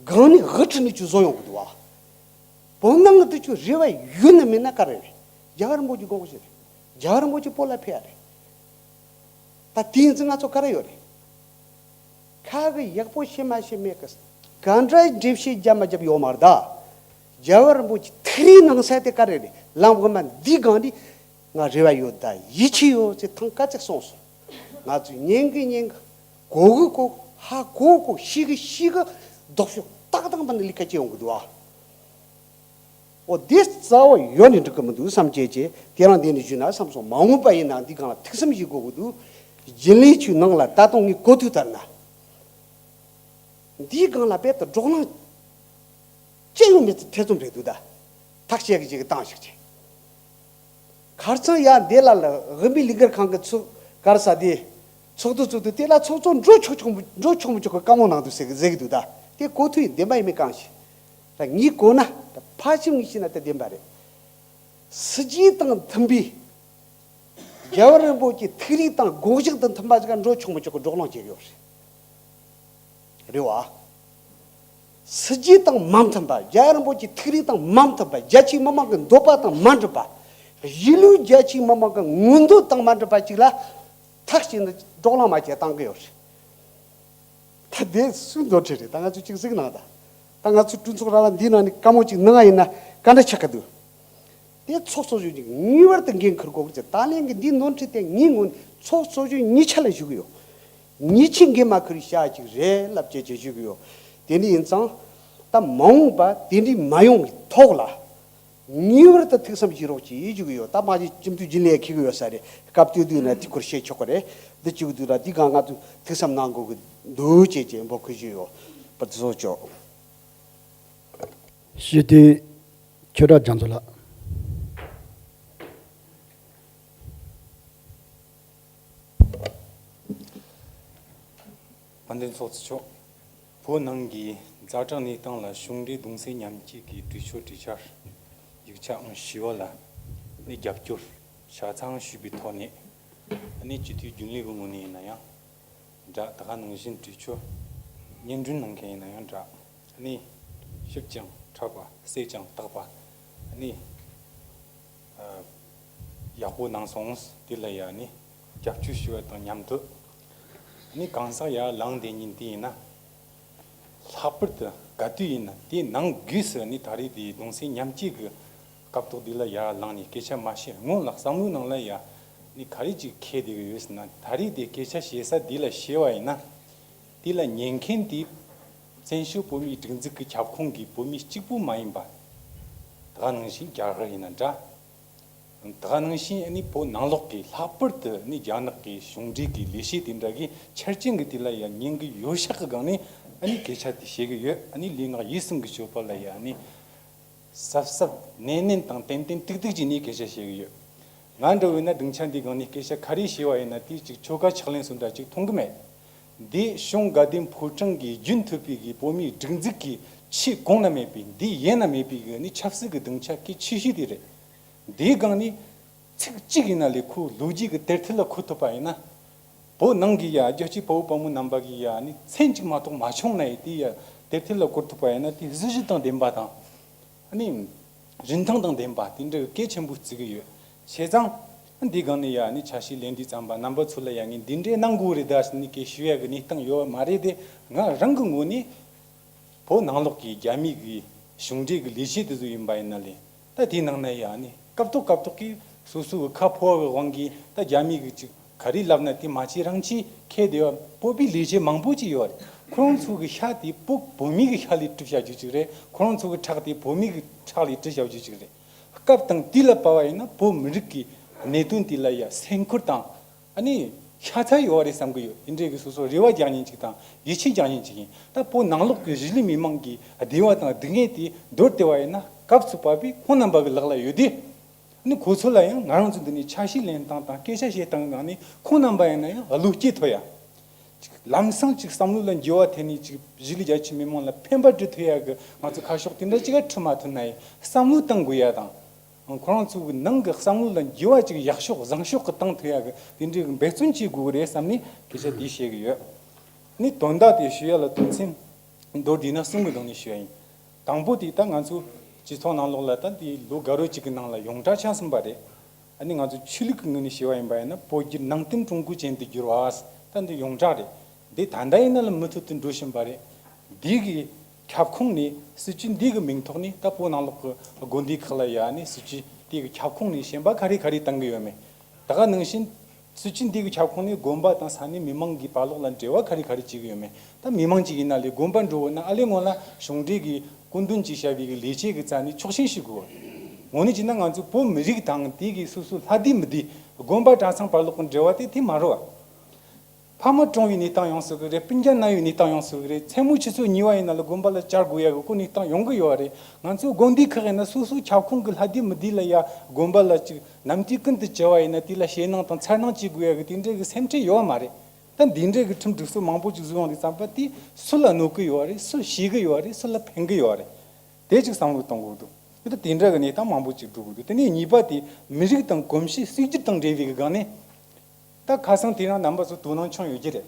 སྒང་ནས་དབུ་ཁྲིད་ནས་ཅིག་བཟོ་ཡོང་གི་འདུག་བ། བོད་ནང་གི་དུས་ཚོད་རེ་བ་ཡོད་ན་མེད་ན་ག་རེ་རེད། རྒྱལ་བ་རིན་པོ་ཆེ་དགོངས་ཞེས་རེད། རྒྱལ་བ་རིན་པོ་ཆེ་བོད་ལ་ཕེབས་ཡ་རེད། ད་དེ་ཡིན་ཙང་ང་ཚོ་ག་རེ་ཡོད་རེད། ཁ་གི་ཡག་པོ་ཤེས་མ་ཤེས་མེད་གི། ག་འདྲའི་འགྲེལ་བཤད་རྒྱབ་མ་རྒྱབ་ཡོད་མ་རེད་ད། རྒྱལ་བ་རིན་པོ་ཆེ་ཐུགས་རེ་གནང་ས་དེ་ག་རེ་རེད། ལམ་དབུ་མ་འདིའི་སྒང་ནས་ང་རེ་བ་ཡོད་ད་ཡིད་ཆེས་ཡོད་ཅེས་ཐེངས་སྐད་ཅིག་གསུངས་སོང་། ང་ཚོས་ཉན་གི་ཉན་གི། གོ་གི་གོ་གི། ཧ་གོ་གི་གོ་གི། ཤེས་གི་ཤེས་གི། ལྡོག་ཕྱོགས་ཏག་ཏག་མ་ནི་ལི་ཁ་ཅེ་ཡོང་གི་འདུག་ཨ། འོ་དེ་རྩ་བ་ཡོད་ནས་འགྲིག་གི་མི་འདུག་བསམ་བྱས་བྱས་དེ་རང་དེ་ནས་ཞུས་ན་བསམ་སོང་། མ་འོངས་པ་ཡིན་ན་འདི་སྒང་ལ་ཐུགས་བསམ་བཞེས་དགོས་ཀྱི་འདུག་རྒྱུན་ལས་ཆུའི་ནང་ལ་ད་དུང་ངས་གོ་ཐོས་ལྟར་ན། འདིའི་སྒང་ལ་རྦད་དེ་བགྲོ་གླེང་ཅི་ཡང་མེད་ཚེ་ཐེ་ཚོམ་རེད་འདུག་ད། ཐག་བཅད་གི་ཅིག་གི་བཏང་ཞིག་ཅེ། ཁར་ཚང་ཡ་འདི་ལ་ལ་དབུ་མའི་ལས་འགུལ་ཁང་གི་ཚོགས་ག་རེ་ཟ་དེ། ཚོགས་འདུ་ཚོགས་དུས་དེ་ལ་ཚོགས་གཙོ་འགྲོ་ཆོག་ཆོག་འགྲོ་ཆོག་མི་ཆོག་གི་བཀའ་མོལ་གནང་འདུག་ཟེར་གི་ཟེར་གི་འདུག་ད་དེ་གོ་ཐོས་ཡིན་བདེན་པ་ཡིན་མིན་གང་ཤེས། ད་ངས་གོ་ན་ད་ཕལ་ཆེར་ངས་ཤེས་ན་ད་བདེན་པ་རེད། སྲིད་ཇུས་དང་མཐུན་པའི་རྒྱལ་བ་རིན་པོ་ཆེའི་ཐུགས་རིག་དང་དགོངས་གཞི་དང་མཐུན་པ་ཞིག་ག་འགྲོ་ཆོག་མི་ཆོག་གི་བགྲོ་གླེང་བྱེད་ཀྱི་ཡོད་རེད། རེད་བ། སྲིད་ཇུས་དང་མ་མཐུན་པ། རྒྱལ་བ་རིན་པོ་ཆེའི་ཐུགས་རིག་དང་མ་མཐུན་པ། རྒྱ་ཆེའི་མི་མང་གི་འདོད་པ་དང་མ་འགྲིག་པ། གཞིས་ལུས་རྒྱ་ཆེའི་མི་མང་གི་མངོན་འདོད་དང་མ་འགྲིག་པ་ཅིག་ལ་ཐག་བཅད་ནས་བགྲོ་གླེང་མ་བྱས་བཏང་གི་ཡོད་རེད། ད་དེ་སུའི་འདོད་བྲལ་རེད། ད་ང་ཚོས་ཅིག་གཟིགས་གནང་ད། ད་ང་ཚོའི་གྲོས་ཚོགས་ར་བ་འདིའི་ནང་ནས་བཀའ་མོལ་ཅིག་གནང་ཡ་ཡིན་ན་ག་འདྲ་ཆགས་ཀྱི་འདུག་དེ་ཚོགས་གཙོ་གཞོན་གྱིས་ངེས་པར་དུ་འགན་འཁུར་དགོས་ཀྱི་ཟེར། ད་ལན་གྱི་འདིའི་ནོར་འཁྲུལ་དེ་ངའི་ངོས་ནས་ཚོགས་གཙོ་གཞོན་གཉིས་ཆ་ལ་ཞུ་གི་ཡོད། ཉིན་གཅིག་འགན་མ་ཁུར་བྱ་ཅིག་རེད་ལབ་བྱས་བྱས་ཞུ་གི་ཡོད། དེ་འདྲ་ཡིན་ཙང་ད་མ་འོངས་པ་དེ་འདྲའི་མ་ཡོང་གི་ཐོག་ལ་ངེས་པར་དུ་ཐུགས་བསམ་བཞེས་རོགས་གྱིས་ཞུ་གི་ཡོད། ད་མ་གཞི་སྤྱི་འཐུས་རྒྱུན་ལས་འཁེལ་གི་ཡོད་ས་རེད། སྐབས་དུས་དུས་ན་དེ་སྐོར་བཤད་ཆོག་གི་རེད། འདི་བྱེད་གི་འདུག་ལ་འདི་གང་ང་ཚོས་ཐུགས་བསམ་གནང་དགོས་གི་འདུག་ཅེས་ཅེས་འབོད་སྐུལ་ཞུས་ཡོད་པ་དེ་ཚོ་ཆོག་ཞི་བདེ་ཆོས་གྲགས་རྒྱ་མཚོ་ལགས། དཔལ་ལྡན་ཚོགས་གཙོ་མཆོག་བོད་ནང་གི་ཛ་དྲག་གནས་སྟངས་ལ་གཞུང་འབྲེལ་གདུང་སེམས་མཉམ་སྐྱེད་ཀྱི་གྲོས་ཆོད་གྲོས་འཆར་ཡིག་ཆ་ཨང་བཞི་བ་ལ་ནི་རྒྱབ་སྐྱོར་ཆ་ཚང་ཞུས་པའི་ཐོག་ནས། ནི་སྤྱི་འཐུས་རྒྱུན་ལས་ཀྱི་ངོས་ནས་ཡིན་ན་ཡང་འདྲ། ད་ག་ནང་བཞིན་གྲོས་ཆོད་སྙན་སྒྲོན་གནང་མཁན་ཡིན་ན་ཡང་འདྲ། ནི་ཞིབ་ཅིང་ཕྲ་བ། གསལ་ཅིང་དག་པ། ནི་ཡག་པོ་གནང་སོང་། དེ་ལ་ཡ་ནི་རྒྱབ་སྐྱོར་ཞུ་བ་དང་མཉམ་དུ། ནི་གང་ཟག་ཡར་ལངས་བསྡད་མཁན་དེ་ཡིན་ན། ལྷག་པར་དུ་ག་དུས་ཡིན་ན་དེ་ནང་སྒོས་སུ་ནི་ད་རེས་དེ་གདུང་སེམས་མཉམ་སྐྱེད་ཀྱི་སྐབས་ཐོག་དེ་ལ་ཡར་ལངས་ནས་སྐད་ཆ་མ་བཤད་སྔོན་ལ་བསམ་བློའི་ནང་ལ་ཡ་ནི་ག་རེ་ཅིག་འཁེལ་བསྡད་ཀྱི་ཡོད་ཟེར་ན། ད་རེས་དེ་སྐད་ཆ་བཤད་ས་དེ་ལ་བཤད་པ་ཡིན་ན། དེ་ལ་ཉན་མཁན་དེ་བཙན་བྱོལ་བོད་མིའི་སྒྲིག་འཛུགས་ཀྱི་ཁྱབ་ཁོངས་ཀྱི་བོད་མི་གཅིག་པུ་མ་ཡིན་པ། ད་ག་ནང་བཞིན་རྒྱ་གར་ཡིན་ན་འདྲ། ད་ག་ནང་བཞིན་ཨ་ནི་བོད་ནང་ལོགས་ཀྱི་ལྷག་པར་དུ་ཨ་ནི་རྒྱ་ནག་གི་གཞུང་འབྲེལ་གྱི་ལས་བྱེད་དེ་འདྲ་གིས་ཆ་རྐྱེན་གྱི་དེ་ལ་ཡང་ཉན་གྱི་ཡོད་ཤག་གི་སྒང་ནས་ཨ་ནི་སྐད་ཆ་དེ་བཤད་གི་ཡོད། ཨ་ནི་ལུས་ངག་ཡིད་གསུམ་གྱི་སྤྱོད་པ་ལ་ཡང་ཨ་ནི་གཟབ་གཟབ་ནན་ནན་དང་ཏན་ཏན་ཏིག་ཏིག་བྱས་ནས་སྐད་ཆ་བཤད་གི་ཡོད། ང་འདྲ་བོ་ཡིན་ན་སྡིངས་ཆ་འདི་སྒང་ནས་སྐད་ཆ་ག་རེ་བཤད་པ་ཡིན་ན་དེ་ཅིག་ཆོལ་ཁ་ཕྱག་ལེན་སུ་འདྲ་ཅིག་མཐོང་གི་མེད། འདི་གཞུང་དགའ་ལྡན་ཕོ་བྲང་གི་རྒྱུན་མཐུད་པའི་གི་བོད་མིའི་སྒྲིག་འཛུགས་ཀྱི་ཆེས་གོང་ན་མེད་པའི་འདི་ཡན་ན་མེད་པའི་གི་ནི་ཆབ་སྲིད་ཀྱི་སྡིངས་ཆ་གལ་ཆེ་ཤོས་དེ་རེད། འདིའི་སྒང་ནས་ཚིག་གཅིག་ཡིན་ན་ལས་ཁོ་ལོ་རྒྱུས་ཀྱི་དེར་ཐེར་ལ་འཁོད་ཐུབ་པ་ཡིན་ན། བོད་ནང་གི་ཡ་རྒྱལ་གཅེས་དཔའ་བོ་དཔའ་མོ་རྣམ་པ་གི་ཡ་ནི་མཚན་གཅིག་མ་གཏོགས་མ་བྱུང་ན་ཡི་དེ་ཡ་དེར་ཐེར་ལ་བཀོད་ཐུབ་པ་ཡིན་ན་དེ་གཟི་བརྗིད་དང་ལྡན་པ་དང་། ཨ་ནི་རིན་ཐང་དང་ལྡན་པ་དེ་འདྲ་གི་གལ་ཆེན་པོ་བརྩི་གི་ཡོད། བྱས་ཙང་འདི་སྒང་ནས་ཡ་ནི་ཆ་ཤས་ལེན་དུས་ཙམ་པ་རྣམ་པ་ཚོ་ལ་ཡ་ངས་འདི་འདྲའི་གནང་དགོས་རེད་ད་ཟེར་ནས་སྐད་ཞུ་ཡ་གི་གནས་སྟངས་ཡོད་པ་མ་རེད་དེ། ང་རང་གི་ངོས་ནས་བོད་ནང་ལོགས་ཀྱི་རྒྱ་མི་གི་གཞུང་འབྲེལ་གི་ལས་བྱེད་དེ་ཚོ་ཡིན་པ་ཡིན་ན་ལས་ད་དེའི་ནང་ན་ཡ་ནི་སྐབས་ཐོག་སྐབས་ཐོག་གི་སོ་སོ་གི་ཁ་ཕོ་བ་གི་དབང་གིས་ད་རྒྱ་མི་གི་ཅིག་ག་རེ་ལབ་ན་དེ་མ་བྱེད་རང་བྱེད་ཁེལ་བསྡད་པ་བོད་པའི་ལས་བྱེད་མང་པོ་ཅིག་ཡོད་རེད། ཁོ་རང་ཚོ་གི་ཤ་དེ་བོད་བོད་མི་གི་ཤ་ལས་གྲུབ་བྱ་རྒྱུ་ཅིག་རེད། ཁོ་རང་ཚོ་གི་ཁྲག་དེ་བོད་མི་གི་ཁྲག་ལས་གྲུབ་བྱ་རྒྱུ་ཅིག་རེད། སྐབས་དང་དུས་ལ་བབ་པ་ཡིན་ན་བོད་མི་རིགས་ཀྱི་གནད་དོན་དེ་ལ་ཡ་སེམས་ཁུར་དང་ཨ་ནི་ཤ་ཚ་ཡོད་རེད་བསམ་གི་ཡོད། དེ་འདྲའི་གི་སོ་སོ་རེ་བ་རྒྱག་མཁན་ཅིག་དང་ཡིད་ཆེས་རྒྱག་མཁན་ཅིག་ཡིན། ད་བོད་ནང་ལོགས་ཀྱི་གཞིས་ལུས་མི་མང་གི་བདེ་བ་དང་སྡུག་བསྔལ་དེ་མདོར་བསྡུས་པ་ཡིན་ན་སྐབས་སུ་བབས་པའི་ཁོང་རྣམ་པ་གི་ལག་ལ་ཡོད་དེ། ཨ་ནི་ཁོ་ཚོ་ལ་ཡང་ང་རང་ཚོ་འདི་ནས་ཆ་ཤས་ལེན་སྟངས་དང་སྐད་ཆ་བཤད་སྟངས་སྒང་ནས་ཁོང་རྣམ་པ་ཡིན་ན་ཡང་བློ་སྐྱེད་ཐོབ་ཡ། ཅིག་ལམ་སང་ཅིག་བསམ་བློ་ལ་འགྱུར་བ་ཐེབས་ནས་ཅིག་གཞིས་ལུས་རྒྱ་ཆེ་མི་མང་ལ་ཕན་པ་སྒྲུབ་ཐུབ་ཡ་གི་ང་ཚོ་ཁ་ཕྱོགས་དེ་འདྲ་ཅིག་ག་ཁྲིད་མ་ཐུབ་ན་ཡང་བསམ་བློ་བཏང་དགོས་ཡ་དང་། ཁོ་རང་ཚོ་གི་ནང་གི་བསམ་བློ་ལ་འགྱུར་བ་ཅིག་ཡག་ཕྱོགས་བཟང་ཕྱོགས་ཀྱི་བཏང་ཐུབ་ཡ་གི་དེ་འདྲའི་གི་འབད་བརྩོན་བྱེད་དགོས་གི་རེད་བསམ་ནས་སྐད་ཆ་འདི་བཤད་གི་ཡོད། ནི་དོན་དག་དེ་ཞུ་ཡ་ལ་དོན་ཚན་མདོར་བསྡུས་ན་གསུམ་གི་སྒང་ནས་ཞུ་ཡ་ཡིན། དང་པོ་དེ་ད་ང་ཚོ་སྤྱི་ཚོགས་ནང་ལོགས་ལ་ད་འདི་ལོ་འགའ་རོ་ཅིག་གི་ནང་ལ་ཡོངས་གྲགས་ཆགས་ཟིན་པ་རེད། ཨ་ནི་ང་ཚོ་ཆོས་ལུགས་ཀྱི་ངོས་ནས་བཤད་པ་ཡིན་པ་ཡིན་ན་བོད་བརྒྱུད་ནང་བསྟན་ཀྲུང་གོ་ཅན་དུ་བསྒྱུར་བ། ད་འདི་ཡོངས་གྲགས་རེད། འདི་ད་ལྟ་ཡིན་ན་ལ་མུ་མཐུད་དུ་འགྲོ་བཞིན་པ་རེད། འདི་གི་ཁྱབ་ཁོངས་ནས་སྲིད་ཇུས་འདི་གི་མིང་ཐོག་ནས་ད་བོད་ནང་ལོགས་ཀྱི་དགོན་སྡེ་ཁག་ལ་ཡ་ནི་སྲིད་ཇུས་དེ་གི་ཁྱབ་ཁོངས་ནས་གཞན་པ་ག་རེ་ག་རེ་བཏང་གི་ཡོད་མེད། ད་ག་ནང་བཞིན་སྲིད་ཇུས་འདི་གི་ཁྱབ་ཁོངས་ནས་དགོན་པ་དང་ས་གནས་མི་མང་གི་བར་ལོགས་ལ་འབྲེལ་བ་ག་རེ་ག་རེ་བྱེད་ཀྱི་ཡོད་མེད། ད་མི་མང་ཅིག་ཡིན་ན་ལས་དགོན་པ་འགྲོ་འོས་ན་ཨ་ལས་སྔོན་ལ་གཞུང་འབྲེལ་གྱི་སྐུ་མདུན་གྱིས་བཤད་པའི་གི་ལས་བྱེད་ཀྱི་རྩ་ནས་ཆོག་མཆན་ཞུ་དགོས། ངོ་ནས་བྱས་ན་ང་ཚོ་བོད་མི་རིགས་དང་དེ་གི་སོ་སོ་ལྷ་སྡེ་མི་སྡེ་དགོན་པ་གྲྭ་ཚང་བར་ལོགས་ཀྱི་འབྲེལ་བ་དེ་དེ་མ་རེད་བ། ཕ་མ་གྲོངས་པའི་གནས་སྟངས་ཡོང་སྲིད་གི་རེད། སྤུན་ཀྱག་ན་ཡོད་གནས་སྟངས་ཡོང་སྲིད་གི་རེད། མཚན་མོ་ཆུ་ཚོད་གཉིས་པ་ཡིན་ན་ལ་དགོན་པ་ལ་བཅར་དགོས་ཡ་གི་ཁོ་གནས་སྟངས་ཡོང་གི་ཡོད་རེད། ང་ཚོའི་དགོན་སྡེ་ཁག་ཡིན་ན་སོ་སོའི་ཁྱབ་ཁོངས་གི་ལྷ་སྡེ་མི་སྡེ་ལ་ཡ་དགོན་པ་ལ་ཅིག་ནམ་དུས་ཀུན་ཏུ་བཅར་བ་ཡིན་ན་དེ་ལ་ཞེད་སྣང་དང་འཚེར་སྣང་བྱེད་དགོས་ཡ་གི་དེ་འདྲའི་གི་སེམས་ཁྲལ་ཡོད་མ་རེད། ད་འདི་འདྲའི་གི་ཁྲིམས་སྒྲིག་སྲོལ་མང་པོ་ཅིག་བཟོས་ཡོང་དུས་ཙམ་པ་དེ་སུ་ལ་གནོད་གི་ཡོད་རེད། སུ་ཞེད་གི་ཡོད་རེད། སུ་ལ་ཕན་གི་ཡོད་རེད། དེ་ཅིག་བསམ་བློ་གཏོང་དགོས་འདུག་ད་དེ་འདྲ་གི་གནས་སྟངས་མང་པོ་ཅིག་འགྲོ་གི་འདུག་དེ་ནས་གཉིས་པ་དེ་མི་རིགས་དང་གོམས་གཤིས་གཅིག་གྱུར་དང་འབྲེལ་བའི་གི་སྒང་ནས། ད་ཁ་སང་དེ་རིང་རྣམ་པ་ཚོ་དོ་སྣང་བྱུང་ཡོད་ཀྱི་རེད།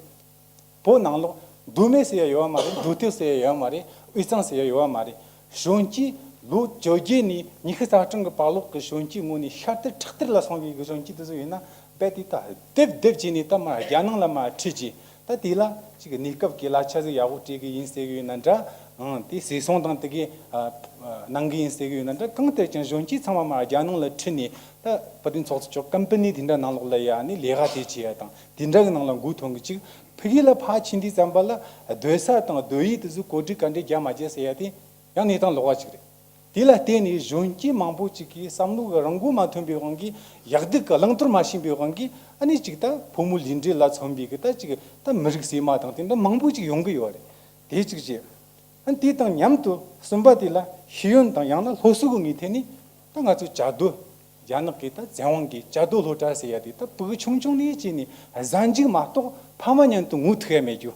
བོད་ནང་ལོགས་མདོ་སྨད་ཟེར་ཡ་ཡོད་བ་མ་རེད། མདོ་སྟོད་ཟེར་ཡ་ཡོད་བ་མ་རེད། དབུས་གཙང་ཟེར་ཡ་ཡོད་བ་མ་རེད། གཞོན་སྐྱེས་ལོ་བཅོ་བརྒྱད་ནས་ཉི་ཤུ་རྩ་གྲངས་ཀྱི་བར་ལོགས་ཀྱི་གཞོན་སྐྱེས་ངོས་ནས་ཤར་དུ་ཁྲག་ཐེར་ལ་སོང་བའི་གི་གཞོན་སྐྱེས་དེ་ཚོ་ཡིན་ན་རྦད་དེ་ད་རྡེབ་རྡེབ་བྱས་ནས་ད་མར་རྒྱ་ནང་ལ་མར་ཁྲིད་ཀྱི། ད་དེ་ལ་ཅིག་གནས་སྐབས་ཀྱི་གླ་ཆ་ཟིག་ཡག་པོ་སྤྲད་གི་ཡིན་ཟེར་གི་ཡོད་ན་འདྲ། ཨང་དེ་ཟས་སོང་དང་དེ་གི་ཨ་ཨ་གནང་གི་ཡིན་ཟེར་གི་ཡོད་ན་འདྲ། གང་ལྟར་ཀྱང་གཞོན་སྐྱེས་ཚང་མ་མར་རྒྱ་ནང་ལ་ཁྲིད་ནས་ད་བོད་དོན་ཚོགས་གཙོ་མཆོག་ཀམ་པ་ནི་དེ་འདྲ་ནང་ལོགས་ལ་ཡ་ནི་ལས་ཀ་དེ་བྱེད་ཡ་དང་དེ་འདྲ་གི་ནང་ལ་འགོ་ཐོན་གི། ཅིག་ཕ་གི་ལ་ཕར་ཕྱིན་དུས་ཙམ་པ་ལ་སྡོད་ས་དང་སྡོད་ཡུལ་དེ་ཚོ་གོ་སྒྲིག་ག་འདྲས་རྒྱག་མ་རྒྱག་ཟེར་ཡ་དེ་ཡང་གནས་སྟངས་ལོགས་ཀ་ཅིག་རེད། དེ་ལ་བརྟེན་ནས་གཞོན་སྐྱེས་མང་པོ་ཅིག་གིས་བསམ་བློ་གི་རང་མགོ་མ་ཐོན་པའི་དབང་གིས། ཡག་སྡུག་གི་བླང་དོར་མ་ཤེས་པའི་དབང་གིས། ཨ་ནི་ཅིག་ད་ཕོ་མོ་ལུས་འབྲེལ་ལ་མཚོན་པའི་གི་ད་ཅིག་ད་མི་རིགས་ཟེར་མ་དང་དེ་འདྲ་མང་པོ་ཅིག་ཡོང་གི་ཡོད་རེད། དེ་གཅིག་བྱས། ཨ་ནི་དེ་དང་མཉམ་དུ་གསུམ་པ་དེ་ལ་ཤེས་ཡོན་དང་ཡང་ན་སློབ་གསོ་གི་ངོས་ཐད་ནས་ད་ང་ཚོ་བྱ་རྡོ། རྒྱ་ནག་གི་ད་བཙན་དབང་གི་བྱ་རྡོ་སློབ་གྲྭ་ཟེར་ཡ་དེ་ད་ཕྲུ་གུ་ཆུང་ཆུང་ནས་བྱས་ནས་གཟའ་མཇུག་མ་གཏོགས་ཕ་མ་མཉམ་དུ་ངོ་ཐུག་ཡ་མེད་རྒྱུ།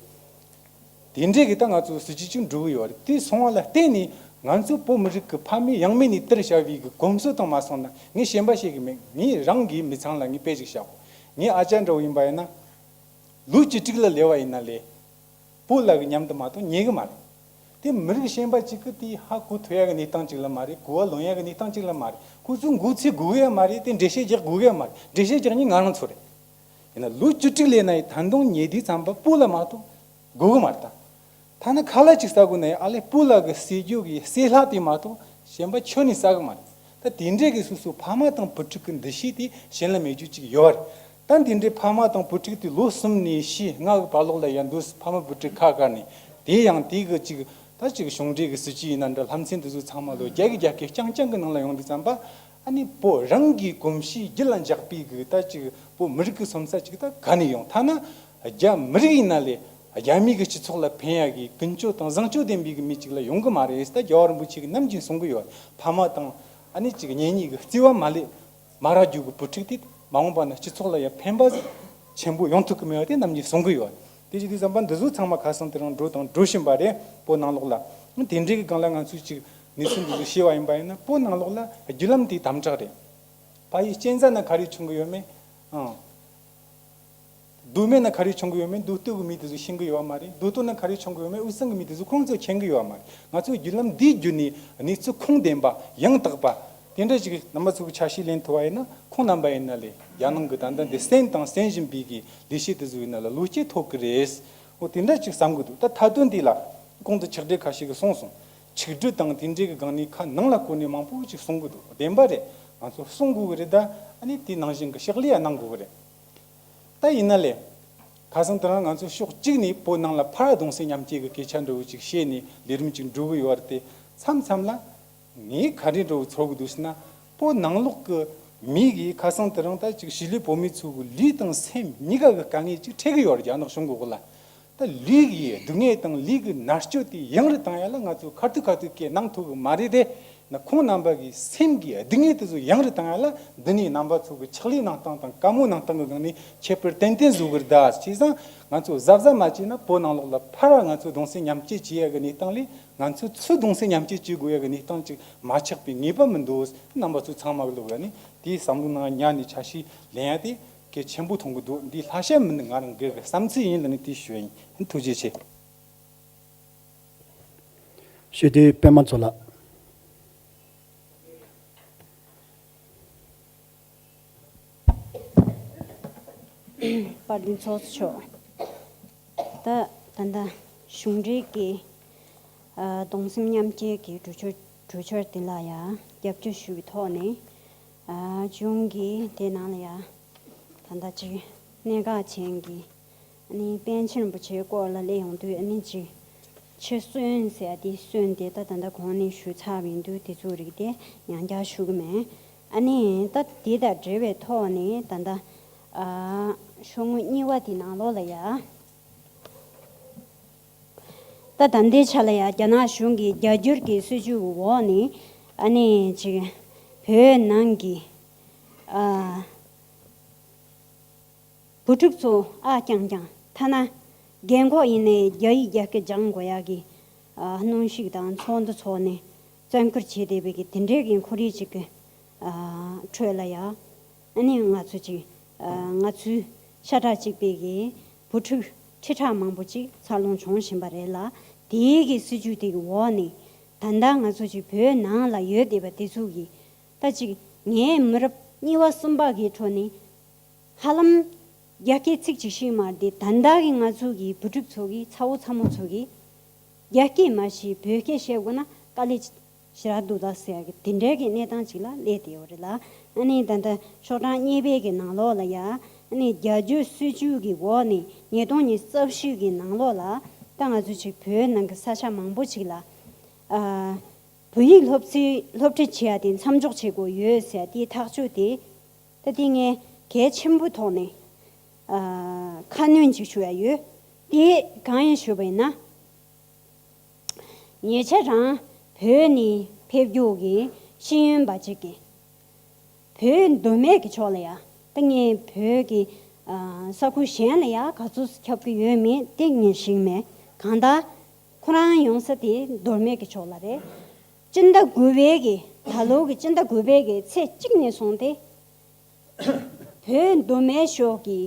དེ་འདྲས་ཀྱི་ད་ང་ཚོ་སྲིད་ཇུས་ཅིག་འགྲོ་གི་ཡོད་རེད། དེ་སོང་བ་ལ་བརྟེན་ནས་ང་ཚོ་བོད་མི་རིགས་ཀྱི་ཕ་མེས་ཡང་མེས་ནས་དར་བྱ་བའི་གི་གོམས་སྲོལ་དང་མ་སོང་ན། ངས་ཞེན་པ་བྱེད་གི་མེད། ངས་རང་གི་མི་ཚང་ལ་ངས་དཔེ་ཞིག་བཞག་གོ། ངའི་ཨ་ཅག་འདྲ་བོ་ཡིན་པ་ཡིན་ན། ལོ་བཅུ་དྲུག་ལ་སླེབས་པ་ཡིན་ན་ལས། སྤོ་ལགས་ཀྱི་མཉམ་དུ་མ་གཏོགས་ཉལ་གི་མ་རེད། དེ་མི་རིགས་གཞན་པ་གཅིག་གིས་དེ་ཧ་གོ་ཐུབ་ཡ་གི་གནས་སྟངས་གཅིག་ལ་མ་རེད། གོ་བ་ལོན་ཡ་གི་གནས་སྟངས་གཅིག་ལ་མ་རེད། ཁོ་ཚོས་མགོ་ཚོས་དགོས་གི་ཡ་མ་རེད། དེ་འགྲེལ་བཤད་རྒྱག་དགོས་གི་ཡ་མ་རེད། འགྲེལ་བཤད་རྒྱག་མཁན་ང་རང་ཚོ་རེད། ཡིན་ན་ལོ་བཅུ་དྲུག་སླེབས་ན་ཡི་ད་དུང་ཉལ་དུས་ཙམ་པ་སྤོ་ལགས་མ་གཏོགས་དགོས་གི་མ་རེད་ད། ཐ་ན་ཁ་ལག་ཅིག་ཟ་དགོས་ན་ཡང་ཨ་ལས་སྤོ་ལགས་ཀྱི་ཟས་རྒྱུ་གི་ཟས་ལྷག་དེ་མ་གཏོགས་གཞན་པ་ཁྱོན་ནས་ཟ་གི་མ་རེད། ད་དེ་འདྲས་ཀྱི་སོ་སོ་ཕ་མ་དང་བུ་ཕྲུག་གི་འདུ་ཤེས་དེ་གཞན་ལ་མེད་རྒྱུ་ཅིག་ཡོད་རེད། ད་དེ་འདྲས་ཕ་མ་དང་བུ་ཕྲུག་དེ་ལོ་གསུམ་ནས་བཞི་ལྔ་གི་བར་ལོགས་ལ་ཡང་འདུག་ཕ་མ་བུ་ཕྲུག་ཁ་བཀར་ནས། དེ་ཡང་དེ་གི་ཅིག་ད་ཅིག་གཞུང་འབྲེལ་གྱི་སྲིད་ཇུས་ཡིན་ན་འདྲ། ལྷ་མཚན་དེ་ཚོ་ཚང་མ་ལོ་བརྒྱ་གི་བརྒྱ་སྐད་རྐྱང་རྐྱང་གི་ནང་ལ་ཡོང་དུས་ཙམ་པ། ཨ་ནི་བོད་རང་གི་གོམས་གཤིས་རྒྱུད་ལ་འཇགས་པའི་གི་ད་ཅིག་བོད་མི་རིགས་ཀྱི་སོང་ས་ཅིག་ད་ག་ནས་ཡོང་། ཐ་ན་རྒྱ་མི་རིགས་ཡིན་ན་ལས་རྒྱ་མི་གི་སྤྱི་ཚོགས་ལ་ཕན་ཡ་གི་ཀུན་སྤྱོད་དང་བཟང་སྤྱོད་ལྡན་པའི་གི་མི་ཅིག་ལ་ཡོང་གི་མ་རེད། ད་རྒྱལ་བ་རིན་པོ་ཆེ་གི་ནམ་རྒྱུན་གསུང་གི་ཡོད། ཕ་མ་དང་ཨ་ནི་ཅིག་གཉེན་ཉེ་གི་བརྩེ་བ་མ་ལས་མ་རག་རྒྱུ་གི་བུ་ཕྲུག་དེ་མ་འོངས་པ་ན་སྤྱི་ཚོགས་ལ་ཡང་ཕན་པ་ཆེན་པོ་ཡོང་ཐུབ་ཀྱི་མེད་པ་དེ་ནམ་རྒྱུན་གསུང་གི་ཡོད། དེ་བྱེད་དུས་ཙམ་པ་འདི་ཚོ་ཚང་མ་ཁ་སང་དེ་རིང་འགྲོ་དང་འགྲོ་བཞིན་པ་རེད། བོད་ནང་ལོགས་ལ། དེ་འདྲའི་གི་སྒང་ལ་ང་ཚོས་ཅིག་གནས་ཚུལ་འདི་ཚོ་ཤེས་པ་ཡིན་པ་ཡིན་ན། བོད་ནང་ལོགས་ལ་བརྒྱུད་ལམ་དེ་དམ་དྲག་རེད། ཕ་ཡུལ་གཅན་ཚ་ན་ག་རེ་བྱུང་གི་ཡོད་མེད། ཨང་། མདོ་སྨད་ན་ག་རེ་བྱུང་གི་ཡོད་མེད་མདོ་སྟོད་ཀྱི་མི་དེ་ཚོ་ཤེས་ཀྱི་ཡོད་མ་རེད། མདོ་སྟོད་ན་ག་རེ་བྱུང་གི་ཡོད་མེད་དབུས་གཙང་གི་མི་དེ་ཚོ་ཁོང་ཚོ་མཁྱེན་གྱི་ཡོད་མ་རེད། ང་ཚོས་བརྒྱུད་ལམ་འདིའི་བརྒྱུད་ནས་གནས་ཚུལ་ཁུངས་ལྡན་པ་ཡང་དག་པ་དེ་འདྲ་ཞིག་རྣམ་པ་ཚོ་གི་ཆ་ཤས་ལེན་ཐུབ་པ་ཡིན་ན། ཁོང་རྣམ་པ་ཡིན་ན་ལས་རྒྱ་ནང་གི་ད་ལྟ་འདི་གསན་དང་གསན་བཞིན་པའི་གི་ལས་བྱེད་དེ་ཚོ་ཡིན་ན་ལ་བློ་སྐྱེད་ཐོབ་ཀྱི་རེད། འོ་དེ་འདྲ་ཅིག་བསམ་གྱི་འདུག་ད་མཐའ་དོན་འདི་ལ་གོང་དུ་ཕྱག་སྦྲེལ་ཁ་ཤས་ཀྱིས་གསུངས་སོང་། ཆིག་སྒྲིལ་དང་དེ་འདྲའི་གི་སྒང་ནས་ཁ་ནང་ལ་བསྐོར་ནས་མང་པོ་ཅིག་གསུང་གི་འདུག་བདེན་པ་རེད། ང་ཚོ་གསུང་དགོས་གི་རེད། ད་ཨ་ནི་དེ་ནང་བཞིན་གི་ཕྱག་ལས་ཡང་གནང་དགོས་གི་རེད། ད་ཡིན་ན་ལས། ཁ་སང་དེ་རིང་ང་ཚོ་ཕྱོགས་གཅིག་ནས་བོད་ནང་ལ་ཕར་གདུང་སེམས་མཉམ་སྐྱེད་ཀྱི་སྐད་ཆ་འདྲ་བོ་ཅིག་བཤད་ནས་ལས་རིམ་ཅིག་འགྲོ་གི་ཡོད་རེད་དེ། མཚམས་མཚམས་ལ་ངས་ག་རེ་འདྲ་བོ་ཚོར་གི་འདུག་ཟེར་ན། བོད་ནང་ལོགས་ཀྱི་མི་གིས་ཁ་སང་དེ་རིང་ད་ཅིག་གཞིས་ལུས་བོད་མི་ཚོ་གི་ལུས་དང་སེམས་གཉིས་ཀ་གི་དཀའ་ངལ་ཅིག་འཕྲད་གི་ཡོད་རེད། རྒྱ་ནག་གཞུང་གི་འོག་ལ། ད་ལུས་ཀྱི་སྡུག་བསྔལ་དང་ལུས་ཀྱི་མནར་གཅོད་དེ་ཡང་རུ་བཏང་ཡ་ལ་ང་ཚོས་ཁ་ཐུག་ཁ་ཐུག་སྐད་གནང་ཐུབ་གི་མ་རེད་དེ། ན་ཁོང་རྣམ་པ་གི་སེམས་ཀྱི་སྡུག་བསྔལ་དེ་ཚོ་ཡང་རུ་བཏང་ཡ་ལ། འདི་ནས་རྣམ་པ་ཚོ་གི་ཕྱག་ལས་གནང་སྟངས་དང་བཀའ་མོལ་གནང་སྟངས་ཀྱི་སྒང་ནས་ཁྱད་པར་ཏན་ཏན་བཟོ་གི་རེད་ད། བྱས་ཙང་ང་ཚོ་གཟབ་གཟབ་མ་བྱས་ན་བོད་ནང་ལོགས་ལ་ཕར་ང་ཚོ་གདུང་སེམས་མཉམ་སྐྱེད་བྱེད་ཡ་གི་གནས་སྟངས་ལས། ང་ཚོ་ཚུར་གདུང་སེམས་མཉམ་སྐྱེད་བྱེད་དགོས་ཡ་གི་གནས་སྟངས་ཅིག་མ་ཆགས་པའི་ངེས་པ་མི་འདུག་རྣམ་པ་ཚོ་ཚང་མ་གི་ལོག་ཡ་ནས་དེའི་བསམ་བློ་ནང་ཉར་ནས་ཆ་ཤས་ལེན་ཡ་དེ་གལ་ཆེན་པོ་མཐོང་གི་འདུག་འདི་ལྷག་བཤད་མིན། ང་རང་སྒེར་གྱི་བསམ་ཚུལ་ཡིན་ལ་ནི་དེ་ཞུ་ཡ་ཡིན། ཐུགས་རྗེ་ཆེ། ཞུ་དེ་པད་མ་མཚོ་ལགས། དཔལ་ལྡན་ཚོགས་གཙོ་མཆོག་ད་ད་ལྟ་གཞུང་འབྲེལ་གྱི་ཨ་གདུང་སེམས་མཉམ་སྐྱེད་ཀྱི་གྲོས་ཆོད་གྲོས་ཆོད་དེ་ལ་ཡང་རྒྱབ་སྐྱོར་ཞུ་བའི་ཐོག་ནས། ཨ་གཞུང་གིས་དེ་ནང་ལ་ཡང་ད་ལྟ་ཅིག་གནད་འགག་ཅན་གྱི་ཨ་ནི་པཎ་ཆེན་རིན་པོ་ཆེའི་སྐོར་ལ་སླེབས་ཡོང་དུས། ཨ་ནི་ཅིག་ཆེད་སོན་ཟེར་ཡ་དེ་སོན་དེ་ད་ད་ལྟ་གོང་ནས་ཞུས་ཚར་བ་ཡིན་དུས། དེ་ཚོ་རིགས་དེ་ཡང་བསྐྱར་ཞུ་གི་མེད། ཨ་ནི་ད་དེ་དང་འབྲེལ་བའི་ཐོག་ནས་ད་ལྟ་ཨ་ཤོག་ངོས་གཉིས་པ་དེ་ནང་ལོགས་ལ་ཡ། ད་ད་ལྟའི་ཆ་ལ་ཡ་རྒྱ་ནག་གཞུང་གི་རྒྱ་སྒྱུར་གྱི་སྲིད་བྱུས་འོག་ནས་ཨ་ནི་ཅིག་བོད་ནང་གི་ཨ་བུ་ཕྲུག་ཚོ་ཨ་རྐྱང་རྐྱང་། ཐ་ན་རྒན་འཁོགས་ཡིན་ནའི་རྒྱ་ཡིག་རྒྱ་སྐད་སྦྱང་དགོས་ཡ་གི་ཨ་གནོན་ཤུགས་དང་ཚོགས་འདུ་ཚོགས་ནས་བཙན་བཀུར་བྱས་བསྡད་པའི་གི་དེ་འདྲའི་གི་ཁོར་ཡུག་ཅིག་གི་ཨ་ཁྲོད་ལ་ཡ། ཨ་ནི་ང་ཚོ་ཅིག་ཨ་ང་ཚོའི་ཤ་ཁྲག་གཅིག་པའི་གི་བུ་ཕྲུག་ཁྲི་ཕྲག་མང་པོ་ཅིག་འཚར་ལོངས་བྱུང་བཞིན་པ་རེད་ལ། དེའི་གི་སྲིད་བྱུས་དེ་གི་འོག་ནས་ད་ལྟ་ང་ཚོ་ཅིག་བོད་ནང་ལ་ཡོད་བསྡད་པ་དེ་ཚོ་གི་ད་ཅིག་ངའི་མི་རབས་གཉིས་པ་གསུམ་པ་གི་ཁྲོད་ནས་ཧ་ལམ་རྒྱ་སྐད་ཚིག་གཅིག་ཤེས་མ་རེད་དེ། ད་ལྟ་གི་ང་ཚོ་གི་བུ་ཕྲུག་ཚོ་གི་ཚ་བོ་ཚ་མོ་ཚོ་གི་རྒྱ་སྐད་མ་ཤེས་བོད་སྐད་བཤད་དགོས་ན་དཀའ་ལས་ཞེ་དྲག་འདུག་ད་ཟེར་གི་དེ་འདྲའི་གི་གནས་སྟངས་ཅིག་ལ་སླེབས་བསྡད་ཡོད་རེད་ལ། ཨ་ནི་ད་ལྟ་ཤོག་གྲངས་གཉིས་པའི་གི་ནང་ལོགས་ལ་ཡ། ཨ་ནི་རྒྱ་སྒྱུར་སྲིད་བྱུས་གི་འོག་ནས་ཉིས་སྟོང་ཉི་ཤུ་རྩ་བཞི་གི་ནང་ལོགས་ལ་ད་ང་ཚོ་ཅིག་བོད་ནང་གི་ས་ཆ་མང་པོ་ཅིག་ལ་ཨ་བོད་ཡིག་སློབ་ཚན་སློབ་ཁྲིད་བྱེད་ཡ་དེ་མཚམས་འཇོག་བྱེད་དགོས་ཡོད་ཟེར་དེའི་ཐག་གཅོད་དེ། ད་དེ་ངས་གལ་ཆེན་པོའི་ཐོག་ནས་ཨ་ཁ་སྣོན་ཅིག་ཞུ་ཡ་ཡོད། དེ་གང་ཡིན་ཞུས་པ་ཡིན་ན། ཉེ་ཆར་རང་བོད་ནས་ཕེབས་རྒྱུ་གི་ཤེས་ཡོན་པ་ཅིག་གིས་བོད་མདོ་སྨད་ཀྱི་ཕྱོགས་ལ་ཡ། ད་ངས་བོད་ཀྱི་ཨ་ས་ཁུལ་གཞན་ལ་ཡ་ག་ཚོད་ཁྱབ་ཀྱི་ཡོད་མེད་དེ་ངས་ཤེས་མེད། གང་ལྟར་ཁོ་རང་ཡོང་ས་དེ་མདོ་སྨད་ཀྱི་ཕྱོགས་ལ་རེད། སྤྱི་ཟླ་དགུ་པའི་གི་ད་ལོ་གི་སྤྱི་ཟླ་དགུ་པའི་གི་ཚེས་གཅིག་ནས་བཟུང་སྟེ། བོད་མདོ་སྨད་ཕྱོགས་ཀྱི་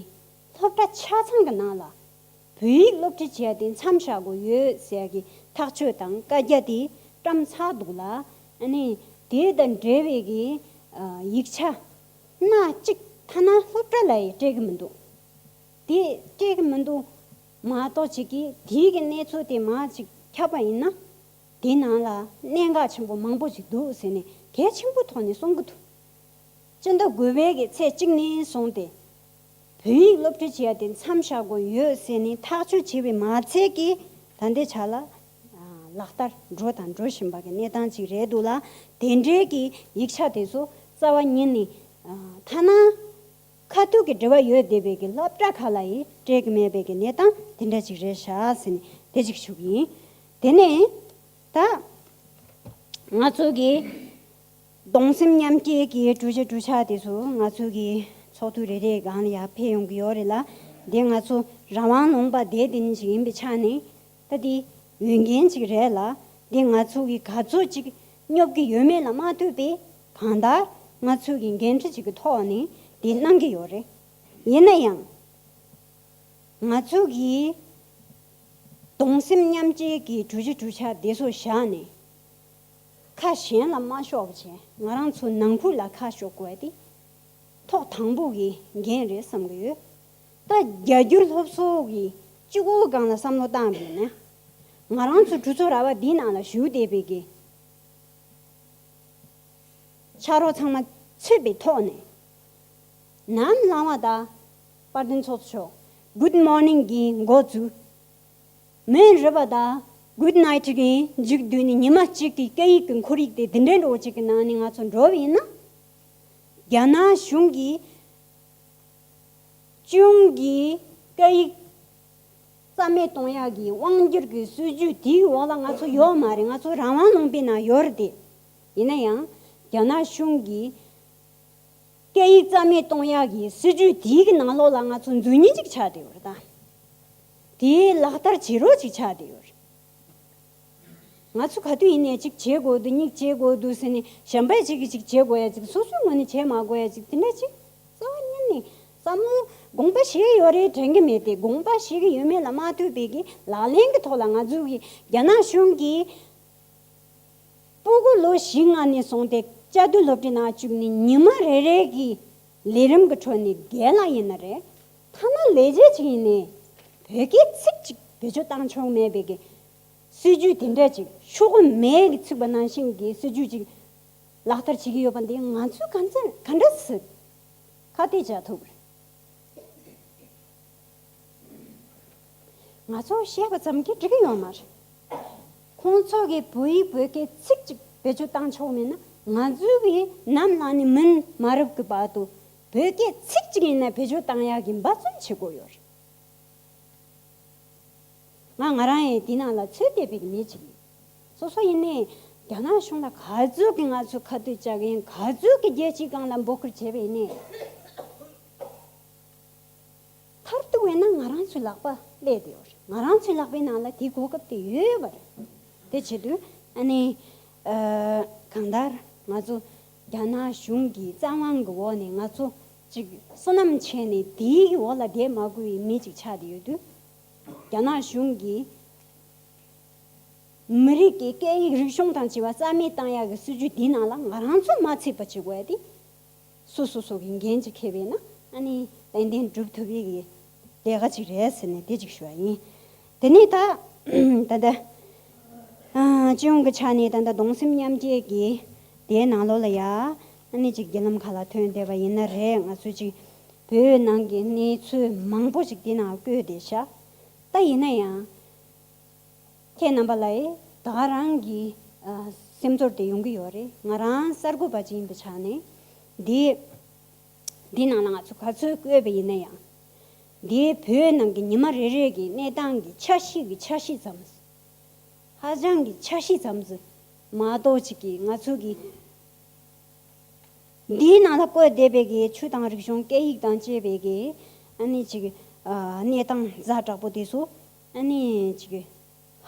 སློབ་གྲྭ་ཆ་ཚང་གི་ནང་ལ་བོད་ཡིག་སློབ་ཁྲིད་བྱས་ཏེ་མཚམས་བཞག་དགོས་ཡོད་ཟེར་གྱི་ཐག་གཅོད་དང་བཀའ་རྒྱ་དེ་བཀྲམ་ཚར་འདུག་ལ། ཨ་ནི་དེ་དང་འབྲེལ་བའི་གི་ཡིག་ཆ་སྣ་གཅིག་ཐ་ན་སློབ་གྲྭ་ལ་ཡང་སྤྲད་ཀྱི་མི་འདུག་དེ་སྤྲད་ཀྱི་མི་འདུག་མ་གཏོགས་ཅིག་གིས་དེའི་གི་གནས་ཚུལ་དེ་མར་ཅིག་ཁྱབ་པ་ཡིན་ན། དེའི་ནང་ལ་གནད་འགག་ཆེན་པོ་མང་པོ་ཅིག་འདུག་ཟེར་ནས་གལ་ཆེན་པོ་ཐོག་ནས་གསུང་གི་འདུག་སྤྱི་ཟླ་དགུ་པའི་གི་ཚེས་གཅིག་ནས་བཟུང་སྟེ་བོད་ཡིག་སློབ་ཁྲིད་བྱེད་ཡ་དེ་མཚམས་བཞག་དགོས་ཡོད་ཟེར་ནས་ཐག་གཅོད་བྱས་པའི་མ་ཚད་ཀྱི་ད་ལྟའི་ཆ་ལ་ལག་བསྟར་འགྲོ་དང་འགྲོ་བཞིན་པ་གི་གནས་སྟངས་ཅིག་རེད་འདུག་ལ། དེ་འདྲའི་གི་ཡིག་ཆ་དེ་ཚོ་རྩ་བ་ཉིད་ནས་ཐ་ན་ཁ་ཐུག་གི་འབྲེལ་བ་ཡོད་བསྡད་པའི་གི་སློབ་གྲྭ་ཁག་ལ་ཡིས་སྤྲད་ཀྱི་མེད་པའི་གི་གནས་སྟངས་དེ་འདྲ་ཅིག་རེད་ཤག་ཟེར་ནས་དེ་ཅིག་ཞུ་གི་ཡིན། དེ་ནས་ད་ང་ཚོ་གི་གདུང་སེམས་མཉམ་སྐྱེད་ཀྱི་གྲུ་ཆ་གྲུ་ཆ་དེ་ཚོ་ང་ཚོ་གི་ཚོགས་འདུ་རེ་རེའི་སྒང་ལ་ཡར་ཕེབས་ཡོང་གི་ཡོད་རེད་ལ། འདི་ང་ཚོ་རང་དབང་ལུང་པ་བསྡད་དེ་ནི་ཅིག་ཡིན་པའི་ཆ་ནས་ད་འདི་འོས་འགན་ཅིག་རེད་ལ། འདི་ང་ཚོ་གི་ག་ཚོད་ཅིག་སྙོབ་ཀྱི་ཡོད་མེད་ལ་མ་ལྟོས་པའི་གང་ལྟར་ང་ཚོ་གི་འགན་འཁྲི་ཅིག་གི་ཐོག་ནས་འདི་གནང་གི་ཡོད་རེད། ཡིན་ན་ཡང་། ང་ཚོ་གིས་གདུང་སེམས་མཉམ་སྐྱེད་ཀྱི་གྲུ་ཆ་གྲུ་ཆ་དེ་ཚོ་བཞག་ནས་ཁ་གཞན་ལ་མ་ཕྱོགས་པ་བྱས། ང་རང་ཚོ་ནང་ཁུལ་ལ་ཁ་ཕྱོགས་དགོས་ཏེ་ཐོག་དང་པོ་གི་འགན་རེད་བསམ་གི་ཡོད། ད་རྒྱ་སྒྱུར་སློབ་གསོ་གི་གཅིག་པོའི་སྒང་ལ་བསམ་བློ་བཏང་བ་ཡིན་ན། ང་རང་ཚོ་གྲོས་ཚོགས་ར་བ་འདིའི་ནང་ལ་བཞུགས་བསྡད་པའི་གི་ཕྱག་རོགས་ཚང་མ་ཚུད་པའི་ཐོག་ནས། ནམ་ལངས་པ་དང་དཔལ་ལྡན་ཚོགས་གཙོ་མཆོག Good morning གི་འགོ་འཛུགས། མོན་རི་བ་དང་Good night གི་མཇུག་བསྡུས་ནས་ཉི་མ་གཅིག་གི་སྐད་ཡིག་གི་ཁོར་ཡུག་དེ་འདི་འདྲའི་འདྲ་བོ་ཅིག་གི་ནང་ནས་ང་ཚོ་འགྲོ་བ་ཡིན་ན། རྒྱ་ནག་གཞུང་གིས་གཅོང་གི་སྐད་ཡིག་རྩ་མེད་གཏོང་ཡག་གི་དབང་སྒྱུར་གྱི་སྲིད་ཇུས་དེའི་འོག་ལ་ང་ཚོ་ཡོད་མ་རེད། ང་ཚོ་རང་དབང་ལུང་པའི་ནང་ཡོད་རེད་དེ། ཡིན་ན་ཡང་རྒྱ་ནག་གཞུང་གིས་སྐད་ཡིག་རྩ་མེད་གཏོང་ཡག་གི་སྲིད་ཇུས་དེའི་གི་ནང་ལོགས་ལ་ང་ཚོ་འཛུལ་མཁན་ཅིག་ཆགས་བསྡད་ཡོད་རེད་ད། དེའི་ལག་བསྟར་བྱེད་རོགས་ཅིག་ཆགས་བསྡད་ཡོད་རེད། ང་ཚོ་ག་དུས་ཡིན་ནའི་གཅིག་བྱེད་དགོས་འདུག་གཉིས་བྱེད་དགོས་འདུག་ཟེར་ནས་གཞན་པས་གཅིག་གིས་གཅིག་བྱེད་དགོས་ཡ་གཅིག་སོ་སོའི་ངོས་ནས་བྱེད་མ་དགོས་ཡ་གཅིག་དེ་འདྲ་གཅིག་རྩ་བ་ཉིད་ནས་བསམ་བློ་དགོངས་པ་བཞེས་ཡོད་རེད་དྲན་གྱི་མེད་དེ། དགོངས་པ་བཞེས་ཀྱི་ཡོད་མེད་ལ་མ་ལྟོས་པའི་གི་ལག་ལེན་གྱི་ཐོག་ལ་ང་ཚོ་གི་རྒྱ་ནག་གཞུང་གིས་སྤུ་གུ་ལོ་བཞི་ལྔ་ནས་བཟུང་སྟེ་བཅའ་སྡོད་སློབ་གྲྭའི་ནང་བཅུག་ནས་ཉི་མ་རེ་རེ་གི་ལས་རིམ་གྱི་ཁྲོད་ནས་རྒན་ལགས་ཡིན་ན་རེད། ཐ་ན་ལས་བྱེད་ཅིག་ཡིན་ནའི་བོད་སྐད་ཚིག་གཅིག་བེད་སྤྱོད་བཏང་ཆོག་མེད་པའི་གི་སྲིད་ཇུས་དེ་འདྲ་ཅིག་ཤོག་གུ་མེ་གི་ཚིག་པ་ནང་བཞིན་གྱི་སྲིད་ཇུས་ཅིག་ལག་བསྟར་བྱེད་ཀྱི་ཡོད་པ་འདི་ང་ཚོས་ག་ཚོད་ག་འདྲ་སེ་ཁ་གཏད་བཅག་ཐུབ་རེད། ང་ཚོ་བཤད་པ་ཙམ་གྱིས་འགྲིག་གི་ཡོད་མ་རེད། ཁོང་ཚོ་གིས་བོད་ཡིག་བོད་སྐད་ཚིག་གཅིག་བེད་སྤྱོད་བཏང་ཆོག་མེད་ན། ང་ཚོས་གིས་ནམ་ལངས་ནས་མུན་མ་རུབ་ཀྱི་བར་དུ་བོད་སྐད་ཚིག་གཅིག་ཡིན་ན་བེད་སྤྱོད་བཏང་ཡག་གི་འབད་བརྩོན་བྱེད་དགོས་ཡོད་རེད། ང་ང་རང་ཡང་དེ་ནང་ལ་ཚོད་བསྡད་པའི་མི་ཅིག་ཡིན། སོ་སོ་ཡིན་ནའི་རྒྱ་ནག་གཞུང་ལ་ག་ཚོད་ཀྱི་ང་ཚོས་ཁ་གཏད་བཅག་གི་ཡིན། ག་ཚོད་ཀྱི་རྒྱལ་སྤྱིའི་སྒང་ལ་འབོད་སྐུལ་བྱས་པ་ཡིན་ནའི། མཐར་གཏུགས་པས་ན་ང་རང་ཚོའི་ལག་པ་སླེབས་བསྡད་ཡོད་རེད། ང་རང་ཚོའི་ལག་པའི་ནང་ལ་དེའི་གོ་སྐབས་དེ་ཡོད་པ་རེད། དེ་བྱེད་དུས་ཨ་ནི་ཨ་གང་ལྟར་ང་ཚོ་རྒྱ་ནག་གཞུང་གི་རྩ་དབང་གི་འོག་ནས་ང་ཚོ་ཅིག་བསོད་ནམས་ཆེ་ནས་དེའི་འོག་ལ་བསྡད་མ་དགོས་པའི་མི་ཅིག་ཆགས་བསྡད་ཡོད་དུས། རྒྱ་ནག་གཞུང་གིས་མི་རིགས་ཀྱི་སྐད་ཡིག་རིག་གཞུང་དང་བཅས་པ་རྩ་མེད་བཏང་ཡག་གི་སྲིད་ཇུས་འདིའི་ནང་ལ་ང་རང་ཚོ་མ་ཚུད་པ་བྱེད་དགོས་ཡ་དེ། སོ་སོ་སོ་གི་འགན་ཅིག་འཁྱེར་བས་ན་ཨ་ནི་ཏན་ཏན་སྒྲུབ་ཐུབ་ཡག་གི་ལས་ཀ་ཅིག་རེད་ཟེར་ནས་དེ་ཅིག་ཞུ་བ་ཡིན། དེ་ནས་ད་ད་ལྟ་ཨ་སྤྱི་ཡོངས་ཀྱི་ཆ་ནས་ད་ལྟ་གདུང་སེམས་མཉམ་སྐྱེད་ཀྱི་དེའི་ནང་ལོགས་ལ་ཡ་ཨ་ནི་ཅིག་བརྒྱུད་ལམ་ཁག་ལ་ཐོན་བསྡད་པ་ཡིན་ན་རེད། ང་ཚོས་ཅིག་བོད་ནང་གི་གནས་ཚུལ་མང་པོ་ཅིག་དེ་ནང་བཀོད་བསྡད་ཤག་ད་ཡིན་ན་ཡང་། ཁྱེད་རྣམ་པ་ལ་ཡི་ད་ག་རང་གི་ཨ་སེམས་ཚོར་དེ་ཡོང་གི་ཡོད་རེད། ང་རང་གསར་འགོད་པ་ཅིག་ཡིན་པའི་ཆ་ནས་འདི་འདི་ནང་ལ་ང་ཚོ་ག་ཚོད་བཀོད་པ་ཡིན་ན་ཡང་། འདི་བོད་ནང་གི་ཉི་མ་རེ་རེ་གི་གནས་སྟངས་ཀྱི་ཆ་ཤས་ཀྱི་ཆ་ཤས་ཙམ། ཧ་ཅང་གི་ཆ་ཤས་ཙམ་ཟིག་མ་གཏོགས་ཅིག་གི་ང་ཚོ་གི་འདིའི་ནང་ལ་བཀོད་བསྡད་པའི་གི་ཆོས་དང་རིག་གཞུང་སྐད་ཡིག་དང་བཅས་པའི་གི་ཨ་ནི་ཅིག་ཨ་གནས་སྟངས་ཛ་དྲག་པོ་དེ་ཚོ་ཨ་ནི་ཅིག་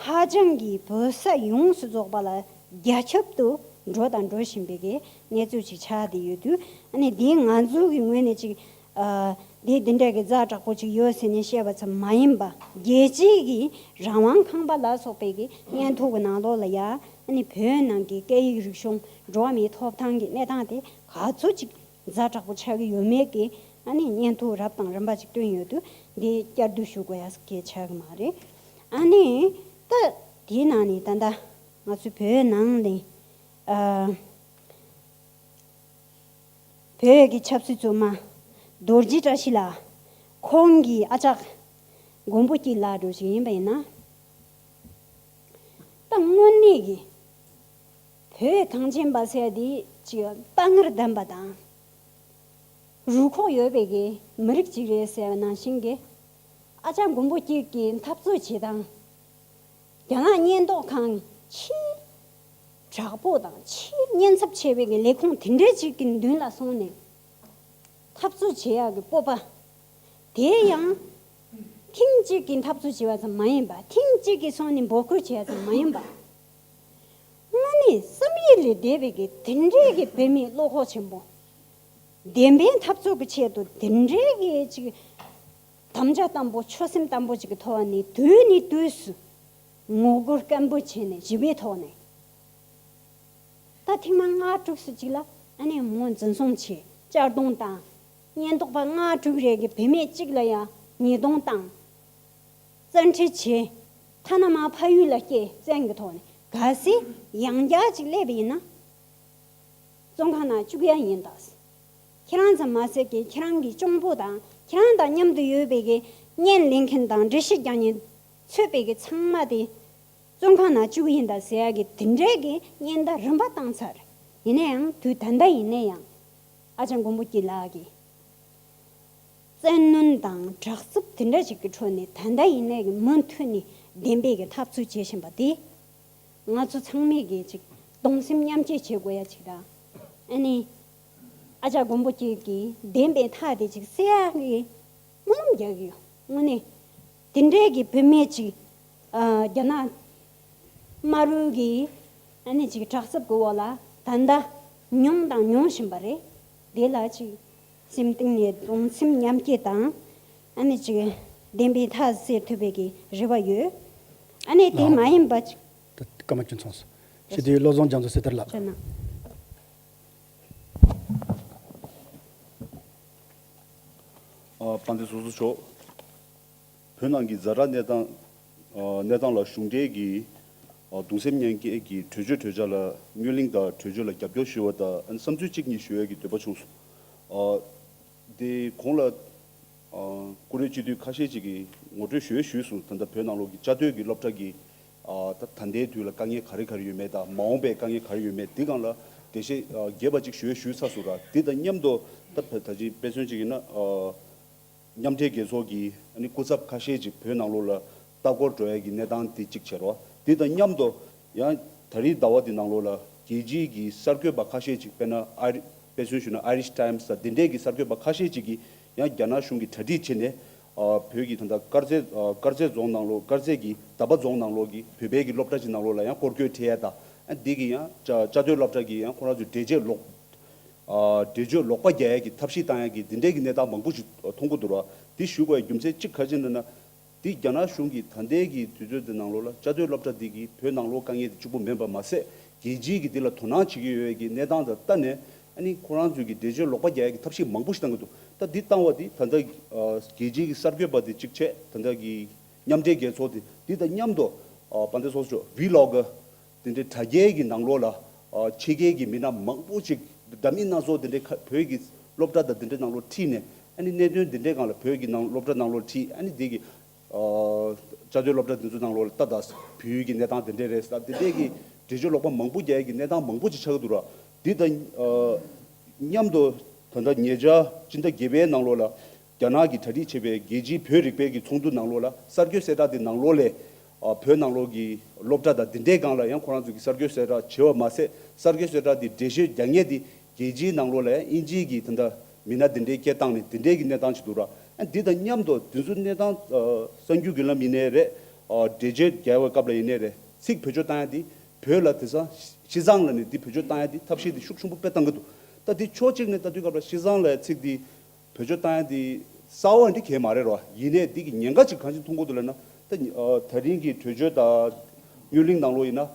ཧ་ཅང་གི་བོད་ས་ཡོངས་སུ་རྫོགས་པ་ལ་རྒྱ་ཁྱབ་ཏུ་འགྲོ་དང་འགྲོ་བཞིན་པའི་གི་གནས་ཚུལ་ཅིག་ཆགས་བསྡད་ཡོད་དུས། ཨ་ནི་འདི་ང་ཚོ་གི་ངོས་ནས་ཅིག་ཨ་འདི་འདི་འདྲ་གི་ཛ་དྲག་པོ་ཅིག་ཡོད་ཟེར་ནས་བཤད་པ་ཙམ་མ་ཡིན་པ། རྒྱལ་སྤྱིའི་གི་རང་དབང་ཁང་པ་ལ་སོགས་པའི་གི་སྙན་ཐོ་གི་ནང་ལོགས་ལ་ཡ། ཨ་ནི་བོད་ནང་གི་སྐད་ཡིག་རིག་གཞུང་། འགྲོ་བ་མིའི་ཐོབ་ཐང་གི་གནས་སྟངས་དེ་ག་ཚོད་ཅིག་ཛ་དྲག་པོ་ཆགས་ཀྱི་ཡོད་མེད་ཀྱི་ཨ་ནི་སྙན་ཐོ་རབ་དང་རིམ་པ་ཅིག་བཏོན་ཡོད་དུས། འདི་བསྐྱར་ཟློས་ཞུ་དགོས་ཡ་གི་ཆགས་ཀྱི་མ་རེད། ཨ་ནི་ད་དེའི་ནང་ནས་ད་ལྟ་ང་ཚོའི་བོད་ནང་ནས་ཨ་བོད་ཀྱི་ཆབ་སྲིད་བཙོན་མ་རྡོ་རྗེ་བཀྲ་ཤིས་ལགས། ཁོང་གི་ཨ་ཅག་མགོན་པོ་སྐྱིད་ལགས་འདྲ་ཞིག་ཡིན་པ་ཡིན་ན། ད་དངོས་གནས་ཀྱི་བོད་གངས་ཅན་པ་ཟེར་དེ་ཅིག་དཔའ་ངར་ལྡན་པ་དང་རུས་ཁོག་ཡོད་པའི་གི་མི་རིགས་ཅིག་རེད་ཟེར་བ་ནང་བཞིན་གྱི། ཨ་ཅག་མགོན་པོ་སྐྱིད་ཀྱི་འཐབ་རྩོད་བྱེད་སྟངས། རྒྱ་ནག་ཉེན་རྟོག་ཁང་ཆེས་དྲག་པོ་དང་ཆེས་ཉེན་ཚབས་ཆེ་བའི་གི་ལས་ཁུངས་དེ་འདྲའི་ཅིག་གི་མདུན་ལ་སོང་ནས་འཐབ་རྩོད་བྱེད་ཡག་གི་སྤོབས་པ། དེ་ཡང་ཐེངས་གཅིག་གི་འཐབ་རྩོད་བྱས་པ་ཙམ་མ་ཡིན་པ། ཐེངས་གཅིག་གི་སོང་ནས་འབོད་སྐུལ་བྱས་པ་ཙམ་མ་ཡིན་པ། དངོས་གནས་བསམ་ཡུལ་ལས་འདས་པའི་གི་དེ་འདྲའི་གི་བུད་མེད་བློ་ཁོག་ཆེན་པོ། བདེན་པའི་འཐབ་རྩོད་ཀྱི་ཆེད་དུ་དེ་འདྲའི་གི་ཅིག་དམ་བཅའ་དམ་པོ། ཆོད་སེམས་དམ་པོ་ཅིག་གི་ཐོག་ནས་དུས་ནས་དུས་སུ་ངོ་རྒོལ་སྐད་འབོད་བྱས་ནས། ཞི་བའི་ཐོག་ནས། ད་ཐེངས་མ་ལྔ་དྲུག་ཙམ་ཅིག་ལ་ཨ་ནི་མོ་འཛིན་བཟུང་བྱས། གཅར་རྡུང་བཏང་། ཉེན་རྟོག་པ་ལྔ་དྲུག་རེ་གི་བུད་མེད་གཅིག་ལ་ཡང་ཉེས་རྡུང་བཏང་། བཙན་ཁྲིད་བྱས། ཐ་ན་མར་ཕ་ཡུལ་ལ་སྐྱེལ། བཙན་གྱི་ཐོག་ནས། གལ་སྲིད་ཡང་བསྐྱར་ཅིག་སླེབས་པ་ཡིན་ན། བཙོན་ཁང་ནང་བཅུག་ཡ་ཡིན་ད། ཁྱེད་རང་ཙམ་མ་ཟད་ཀྱི་ཁྱེད་རང་གི་གཅུང་པོ་དང་ཁྱེད་རང་དང་མཉམ་དུ་ཡོད་པའི་གི་བརྙན་ལེན་མཁན་དང་འགྲེལ་བཤད་རྒྱག་མཁན་ཚུད་པའི་གི་ཚང་མ་དེ་བཙོན་ཁང་ནང་བཅུག་ཡིན་ད་ཟེར་ཡ་གི་དེ་འདྲའི་གི་བརྙན་ཐུང་རིམ་པ་བཏང་ཚར། ཡིན་ན་ཡང་དུས་ད་ལྟ་ཡིན་ན་ཡང་ཨ་ཅག་མགོན་པོ་སྐྱིད་ལགས་ཀྱི་བཙན་གནོན་དང་དྲག་རྩུབ་དེ་འདྲ་ཞིག་གི་ཁྲོད་ནས་ད་ལྟ་ཡིན་ནའི་གི་མུ་མཐུད་ནས་བདེན་པའི་གི་འཐབ་རྩོད་བྱེད་བཞིན་པ་དེ། ང་ཚོ་ཚང་མས་གི་ཅིག་གདུང་སེམས་མཉམ་སྐྱེད་བྱེད་དགོས་ཡ་ཅིག་དང་། ཨ་ནི་ཨ་ཅག་མགོན་པོ་སྐྱིད་ཀྱི་བདེན་པའི་མཐའ་དེ་ཅིག་གསལ་ཡག་གི་སྨོན་ལམ་རྒྱག་གི་ཡོད། དངོས་གནས་དེ་འདྲའི་གི་བུད་མེད་ཅིག་ཨ་རྒྱ་ནག་དམར་པོའི་གི་ཨ་ནི་ཅིག་དྲག་རྩུབ་ཀྱི་འོག་ལ་ད་ལྟ་མྱོང་དང་མྱོང་བཞིན་པ་རེད། དེ་ལ་ཅིག་སེམས་གཏིང་ནས་གདུང་སེམས་མཉམ་སྐྱེད་དང་། ཨ་ནི་ཅིག་བདེན་པའི་མཐའ་གསལ་ཐུབ་པའི་གི་རེ་བ་ཡོད། ཨ་ནི་དེ་ལགས། མ་ཡིན་པ་ཅིག་ད་སྐར་མ་བཅུ་ཚང་སོང་། ཞེས་དེ་བློ་བཟང་རྒྱ་མཚོ་སེ་ཐར་ལགས། ཅོ་ན། ཨ། དཔལ་ལྡན་ཚོགས་གཙོ་མཆོག་བོད་ནང་གི་ཛ་དྲག་གནས་སྟངས། ཨ། གནས་སྟངས་ལ་གཞུང་འབྲེལ་གྱི་ཨ་གདུང་སེམས་མཉམ་སྐྱེད་ཀྱི་གྲོས་ཆོད་གྲོས་འཆར་ལ་སྣེ་ལེན་དང་གྲོས་ཆོད་ལ་རྒྱབ་སྐྱོར་ཞུ་བ་དང་། ཨ་ནི་བསམ་ཚུལ་གཅིག་གཉིས་ཞུ་ཡས་ཀྱི་འདོད་པ་བྱུང་སོང་། ཨ། དེ་གོང་ལ་ཨ་ཀུ་རེ་སྤྱི་འཐུས་ཁ་ཤས་ཅིག་གིས་ངོ་སྤྲོད་ཞུ་ཡས་ཞུས་སོང་། ད་ལྟ་བོད་ནང་ལོགས་ཀྱི་བཅའ་སྡོད་ཀྱི་སློབ་གྲྭ་གི་ཨ་ད་ད་ལྟའི་དུས་ལ་དཀའ་ངལ་ག་རེ་ག་རེ་ཡོད་མེད་དང་། མ་འོངས་པའི་དཀའ་ངལ་ག་རེ་ཡོད་མེད། དེ་སྒང་ལ་འགྲེལ་བཤད་ཨ་རྒྱས་པ་ཅིག་ཞུ་ཡས་ཞུས་ཚར་སོང་ར། དེ་དང་མཉམ་དུ་ད་ད་ཅིག་དཔེ་མཚོན་ཅིག་ཡིན་ན། ཨ། མཉམ་འབྲེལ་རྒྱལ་ཚོགས་ཀྱི་ཨ་ནི་སྐུ་ཚབ་ཁ་ཤས་ཅིག་བོད་ནང་ལོགས་ལ་ལྟ་སྐོར་འགྲོ་ཡ་གི་གནས་སྟངས་དེ་གཅིག་བྱས་རོགས། དེ་དང་མཉམ་དུ་ཡང་ད་རེས་ཟླ་བ་འདི་ནང་ལོགས་ལ་རྒྱལ་སྤྱིའི་གི་གསར་འགོད་པ་ཁ་ཤས་ཅིག་དཔེར་ན་ཨ་རི། དཔེ་མཚོན་ཞུས་ན་Irish Times དང་དེ་འདྲའི་གི་གསར་འགོད་པ་ཁ་ཤས་ཅིག་གིས་ཡང་རྒྱ་ནག་གཞུང་གིས་གྲ་སྒྲིག་བྱས་ནས། ཨ། བོད་ཀྱི་ད་ལྟ་དཀར་མཛེས། ཨ། དཀར་མཛེས་རྫོང་ནང་ལོགས། དཀར་མཛེས་ཀྱི་དམ་པ་རྫོང་ནང་ལོགས་ཀྱི་བོད་པའི་གི་སློབ་གྲྭ་ཅིག་ནང་ལོགས་ལ་ཡང་སྐོར་སྐྱོད་ཁྲིད་ཡ་དང་། ཨ། འདི་གི་ཡང་བཅའ་བཅའ་སྡོད་སློབ་གྲྭ་གི་ཡང་ཁོ་རང་ཚོའི་འགྲེལ་བརྗོད་ལོག་ཨ། འགྲེལ་བརྗོད་ལོག་པ་རྒྱག་ཡ་གི་དེ་འདྲའི་གི་གནས་སྟངས་མང་པོ་ཞིག་མཐོང་གི་འདུག་ར། དེ་ཞུ་དགོས་ཡ་རྒྱུ་མཚན་གཅིག་ག་རེ་ཡིན་ན། དེ་རྒྱ་ནག་གཞུང་གིས་ད་ལྟའི་གི་དུས་ཚོད་དེ་ནང་ལོགས་ལ་བཅའ་སྡོད་སློབ་གྲྭ་འདི་གིས་བོད་ནང་ལོགས་དཀའ་ངལ་དེ་གཅིག་པུ་མིན་པ་མ་ཟད། རྒྱལ་སྤྱིའི་གི་དེ་ལ་དོ་སྣང་བྱེད་ཀྱི་ཡོད་པའི་གི་གནས་སྟངས་དང་ལྟ་ནས། ཨ་ནི་ཁོ་རང་ཚོས་གི་འགྲེལ་བརྗོད་ལོག་པ་རྒྱག་ཡ་གི་ཐབས་ཤེས་མང་པོ་ཞིག་བཏང་གི་འདུག་ད་འདི་བཏང་བ་དེ་ད་ལྟ་ཨ་རྒྱལ་སྤྱིའི་གི་གསར་འགོད་པ་དེ་གཅིག་བྱས། ད་ལྟ་གི་མཉམ་འབྲེལ་རྒྱལ་ཚོགས་དེ། དེ་དང་མཉམ་དུ་ཨ་དཔལ་ལྡན་ཚོགས་གཙོ་མཆོག་Vlogger དེ་འདྲའི་དྲ་རྒྱའི་གི་ནང་ལོགས་ལ་ཨ་ཕྱི་རྒྱལ་གྱི་མི་སྣ་མང་པོ་ཅིག་འདྲ་མིན་སྣ་ཚོགས་དེ་འདྲའི་ཁ་བོད་ཀྱི་སློབ་གྲྭ་དང་དེ་འདྲའི་ནང་ལོགས་ཁྲིད་ནས། ཨ་ནི་གནད་དོན་དེ་འདྲའི་སྒང་ལ་བོད་ཀྱི་ནང་སློབ་གྲྭ་ནང་ལོགས་ཁྲིད། ཨ་ནི་དེ་གི་ཨ་བཅའ་སྡོད་སློབ་གྲྭ་དེ་ཚོ་ནང་ལོགས་ལ་ལྟ་དང་། བོད་ཡུལ་གྱི་གནས་སྟངས་དེ་འདྲའི་རེད་ཟེར། དེ་འདྲའི་གི་འགྲེལ་བརྗོད་ལོག་པ་མང་པོ་རྒྱག་ཡ་གི་གནས་སྟངས་མང་པོ་ཅིག་ཆགས་ཀྱི་འདུག་ར། དེ་དང་ཨ་མཉམ་དུ་ད་ལྟ་ཉེ་ཆར་སྤྱི་ཟླ་བརྒྱད་པའི་ནང་ལོགས་ལ་རྒྱ་ནག་གིས་གྲ་སྒྲིག་བྱས་པའི་རྒྱལ་སྤྱིའི་བོད་རིག་པའི་གི་ཚོགས་འདུ་ནང་ལོགས་ལ་གསར་འགོད་གསལ་བསྒྲགས་དེ་ནང་ལོགས་ལ། ཨ་བོད་ནང་ལོགས་ཀྱི་སློབ་གྲྭ་དང་དེ་འདྲའི་སྒང་ལ་ཡང་ཁོ་རང་ཚོ་གི་གསར་འགོད་གསལ་བསྒྲགས་བྱས་པ་མ་ཟད། གསར་འགོད་གསལ་བསྒྲགས་དེ་འགྲེལ་བཤད་རྒྱག་མཁན་དེ་རྒྱལ་སྤྱིའི་ནང་ལོགས་ལ་ཡང་དབྱིན་ཇིའི་གི་དེ་འདྲ་མི་སྣ་དེ་འདྲའི་སྐད་བཏང་ནས་དེ་འདྲའི་གི་གནས་སྟངས་ཅིག་འདུག་ར། ཨ་འདི་དང་མཉམ་དུ་དེ་ཚོ་གནས་སྟངས་ཨ་གསར་འགྱུར་བརྒྱུད་ལམ་ཡིན་ནའི་རེད། འགྲེལ་བརྗོད་རྒྱག་པའི་སྐབས་ལ་ཡིན་ནའི་རེད། ཚིག་བེད་སྤྱོད་བཏང་ཡ་འདི་བོད་ལ་དེང་སང་ཤི་ཙང་ལབ་ནས་འདི་བེད་སྤྱོད་བཏང་ཡ་འདི་ཐབས་ཤེས་འདི་ཤུགས་ཆེན་པོ་དཔེ་བཏང་གི་འདུག་ད་འདི་ཕྱོགས་གཅིག་ནས་ལྟ་དུས་སྐབས་ལ་ཤི་ཙང་ལབ་ཡ་ཚིག་འདི་བེད་སྤྱོད་བཏང་ཡ་འདི་གསར་པ་འདི་གང་ཡང་མ་རེད་རོ། ཡིན་ནའི་འདི་གི་ཉེན་ཁ་ཅིག་གང་ཞིག་མཐོང་གི་འདུག་ལབ་ན། ད་ད་རིང་གི་གྲོས་ཆོད་དང་རྙོག་གླེང་ནང་ལོགས་ཡིན་ན།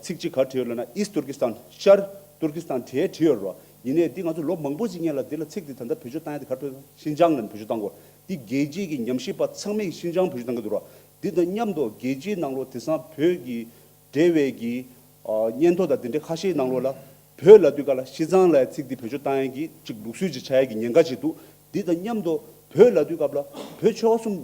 ཚིག་གཅིག་ག་རེ་བྲིས་ཡོད་ལབ་ན། East Turkestan། ཤར་ཏུར་ཀི་སི་ཐན་བྲིས་བྲིས་ཡོད་རེད་བ། ཡིན་ནའི་འདི་ང་ཚོ་ལོ་མང་པོ་ཞིག་སྔོན་ལ་འདི་ལ་ཚིག་འདི་ད་ལྟ་བེད་སྤྱོད་བཏང་ཡ་དེ་ག་རེ་བྲིས་ཤིན་ཅང་ལབ་ནས་བེད་སྤྱོད་བཏང་གོ། འདི་རྒྱལ་སྤྱིའི་གི་ཉམས་ཞིབ་པ་ཚང་མས་ཤིན་ཅང་བེད་སྤྱོད་བཏང་གི་འདུག་ར། འདི་དང་མཉམ་དུ་རྒྱལ་སྤྱིའི་ནང་ལོགས་དེང་སང་བོད་ཀྱི་འབྲེལ་བའི་གི་སྙན་ཐོ་དང་འདི་འདྲའི་ཁ་ཤས་ནང་ལོགས་ལ་བོད་ལབ་དུས་ག་ལ་ཤི་ཙང་ལབ་ཚིག་འདི་བེད་སྤྱོད་བཏང་ཡ་གི་ཅིག་ལུགས་སྲོལ་ཅིག་ཆགས་ཡ་གི་ཉེན་ཁ་ཅིག་འདུག་འདི་དང་མཉམ་དུ་བོད་ལབ་དུས་སྐབས་ལ་བོད་ཆོལ་ཁ་གསུམ།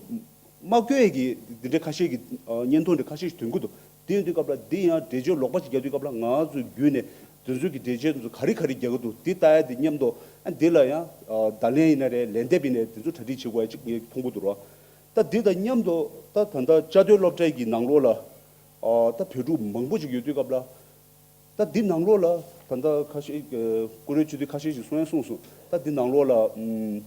དམག་སྐྱོ་ཡས་ཀྱི་འདི་འདྲའི་ཁ་ཤས་ཀྱི་ཨ་བརྙན་ཐུང་འདྲ་ཁ་ཤས་ཤིག་ཐོན་གྱི་འདུག་དེ་ཡིན་དུས་སྐབས་ལ་འདི་ཡང་འགྲེལ་བརྗོད་ལོག་པ་ཞིག་རྒྱག་དུས་སྐབས་ལ་ང་ཚོའི་བརྒྱུད་ནས་དེ་ཚོའི་གི་འགྲེལ་བརྗོད་དེ་ཚོ་ག་རེ་ག་རེ་རྒྱག་གི་འདུག་འདི་ལྟ་ཡ་འདི་མཉམ་དུ་ཨ་འདི་ལ་ཡང་ཨ་བརྡ་ལན་ཡིན་ན་རེད། ལན་འདེབས་ཡིན་ན་རེད། དེ་ཚོ་གྲ་སྒྲིག་བྱེད་དགོས་ཡ་ཅིག་ངས་མཐོང་གི་འདུག་རོ། ད་འདི་དང་མཉམ་དུ་ད་ད་ལྟ་བཅའ་སྡོད་སློབ་གྲྭའི་གི་ནང་ལོགས་ལ་ཨ་ད་བོད་ཕྲུག་མང་པོ་ཞིག་ཡོད་དུས་སྐབས་ལ། ད་འདི་ནང་ལོགས་ལ་ད་ལྟ་ཁ་ཤས་ཀྱིས་བཀུར་འོས་ཆེ་བསྟོད་ཁ་ཤས་ཤིག་གསུང་ཡ་གསུངས་སོང་། ད་འདི་ནང་ལོགས་ལ་ཨུམ་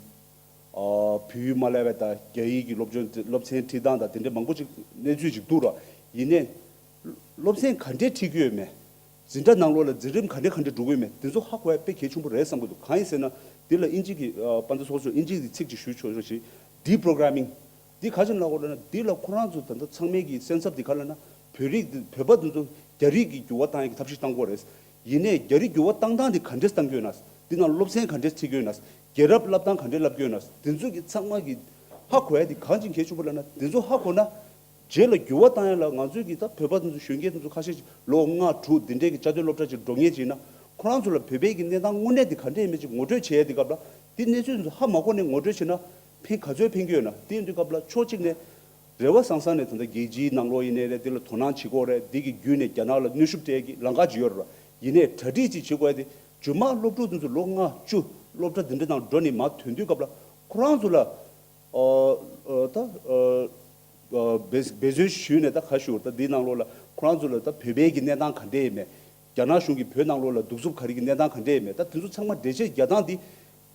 ཨ་བོད་ཡིག་མ་བསླབས་པ་དང་རྒྱ་ཡིག་གི་སློབ་སྦྱོང་སློབ་ཚན་ཁྲིད་སྟངས་དང་དེ་འདྲའི་མང་པོ་ཅིག་གནས་ཚུལ་ཅིག་འདུག་ར། ཡིན་ནའི་སློབ་ཚན་ག་འདྲས་ཁྲིད་ཀྱི་ཡོད་མེད། འཛིན་གྲྭ་ནང་ལོགས་ལ་འཛིན་རིམ་ག་འདྲས་ག་འདྲས་འགྲོ་གི་ཡོད་མེད། དེ་ཚོ་ཧ་གོ་ཡ་དཔེ་གལ་ཆེན་པོ་རེད་བསམ་གྱི་འདུག་གང་ཡིན་ཟེར་ན་འདི་ལ་དབྱིན་ཇི་གི་ཨ་དཔལ་ལྡན་ཚོགས་གཙོས་དབྱིན་ཇི་གི་ཚིག་ཅིག་ཞུས་ཆོག་ཆོག་ཞིག deprogramming། འདི་ག་ཅིག་ལབ་དགོས་ལབ་ན་འདི་ལ་ཁོ་རང་ཚོ་ད་ལྟ་ཚང་མས་ཀྱི་སེམས་འཚབ་འདི་ག་ལབ་ན་བོད་རིགས་འདི་བོད་པ་འདི་ཚོ་རྒྱ་རིགས་ཀྱི་འགྱུར་བ་བཏང་ཡག་གི་ཐབས་ཤེས་བཏང་དགོས་རེད། ཡིན་ནའི་རྒྱ་རིགས་འགྱུར་བ་བཏང་སྟངས་འདི་ག་འདྲས་བཏང་གི་ཡོད་ན། འདི་ནང་སློབ་ཚན་ག་འདྲས་ཁྲིད་ཀྱི་ཡོད་ན། རྒྱལ་རབས་བསླབ་སྟངས་ག་འདྲས་བསླབ་ཀྱི་ཡོད་ན། འདི་ཚོ་གི་ཚང་མ་གི་ཧ་གོ་ཡ་འདི་གང་ཅིག་གལ་ཆེན་པོ་ལབ་ན་འདི་ཚོ་ཧ་གོ་ན། རྗེས་ལ་འགྱུར་བ་བཏང་ཡ་ལ་ང་ཚོའི་གི་ད་བོད་པ་འདི་ཚོ་གཞོན་སྐྱེས་འདི་ཚོ་ཁ་ཤས་ཅིག་ལོ་ལྔ་དྲུག་འདི་འདྲའི་གི་བཅའ་སྡོད་སློབ་གྲྭ་ཅིག་འགྲོ་མཁན་ཅིག་ཡིན་ན། ཁོ་རང་ཚོ་ལ་བོད་པའི་གི་གནས་སྟངས་དངོས་གནས་འདི་ག་འདྲས་ཡིན་མིན་ཅིག་ངོ་སྤྲོད་བྱེད་ཡ་འདི་སྐབས་ལ་འདི་གནས་ཚུལ་འདི་ཚོ་ཧ་མ་གོ་ནས་ངོ་སྤྲོད་བྱེད་ན་ཕན་ག་ཚོད་ཕན་གྱི་ཡོད་ན། དེ་ཡིན་དུས་སྐབས་ལ་ཕྱོགས་གཅིག་ནས་རེ་བ་བཟང་བཟང་ནས་ད་ལྟ་རྒྱལ་སྤྱིའི་ནང་ལོགས་ཡིན་ནའི་རེད། འདི་ལ་དོ་སྣང་བྱེད་དགོས་རེད། འདི་གི་བརྒྱུད་ནས་རྒྱ་ནག་ལ་གནོན་ཤུགས་སྤྲད་ཡ་གི་ལམ་ཁ་ཅིག་ཡོད་རེད་བ། ཡིན་ནའི་གྲ་སྒྲིག་ཅིག་བྱེད་དགོས་ཡ་དེ་རྗེས་མ་སློབ་ཕྲུག་འདི་ཚོ་ལོ་ལྔ་བཅུ་སློབ་གྲྭ་འདི་འདྲ་ནང་འགྲོ་ནས་མར་ཐོན་དུས་སྐབས་ལ་ཁོ་རང་ཚོ་ལ། ཨོ། ཨོ། ད། ཨོ། ཨོ། འབད་འབད་བརྩོན་ཞུས་ནས་ད་ག་ཞུ་ད་འདི་ནང་ལོགས་ལ་ཁོ་རང་ཚོ་ལ་ད་བོད་པའི་གི་གནས་སྟངས་ག་འདྲས་ཡིན་མེད། རྒྱ་ནག་གཞུང་གིས་བོད་ནང་ལོགས་ལ་གདུག་རྩུབ་ག་རེ་གི་གནས་སྟངས་ག་འདྲས་ཡིན་མེད། ད་དེ་ཚོ་ཚང་མ་འགྲེལ་བཤད་རྒྱག་སྟངས་འདི་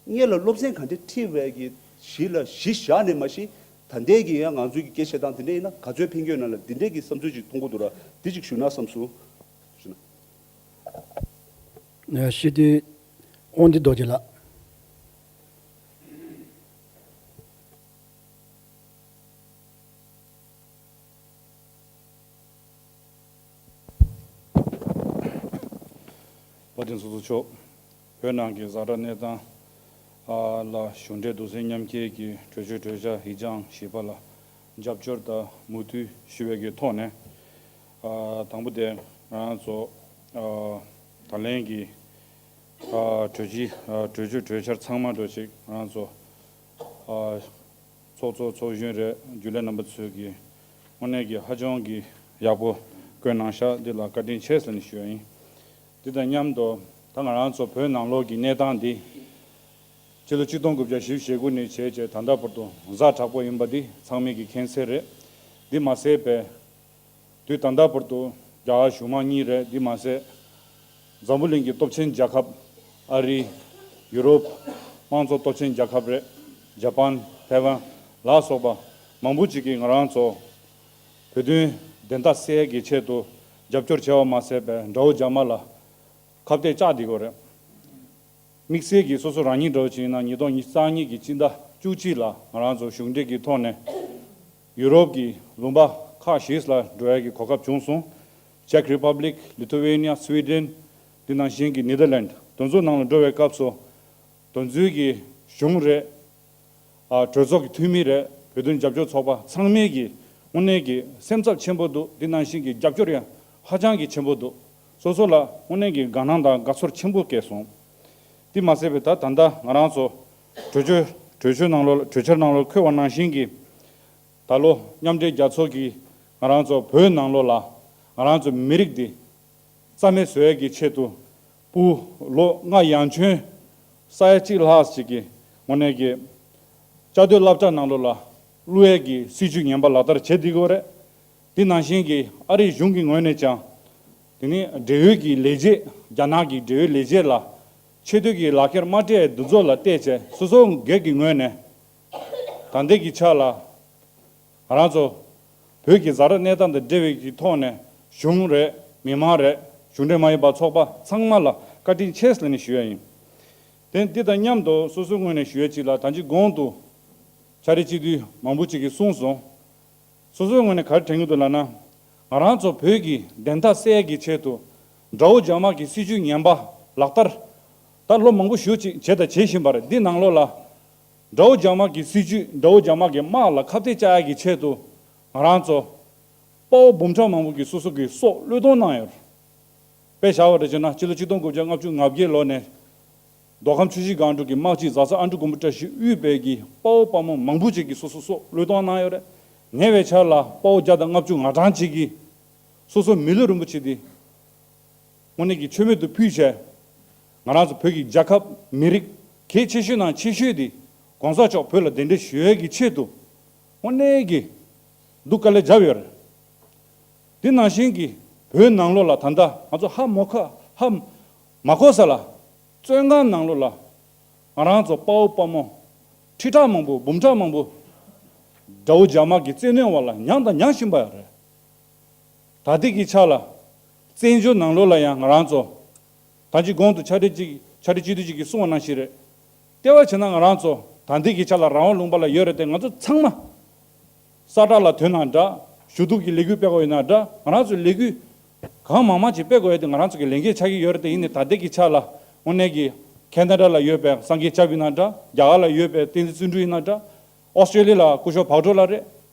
སྔོན་ལ་སློབ་ཚན་ག་འདྲས་ཁྲིད་པའི་གི་གཞི་ལ་གཞི་བཞག་ནས་མ་གཞི་ད་ལྟའི་གི་ཡང་ང་ཚོའི་གི་སྐད་བཤད་སྟངས་དེ་འདྲས་ཡིན་ན་ག་ཚོད་ཕན་གྱི་ཡོད་ན་ལ་འདི་འདྲས་གི་བསམ་ཚུལ་ཅིག་མཐོང་གི་འདུག་ར། འདི་ཅིག་ཞུ་ན་བསམ་སོང་། ཞུ་ན། ཡ་ཤེས་ཏེ་དབང་འདུས་རྡོ་རྗེ་ལགས། བཀའ་དྲིན་གསོ་ཚོགས་མཆོག་བོད་ནང་གི་ཛ་དྲག་གནས་སྟངས་ལ་གཞུང་འབྲེལ་སྡོད་སའི་མཉམ་འཁེལ་གྱི་གྲོས་ཆོད་གྲོས་འཆར་ཡིག་བརྐྱང་བཞི་པ་ལ་རྒྱབ་སྐྱོར་དང་མོས་མཐུན་ཞུ་བའི་གི་ཐོག་ནས། དང་པོ་དེ་ང་རང་ཚོ་ད་ལན་གྱི་གྲོས་གཞི་གྲོས་ཆོད་གྲོས་འཆར་ཚང་མ་འགྲོ་ཅིག་ང་རང་ཚོ། ཚོགས་གཙོ་ཚོགས་གཞོན་རེད། རྒྱུན་ལས་རྣམ་པ་ཚོས་ཀྱིས་དངོས་གནས་ཀྱི་ཧ་ཅང་གི་ཡག་པོ་བཀོད་གནང་ཤག་འདི་ལ་བཀའ་དྲིན་ཆེ་ཟེར་ནས་ཞུ་ཡ་ཡིན། འདི་དང་མཉམ་དུ་ད་ང་རང་ཚོ་བོད་ནང་ལོགས་ཀྱི་གནས་སྟངས་འདི་ཕྱི་ལོ་ཆིག་སྟོང་དགུ་བརྒྱ་བཞི་བཅུ་ཞེ་དགུ་ནས་བྱས་རྗེས་ད་ལྟ་བར་དུ་ཛ་དྲག་པོ་ཡིན་པ་འདི་ཚང་མས་ཀྱི་མཁྱེན་གསལ་རེད། འདི་མ་ཟད་པའི། དུས་ད་ལྟ་བར་དུ་རྒྱ་གར་གཞུང་མང་གཉིས་རེད། འདི་མ་ཟད། འཛམ་བུ་གླིང་གི་སྟོབས་ཆེན་རྒྱལ་ཁབ་ཨ་རི། ཡུ་རོབ། དམངས་གཙོ་སྟོབས་ཆེན་རྒྱལ་ཁབ་རེད། ཇ་པན། ཐའེ་ཝན་ལ་སོགས་པ་མང་པོ་ཅིག་གིས་ང་རང་ཚོ་བོད་དོན་བདེན་མཐའ་གསལ་གྱི་ཆེད་དུ་རྒྱབ་སྐྱོར་བྱས་པ་མ་ཟད་པའི་དགྲ་བོ་རྒྱ་དམར་ལ་ཁ་གཏད་བཅག་བསྡད་ཡོད་རེད། དམིགས་བསལ་གྱིས་སོ་སོ་རང་ཉིད་འདྲ་བོ་ཅིག་ཡིན་ན་ཉིས་སྟོང་ཉི་ཤུ་རྩ་གཉིས་ཀྱི་སྤྱི་ཟླ་བཅུ་གཅིག་ལ་ང་རང་ཚོ་གཞུང་འབྲེལ་གྱི་ཐོག་ནས་ཡུ་རོབ་ཀྱི་ལུང་པ་ཁག་བཞི་ལ་འགྲོ་ཡ་གི་གོ་སྐབས་བྱུང་སོང་། Czech Republic, Lithuania, Sweden། འདི་ནང་བཞིན་གྱི་Netherlands། དེ་ཚོ་ནང་ལ་འགྲོ་བའི་སྐབས་སུ་དེ་ཚོའི་གི་གཞུང་རེད། ཨ། གྲོས་ཚོགས་ཀྱི་འཐུས་མི་རེད། བོད་དོན་རྒྱབ་སྐྱོར་ཚོགས་པ་ཚང་མས་ཀྱི་དངོས་གནས་ཀྱི་སེམས་འཚབ་ཆེན་པོ་འདུག་འདི་ནང་བཞིན་གྱི་རྒྱབ་སྐྱོར་ཡང་ཧ་ཅང་གི་ཆེན་པོ་འདུག་སོ་སོ་ལ་དངོས་གནས་ཀྱི་དགའ་སྣང་དང་དགའ་ཚོར་ཆེན་པོ་སྐྱེས་སོང་། འདི་མ་ཟད་པའི་ད་ད་ལྟ་ང་རང་ཚོ་གྲོས་ཆོད་གྲོས་ཆོད་ནང་ལོགས་གྲོས་འཆར་ནང་ལོགས་འཁོད་པ་ནང་བཞིན་གྱི་ད་ལོ་མཉམ་འབྲེལ་རྒྱལ་ཚོགས་ཀྱིས་ང་རང་ཚོ་བོད་ནང་ལོགས་ལ་ང་རང་ཚོ་མི་རིགས་འདི་རྩ་མེད་བཟོ་ཡས་ཀྱི་ཆེད་དུ་སྤུ་ལོ་ལྔ་ཡང་ཆོན་ས་ཡ་གཅིག་ལྷག་ཅིག་གི་ངོས་ནས་ཀྱི་བཅའ་སྡོད་བསླབ་བྱ་ནང་ལོགས་ལ་བླུག་ཡས་ཀྱི་སྲིད་བྱུས་ངན་པ་ལག་བསྟར་བྱེད་བསྡད་ཀྱི་ཡོད་རེད། དེ་ནང་བཞིན་གྱི་ཨ་རིའི་གཞུང་གི་ངོས་ནས་ཀྱང་དེ་ནི་འབྲེལ་ཡོད་ཀྱི་ལས་བྱེད་རྒྱ་ནག་གི་འབྲེལ་ཡོད་ལས་བྱེད་ལ་ཆེ་བསྟོད་ཀྱི་ལག་ཁྱེར་མ་སྤྲད་འདི་ཚོ་ལ་བལྟས་བྱས་སོ་སོ་སྒེར་གྱི་ངོས་ནས་ད་ལྟའི་གི་ཆ་ལ། ང་རང་ཚོ་ བོད་ཀྱི་ཛ་དྲག་གནས་སྟངས་དང་འབྲེལ་བའི་གི་ཐོག་ནས་གཞུང་རེད། མི་མང་རེད། གཞུང་འབྲེལ་མ་ཡིན་པ་ཚོགས་པ་ཚང་མ་ལ་བཀའ་དྲིན་ཆེ་ཟེར་ནས་ཞུ་ཡ་ཡིན། དེ་འདི་དང་མཉམ་དུ་སོ་སོའི་ངོས་ནས་ཞུ་ཡ་གཅིག་ལ། ད་ཅི་གོང་དུ་ཕྱག་སྦྲེལ་སྤྱི་འཐུས་མང་པོ་ཅིག་གིས་གསུངས་སོང་། སོ་སོའི་ངོས་ནས་ག་རེ་དྲན་གྱི་འདུག་ལབ་ན། ང་རང་ཚོ་བོད་ཀྱི་བདེན་མཐའ་གསལ་ཡས་ཀྱི་ཆེད་དུ། དགྲ་བོ་རྒྱ་དམར་གྱི་སྲིད་བྱུས་ངན་པ་ལག་བསྟར། ད་ལོ་མང་པོ་ཞེ་ཅིག་བྱས་དང་བྱེད་བཞིན་པ་རེད། འདི་ནང་ལོགས་ལ། དགྲ་བོ་རྒྱ་དམར་གྱི་སྲིད་བྱུས། དགྲ་བོ་རྒྱ་དམར་གྱི་དམག་ལ་ཁ་གཏད་བཅག་ཡས་ཀྱི་ཆེད་དུ། ང་རང་ཚོ་དཔའ་བོ་འབུམ་ཕྲག་མང་པོ་གིས་སོ་སོ་གི་སྲོག་བློས་གཏོང་གནང་ཡོད་རེད། དཔེ་བཞག་པ་རེད་བྱས་ན། སྤྱི་ལོ་ཆིག་སྟོང་དགུ་བརྒྱ་ལྔ་བཅུ་ང་བརྒྱད་ལོ་ནས། མདོ་ཁམས་ཆུ་བཞི་སྒང་དྲུག་གི་དམག་སྤྱི་རྫ་ས་ཨ་འབྲུ་མགོན་པོ་བཀྲ་ཤིས་དབུས་པའི་གི་དཔའ་བོ་དཔའ་མོ་མང་པོ་ཅིག་གིས་སོ་སོ་སྲོག་བློས་གཏོང་གནང་ཡོད་རེད། ཉེ་བའི་ཆར་ལ་དཔའ་བོ་བརྒྱ་དང་ལྔ་བཅུ་ང་གྲངས་ཅིག་གིས་སོ་སོའི་མི་ལུས་རིན་པོ་ཆེ་འདི་དངོས་གནས་ཀྱི་མཆོད་མེ་དུ་ཕུལ་བྱས། ང་རང་ཚོ་བོད་ཀྱི་རྒྱལ་ཁབ་མི་རིགས་གལ་ཆེ་ཤོས་ནང་ཆེ་ཤོས་འདི་གོང་ས་མཆོག་བོད་ལ་གདན་འདྲེན་ཞུ་ཡས་ཀྱི་ཆེད་དུ། དངོས་གནས་ཀྱི་སྡུག་དཀའ་ལས་བརྒྱབ་ཡོད་རེད། དེ་ནང་བཞིན་གྱི་བོད་ནང་ལོགས་ལ་ད་ལྟ་ང་ཚོ་ཧ་མ་གོ་ཧ་མ་གོ་ས་ལ། བཙོན་ཁང་ནང་ལོགས་ལ་ང་རང་ཚོ་དཔའ་བོ་དཔའ་མོ་ཁྲི་ཕྲག་མང་པོ་འབུམ་ཕྲག་མང་པོ་དགྲ་བོ་རྒྱ་དམར་གྱི་བཙན་གནོན་འོག་ལ་མྱངས་དང་མྱང་བཞིན་པ་རེད། ད་ལྟའི་གི་ཆ་ལ་བཙན་བྱོལ་ནང་ལོགས་ལ་ཡང་ང་རང་ཚོ། ད་ཅི་གོང་དུ་ཕྱག་སྦྲེལ་གཅིག་ཕྱག་སྦྲེལ་སྤྱི་འཐུས་གཅིག་གིས་གསུངས་པ་ནང་བཞིན་རེད། ལྟེ་བ་བྱས་ན་ང་རང་ཚོ་ད་ལྟའི་གི་ཆ་ལ་རང་དབང་ལུང་པ་ལ་ཡོད་རེད་དེ། ང་ཚོ་ཚང་མ་ས་བཀྲ་ལ་ཐོན་ན་འདྲ། ཞུ་གཏུག་གི་ལས་འགུལ་སྤེལ་དགོས་ཡོད་ན་འདྲ། ང་རང་ཚོའི་ལས་འགུལ་གང་མང་མང་ཅིག་སྤེལ་དགོས་ཡ་དེ་ང་རང་ཚོ་གི་ལས་འགན་ཆགས་ཀྱི་ཡོད་རེད་དེ། ཡིན་ནའི་ད་ལྟའི་གི་ཆ་ལ་དངོས་གནས་ཀྱི་ཁེ་ན་ཌ་ལ་ཡོད་པའི་སངས་རྒྱས་སྐྱབས་ཡིན་ན་འདྲ། རྒྱ་གར་ལ་ཡོད་པའི་བསྟན་འཛིན་བརྩོན་འགྲུས་ཡིན་ན་འདྲ། ཨོ་སི་ཀྲེ་ལི་ཡ་ལ་སྐུ་ཞབས་བག་གྲོ་ལགས་རེད།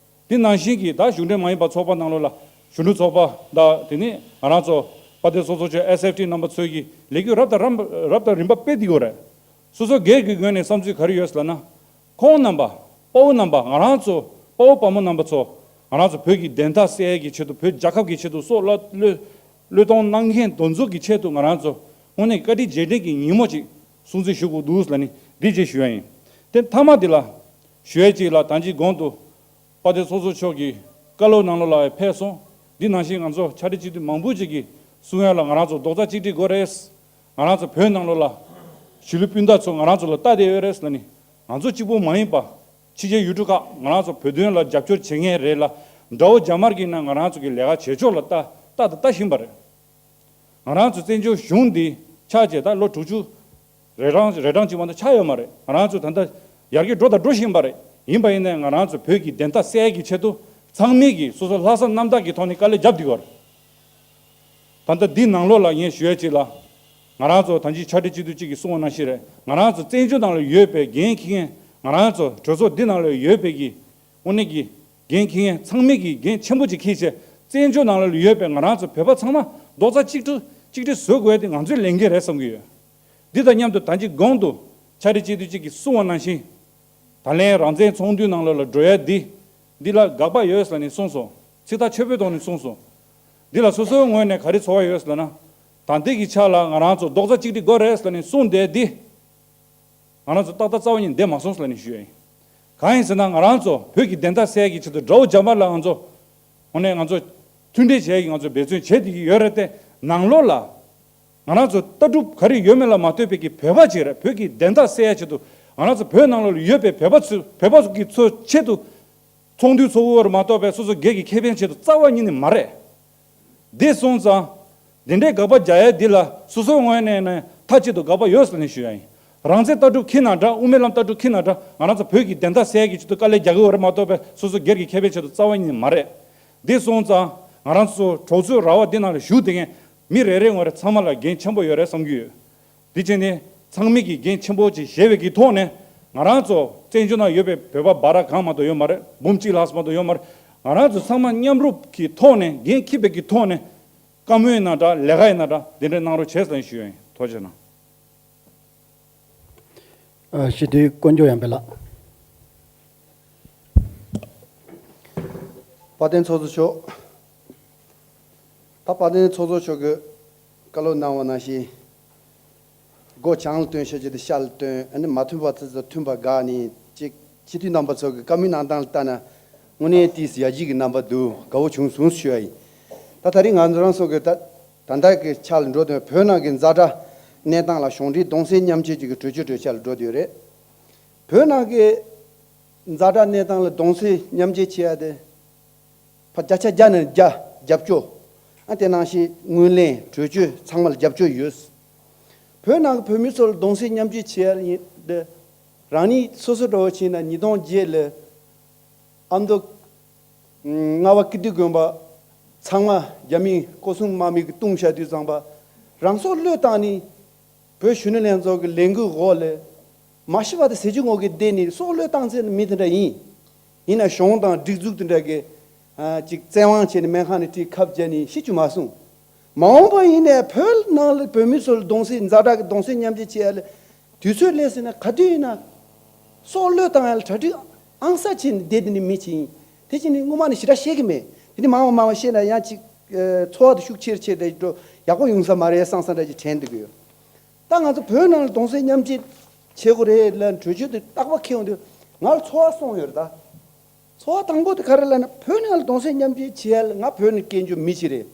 དེ་ནང་བཞིན་གྱི་ད་གཞུང་འབྲེལ་མ་ཡིན་པ་ཚོགས་པ་ནང་ལོགས་ལ་གཞོན་ནུ་ཚོགས་པ་དང་། དེ་ནས་ང་རང་ཚོ་དཔལ་ལྡན་ཚོགས་གཙོ་མཆོག་ཨེས་ཨེཕ་ཊི་རྣམ་པ་ཚོས་ཀྱི་ལས་འགུལ་རབ་དང་རིམ་པ་རབ་དང་རིམ་པ་སྤེལ་བསྡད་ཡོད་རེད། སོ་སོ་སྒེར་གྱི་ངོས་ནས་བསམ་ཚུལ་ག་རེ་ཡོད་ཟེར་ལབ་ན། ཁོང་རྣམ་པ། དཔའ་བོ་རྣམ་པ། ང་རང་ཚོ་དཔའ་བོ་དཔའ་མོ་རྣམ་པ་ཚོ། ང་རང་ཚོ་བོད་ཀྱི་བདེན་མཐའ་གསལ་ཡས་ཀྱི་ཆེད་དུ། བོད་རྒྱལ་ཁབ་ཀྱི་ཆེད་དུ་སྲོག་བློས་བློས་གཏོང་གནང་མཁན་དེ་ཚོ་གི་ཆེད་དུ། ང་རང་ཚོ་དངོས་གནས་བཀའ་དྲིན་རྗེས་དྲན་གྱི་ཉིན་མོ་ཅིག་སྲུང་བརྩི་ཞུ་དགོས་འདུག་ལབ་ནས་འདི་བཅས་ཞུ་ཡ་ཡིན། དེ་མཐའ་མ་འདི་ལ་ཞུ་ཡ་གཅིག་ལ། ད་ཅི་གོང་དུ་དཔལ་ལྡན་ཚོགས་གཙོ་མཆོག་གི་བཀའ་སློབ་ནང་ལོགས་ལ་ཕེབས་སོང་། འདི་ནང་བཞིན་ང་ཚོ་ཕྱག་སྦྲེལ་སྤྱི་འཐུས་མང་པོ་ཅིག་གིས་གསུང་ཡ་ལ། ང་རང་ཚོ་རྡོག་རྩ་གཅིག་སྒྲིལ་དགོས་རེད། ང་རང་ཚོ་བོད་ནང་ལོགས་ལ་གཞིས་ལུས་སྤུན་ཟླ་ཚོ་ང་རང་ཚོ་ལ་ལྟ་བསྡད་ཡོད་རེད་ལབ་ནས། ང་ཚོ་གཅིག་པོ་མ་ཡིན་པ། ཕྱི་རྒྱལ་ཡུལ་གྲུ་ཁག་ང་རང་ཚོ་བོད་དོན་ལ་རྒྱབ་སྐྱོར་བྱེད་མཁན་རེད་ལ། དགྲ་བོ་རྒྱ་དམར་གྱིས་ན་ང་རང་ཚོ་གི་ལས་ཀ་བྱེད་ཕྱོགས་ལ་ལྟ་ལྟ་དང་ལྟ་བཞིན་པ་རེད། ང་རང་ཚོ་བཙན་བྱོལ་གཞུང་འདི་ཆགས་བྱས་ད་ལོ་དྲུག་ཅུ་རེ་གྲངས་རེ་གྲངས་ཅིག་མ་གཏོགས་ཆགས་ཡོད་མ་རེད། ང་རང་ཚོ་ད་ལྟ་ཡར་རྒྱས་འགྲོ་དང་འགྲོ་བཞིན་པ་རེད། ཡིན་པ་ཡིན་ནའི་ང་རང་ཚོ་བོད་ཀྱི་བདེན་མཐའ་གསལ་ཡས་ཀྱི་ཆེད་དུ་ཚང་མས་ཀྱིས་སོ་སོ་ལྷག་བསམ་རྣམ་དག་གི་ཐོག་ནས་དཀའ་ལས་བརྒྱབ་བསྡད་ཡོད་རེད། ད་ལྟ་འདི་ནང་ལོགས་ལ་ངས་ཞུ་ཡ་གཅིག་ལ། ང་རང་ཚོ་ད་ཅི་ཕྱག་སྦྲེལ་སྤྱི་འཐུས་གཅིག་གིས་གསུངས་པ་ནང་བཞིན་རེད། ང་རང་ཚོ་བཙན་བྱོལ་ནང་ལ་ཡོད་པའི་འགན་འཁྱེར་མཁན། ང་རང་ཚོ་གྲོས་ཚོགས་འདི་ནང་ལ་ཡོད་པའི་གི་དངོས་གནས་ཀྱི་འགན་འཁྱེར་མཁན་ཚང་མས་ཀྱིས་འགན་ཆེན་པོ་ཅིག་འཁྱེར་བྱས། བཙན་བྱོལ་ནང་ལ་ཡོད་པའི་ང་རང་ཚོ་བོད་པ་ཚང་མ་རྡོག་རྩ་གཅིག་སྒྲིལ་གཅིག་སྒྲིལ་བཟོ་དགོས་ཡ་དེ་ང་ཚོའི་ལས་འགན་རེད་བསམ་གྱི་ཡོད། འདི་དང་མཉམ་དུ་ད་ཅི་གོང་དུ་ཕྱག་སྦྲེལ་སྤྱི་འཐུས་གཅིག་གིས་གསུངས་པ་ནང་བཞིན། ད་ལན་རང་བཙན་ཚོགས་འདུའི་ནང་ལོགས་ལ་འགྲོ་ཡ་འདི། འདི་ལ་དགག་པ་ཡོད་ཟེར་ནས་གསུངས་སོང་། ཚིག་ཐག་ཆོད་པོའི་ཐོག་ནས་གསུངས་སོང་། འདི་ལ་སོ་སོའི་ངོས་ནས་ག་རེ་ཚོར་བ་ཡོད་ཟེར་ན། ད་ལྟའི་གི་ཆ་ལ་ང་རང་ཚོ་རྡོག་རྩ་གཅིག་སྒྲིལ་དགོས་རེད་ཟེར་ནས་གསུངས་བསྡད་འདི། ང་རང་ཚོ་ཏག་ཏག་རྩ་བ་ཉིད་ནས་བསྡད་མ་སོང་ཟེར་ནས་ཞུ་ཡ་ཡིན། གང་ཡིན་ཟེར་ན། ང་རང་ཚོ་བོད་ཀྱི་བདེན་མཐའ་གསལ་ཡ་གི་ཆེད་དུ་དགྲ་བོ་རྒྱ་དམར་ལ་ང་ཚོ་དངོས་གནས་ང་ཚོ་མཐུན་འབྲེལ་བྱེད་ཡ་གི་ང་ཚོ་འབད་བརྩོན་བྱེད་བསྡད་ཀྱི་ཡོད་རེད་དེ། ནང་ལོགས་ལ་ང་རང་ཚོ་ལྟ་གྲུབ་ག་རེ་ཡོད་མེད་ལ་མ་ལྟོས་པའི་གི་བོད་པ་ཅིག་རེད། བོད་ཀྱི་བདེན་མཐའ་གསལ་ཡ་ཆེད་དུ་ང་རང་ཚོ་བོད་ནང་ལོགས་ལ་ཡོད་པའི་བོད་པ་ཚོ་བོད་པ་ཚོ་གི་ཚོ་ཆེད་དུ་ཚོགས་འདུ་ཚོགས་དགོས་པར་མ་གཏོགས་པའི་སོ་སོ་སྒེར་གྱི་ཁེ་ཕན་ཆེད་དུ་རྩ་བ་ཉིད་ནས་མ་རེད། འདི་སོང་ཙང་། འདི་འདྲའི་དགག་པ་རྒྱག་ཡ་འདི་ལ་སོ་སོའི་ངོས་ནས་ནས་མཐའ་གཅིག་ཏུ་དགག་པ་ཡོད་ཟེར་ནས་ཞུ་ཡ་ཡིན། རང་བཙན་ལྟ་གྲུབ་འཁྱེར་ན་འདྲ། དབུ་མའི་ལམ་ལྟ་གྲུབ་འཁྱེར་ན་འདྲ། ང་རང་ཚོ་བོད་ཀྱི་བདེན་མཐའ་གསལ་གྱི་ཆེད་དུ་དཀའ་ལས་རྒྱག་གི་ཡོད་རེད་མ་གཏོགས་པའི་སོ་སོ་སྒེར་གྱི་ཁེ་ཕན་ཆེད་དུ་རྩ་བ་ཉིད་ནས་མ་རེད། འདི་སོང་ཙང་། ང་རང་ཚོ་གྲོགས་ཚོའི་ར་བ་འདི་ནང་ལ་བཞུགས་བསྡད་མཁན་མི་རེ་རེ་ངོས་རེ་ཚང་མ་ལ་འགན་ཆེན་པོ་ཡོད་རེད་བསམ་གྱི་ཡོད། དེ་བྱས་ནས་ཚང་མས་ཀྱི་འགན་ཆེན་པོ་ཅིག་བཞེས་པའི་གི་ཐོག་ནས། ང་རང་ཚོ་བཙན་བྱོལ་ནང་ཡོད་པའི་བོད་པ་འབའ་ར་གང་མ་གཏོགས་ཡོད་མ་རེད། འབུམ་གཅིག་ལྷག་ཙམ་མ་གཏོགས་ཡོད་མ་རེད། ང་རང་ཚོ་ཚང་མ་མཉམ་རུབ་ཀྱི་ཐོག་ནས། འགན་འཁྱེར་བའི་གི་ཐོག་ནས། བཀའ་མོལ་ཡིན་ན་འདྲ། ལས་ཀ་ཡིན་ན་འདྲ། དེ་འདྲའི་གནང་རོགས་བྱེད་ཟེར་ཞུ་ཡ་ཡིན། ཐུགས་རྗེ་གནང་། ཨ། སྤྱི་འཐུས་དཀོན་མཆོག་ཡར་འཕེལ་ལགས། དཔལ་ལྡན་ཚོགས་གཙོ་མཆོག་ད་དཔལ་ལྡན་ཚོགས་གཙོ་མཆོག་གིས་བཀའ་སློབ་གནང་བ་ནང་བཞིན། སྒོ་བྱང་ལ་སྟོན། ཤ་གཅིག་དེ་ཤ་ལ་སྟོན། ཨ་ནི་མ་མཐུན་པ་ཚོ་མཐུན་པ་དགག་ནས་ཅིག་སྤྱི་འཐུས་རྣམ་པ་ཚོ་གི་བཀའ་མོལ་གནང་སྟངས་ལ་ལྟ་ན། དངོས་གནས་ཏོག་ཙམ་ཡར་རྒྱས་ཀྱི་རྣམ་པ་འདུག་དགའ་བོ་བྱུང་སོང་ཞུ་ཡ་ཡིན། ད་ད་རེས་ང་ཚོ་རང་ཚོ་གི་ད་ད་ལྟ་གི་ཆ་ལ་འགྲོ་དུས། བོད་ནང་གི་ཛ་དྲག་གནས་སྟངས་ལ་གཞུང་འབྲེལ་གདུང་སེམས་མཉམ་སྐྱེད་ཅིག་གི་གྲོས་ཆོད་གྲོས་འཆར་ལ་འགྲོ་དུས་རེད། བོད་ནང་གི་ཛ་དྲག་གནས་སྟངས་ལ་གདུང་སེམས་མཉམ་སྐྱེད་བྱེད་ཡ་དེ། ཕར་བརྒྱ་ཆ་བརྒྱ་ནས་བརྒྱ་རྒྱབ་སྐྱོར། ཨ་དེ་ནང་བཞིན་ངོས་ལེན་གྲོས་ཆོད་ཚང་མ་ལ་རྒྱབ་སྐྱོར་ཡོད། བོད་ནང་གི་བོད་མི་ཚོ་ལ་གདུང་སེམས་མཉམ་སྐྱེད་བྱེད་ཡ་ཡིན་འདི། རང་ཉིད་སོ་སོ་འདྲ་བོ་བྱས་ན་ཉིས་སྟོང་བརྒྱད་ལ་ཨ་མདོ་རྔ་བ་ཀིརྟི་དགོན་པ་ཚང་མ་རྒྱ་མིས་སྐོར་སྲུང་དམག་མི་གིས་བཏུམས་བཞག་དུས་ཙམ་པ། རང་སྲོག་བློས་བཏང་ནས་བོད་གཞོན་ནུ་ལྷན་ཚོགས་ཀྱི་ལས་འགུལ་འོག་ལ་མ་ཤི་བ་དང་ཟས་བཅུད་ངོ་གི་བསྡད་ནས་སྲོག་བློས་བཏང་ཚེ་མི་དེ་འདྲ་ཡིན། ཡིན་ན་གཞུང་དང་སྒྲིག་འཛུགས་དེ་འདྲ་གི་ཨ་ཅིག་བཙན་དབང་བྱས་ནས་སྨན་ཁང་ནས་ཁྲིད་ཁབ་བརྒྱབ་ནས་ཤི་རྒྱུ་མ་སོང་། མ་འོངས་པ་ཡིན་ནའི་བོད་ནང་ལ་བོད་མི་ཚོ་ལ་གདུང་སེམས་ཛ་དྲག་གི་གདུང་སེམས་མཉམ་སྐྱེད་བྱེད་ཡ་ལ་དུས་ཚོད་སླེབས་ཟིན་ན་ག་དུས་ཡིན་ན་སྲོག་བློས་བཏང་ཡ་ལ་གྲ་སྒྲིག་ཨང་གསར་བྱས་ནས་བསྡད་དེ་ནི་མི་ཅིག་ཡིན། དེ་ཅི་ནི་སྔོན་མ་ནས་ཞེ་དྲག་བཤད་གི་མེད། དེ་ནི་མང་བ་མང་བ་བཤད་ན་ཡང་ཅིག་ཨ་ཚོར་བ་དེ་ཤུགས་ཆེར་ཆེར་དེ་འགྲོ་ཡག་པོ་ཡོང་ས་མ་རེད་བསམ་བསམ་འདྲ་ཅིག་དྲན་འདུག་གི་ཡོད། ད་ང་ཚོ་བོད་ནང་ལ་གདུང་སེམས་མཉམ་སྐྱེད་བྱེད་དགོས་རེད་ལ་གྲོས་ཆོད་དེ་རྟག་པར་འཁེལ་ཡོང་དུས་ང་ལ་ཚོར་བ་སོང་ཡོད་རེད་ད། ཚོར་བ་དང་པོ་དེ་ག་རེ་ལབ་ན་བོད་ནང་ལ་གདུང་སེམས་མཉམ་སྐྱེད་བྱེད་ཡ་ལ་ང་བོད་ནས་སྐྱེས་འགྱུར་མི་ཞིག་རེད།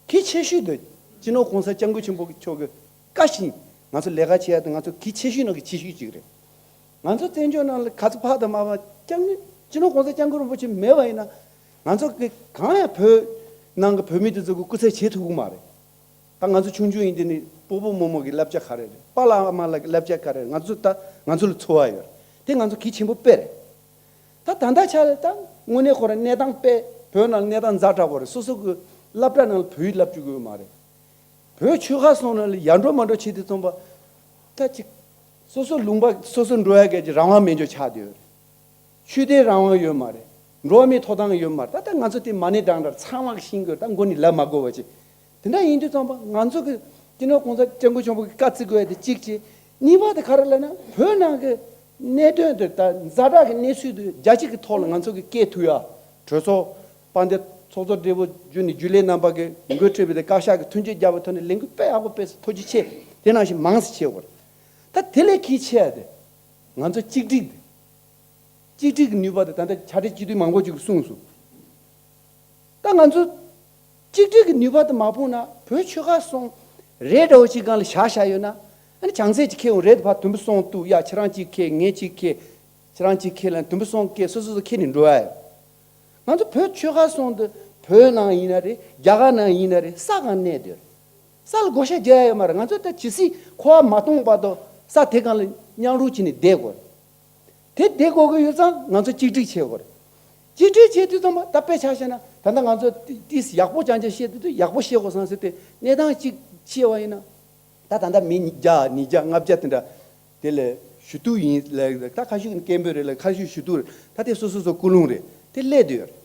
གལ་ཆེ་ཤོས་དེ་སྤྱི་ནོར་གོང་ས་སྐྱབས་མགོན་ཆེན་པོ་མཆོག་གི་བཀའ་བཞིན་ང་ཚོ་ལས་ཀ་བྱེད་ཡ་དེ་ང་ཚོ་གལ་ཆེ་ཤོས་ནང་གི་ཆེ་ཤོས་ཅིག་རེད། ང་ཚོ་བཙན་བྱོལ་ནང་ལ་ག་ཚོད་ཕག་དང་མ་ཕག་སྐྱབས་མགོན་སྤྱི་ནོར་གོང་ས་སྐྱབས་མགོན་རིན་པོ་ཆེ་མེད་པ་ཡིན་ན་ང་ཚོ་གི་གང་ཡང་བོད་ནང་གི་བོད་མི་དེ་ཚོ་གི་སྐུ་ཚེ་བྱེད་ཐུབ་ཀྱི་མ་རེད། ད་ང་ཚོ་ཆུང་ཆུང་ཡིན་དུས་ནས་སྤོ་བོ་རྨོ་མོ་གི་བསླབ་བྱ་ག་རེ་རེད། པཱ་ལགས་ཨ་མ་ལགས་ཀྱི་བསླབ་བྱ་ག་རེ་རེད། ང་ཚོ་ད་ང་ཚོ་ལ་ཚོར་བ་ཡོད་རེད། དེ་ང་ཚོ་གལ་ཆེན་པོ་དཔེ་རེད། ད་ད་ལྟ་ཆ་ལ་ད་དངོས་གནས་ཁོ་རང་གནས་སྟངས་དཔེ་བོད་ནང་གནས་སྟངས་ཛ་དྲག་པོ་རེད། སོ་སོ་གི་སློབ་གྲྭ་ནང་ལ་བོད་ཡིག་བསླབ་བཅུག་གི་ཡོད་མ་རེད། བོད་ཆོལ་ཁ་གསུམ་ནང་ལ་ཡར་འགྲོ་མར་འགྲོ་བྱེད་དུས་ཙམ་པ་ད་ཅིག་སོ་སོ་ལུང་པ་སོ་སོ་འགྲོ་ཡ་གི་རང་དབང་མེད་འཇོག་ཆགས་བསྡད་ཡོད་རེད། ཆོས་དད་རང་དབང་ཡོད་མ་རེད། འགྲོ་བ་མིའི་ཐོབ་ཐང་ཡོད་མ་རེད། ད་ལྟ་ང་ཚོ་དེ་མ་ཎི་བགྲང་བགྲང་ཚང་མ་གི་ཤེས་དགོས། ད་མགོ་ནས་ལབ་མ་དགོས་པ་ཅིག་དེ་འདྲ་ཡིན་དུས་ཙམ་པ་ང་ཚོ་གི་སྤྱི་ནོར་གོང་ས་སྐྱབས་མགོན་ཆེན་པོ་གི་བཀའ་བརྩི་དགོས་ཡ་དེ་གཅིག་བྱས། གཉིས་པ་དེ་ག་རེ་ལབ་ན་བོད་ནང་གི་གནད་དོན་དེ་ད་ཛ་དྲག་གི་གནས་ཚུལ་དེ་རྒྱ་སྤྱི་གི་ཐོག་ལ་ང་ཚོ་གི་སྐད་ཐུག་ཡ། གྲོས་ཚོགས་དཔལ་ལྡན་ཚོགས་གཙོ་སྦྲེལ་པོ་བརྒྱུད་ནས་རྒྱུན་ལས་རྣམ་པ་གི་འགོ་ཁྲིད་པའི་དེ་བཀའ་ཤག་གི་མཐུན་རྐྱེན་རྒྱབ་པའི་ཐོག་ནས་ལས་འགུལ་དཔེ་ཡག་པོ་སྤེལ་སོང་། ཐུགས་རྗེ་ཆེ། དེ་ནང་བཞིན་མང་ཙམ་བྱེད་དགོས། ད་དེ་ལས་གལ་ཆེ་ཡ་དེ་ང་ཚོ་གཅིག་སྒྲིལ་དེ། གཅིག་སྒྲིལ་གྱི་ནུས་པ་དེ་ད་ལྟ་ཕྱག་སྦྲེལ་སྤྱི་འཐུས་མང་པོ་ཅིག་གིས་གསུངས་སོང་། ད་ང་ཚོ་གཅིག་སྒྲིལ་གྱི་ནུས་པ་དེ་མ་སྤུངས་ན་བོད་ཆོལ་ཁ་གསུམ་རེ་འདྲ་བོ་ཅིག་སྒང་ལ་བཞག་བཞག་ཡོད་ན་ཨ་ནི་བྱང་ཚད་ཅིག་འཁེལ་འོང་། རེད་དེ་ཕར་དུམ་བུ་གསུམ་གཏུགས་ཡ། ཁྱེད་རང་གཅིག་འཁེལ། ངས་གཅིག་འཁེལ། ཁྱེད་རང་གཅིག་འཁེལ་ལ་དུམ་བུ་གསུམ་འཁེལ། སོ་སོ་སོ་འཁེལ་ནས་འགྲོ་ཡ་ཡོད། ང་ཚོ་བོད་ཆོལ་ཁ་གསུམ་དེ་བོད་ནང་ཡིན་ན་རེད། རྒྱ་གར་ནང་ཡིན་ན་རེད། ས་སྒང་གནས་བསྡད་ཡོད་རེད། ས་ལ་བགོ་བཤའ་རྒྱག་ཡ་ཡོད་མ་རེད། ང་ཚོ་ད་ཇི་སྲིད་འཁོར་བ་མ་སྟོངས་བར་དུ་ས་དེ་སྒང་ལ་མཉམ་རུབ་བྱས་ནས་བསྡད་དགོས་རེད། དེ་བསྡད་དགོས་ཀྱི་ཡོད་ཙང་ང་ཚོ་གཅིག་སྒྲིལ་བྱེད་དགོས་རེད། གཅིག་སྒྲིལ་བྱེད་དུས་ཙམ་པ་ད་དཔེ་ཆ་བཞག་ན་ད་ལྟ་ང་ཚོ་ཏི་ཏིས་ཡག་པོ་རྐྱང་རྐྱང་བཤད་དུས་དུས་ཡག་པོ་བཤད་དགོས་བསམ་ཟེར་ཏེ་གནས་སྟངས་གཅིག་བཤད་པ་ཡིན་ན་ད་ད་ལྟ་མི་བརྒྱ་ཉིས་བརྒྱ་ལྔ་བརྒྱ་དེ་འདྲ་དེ་ལས་ཞུ་གཏུག་ཡིན་ལ་ད་ཁ་ཤས་ཀྱི་སྐད་འབོད་རེད་ལ་ཁ་ཤས་ཞུ་གཏུག་རེད། ད་དེ་སོ་སོ་སོ་ཀུན་སློང་རེད། དེ་སླེབས་བསྡད་ཡོད་རེད།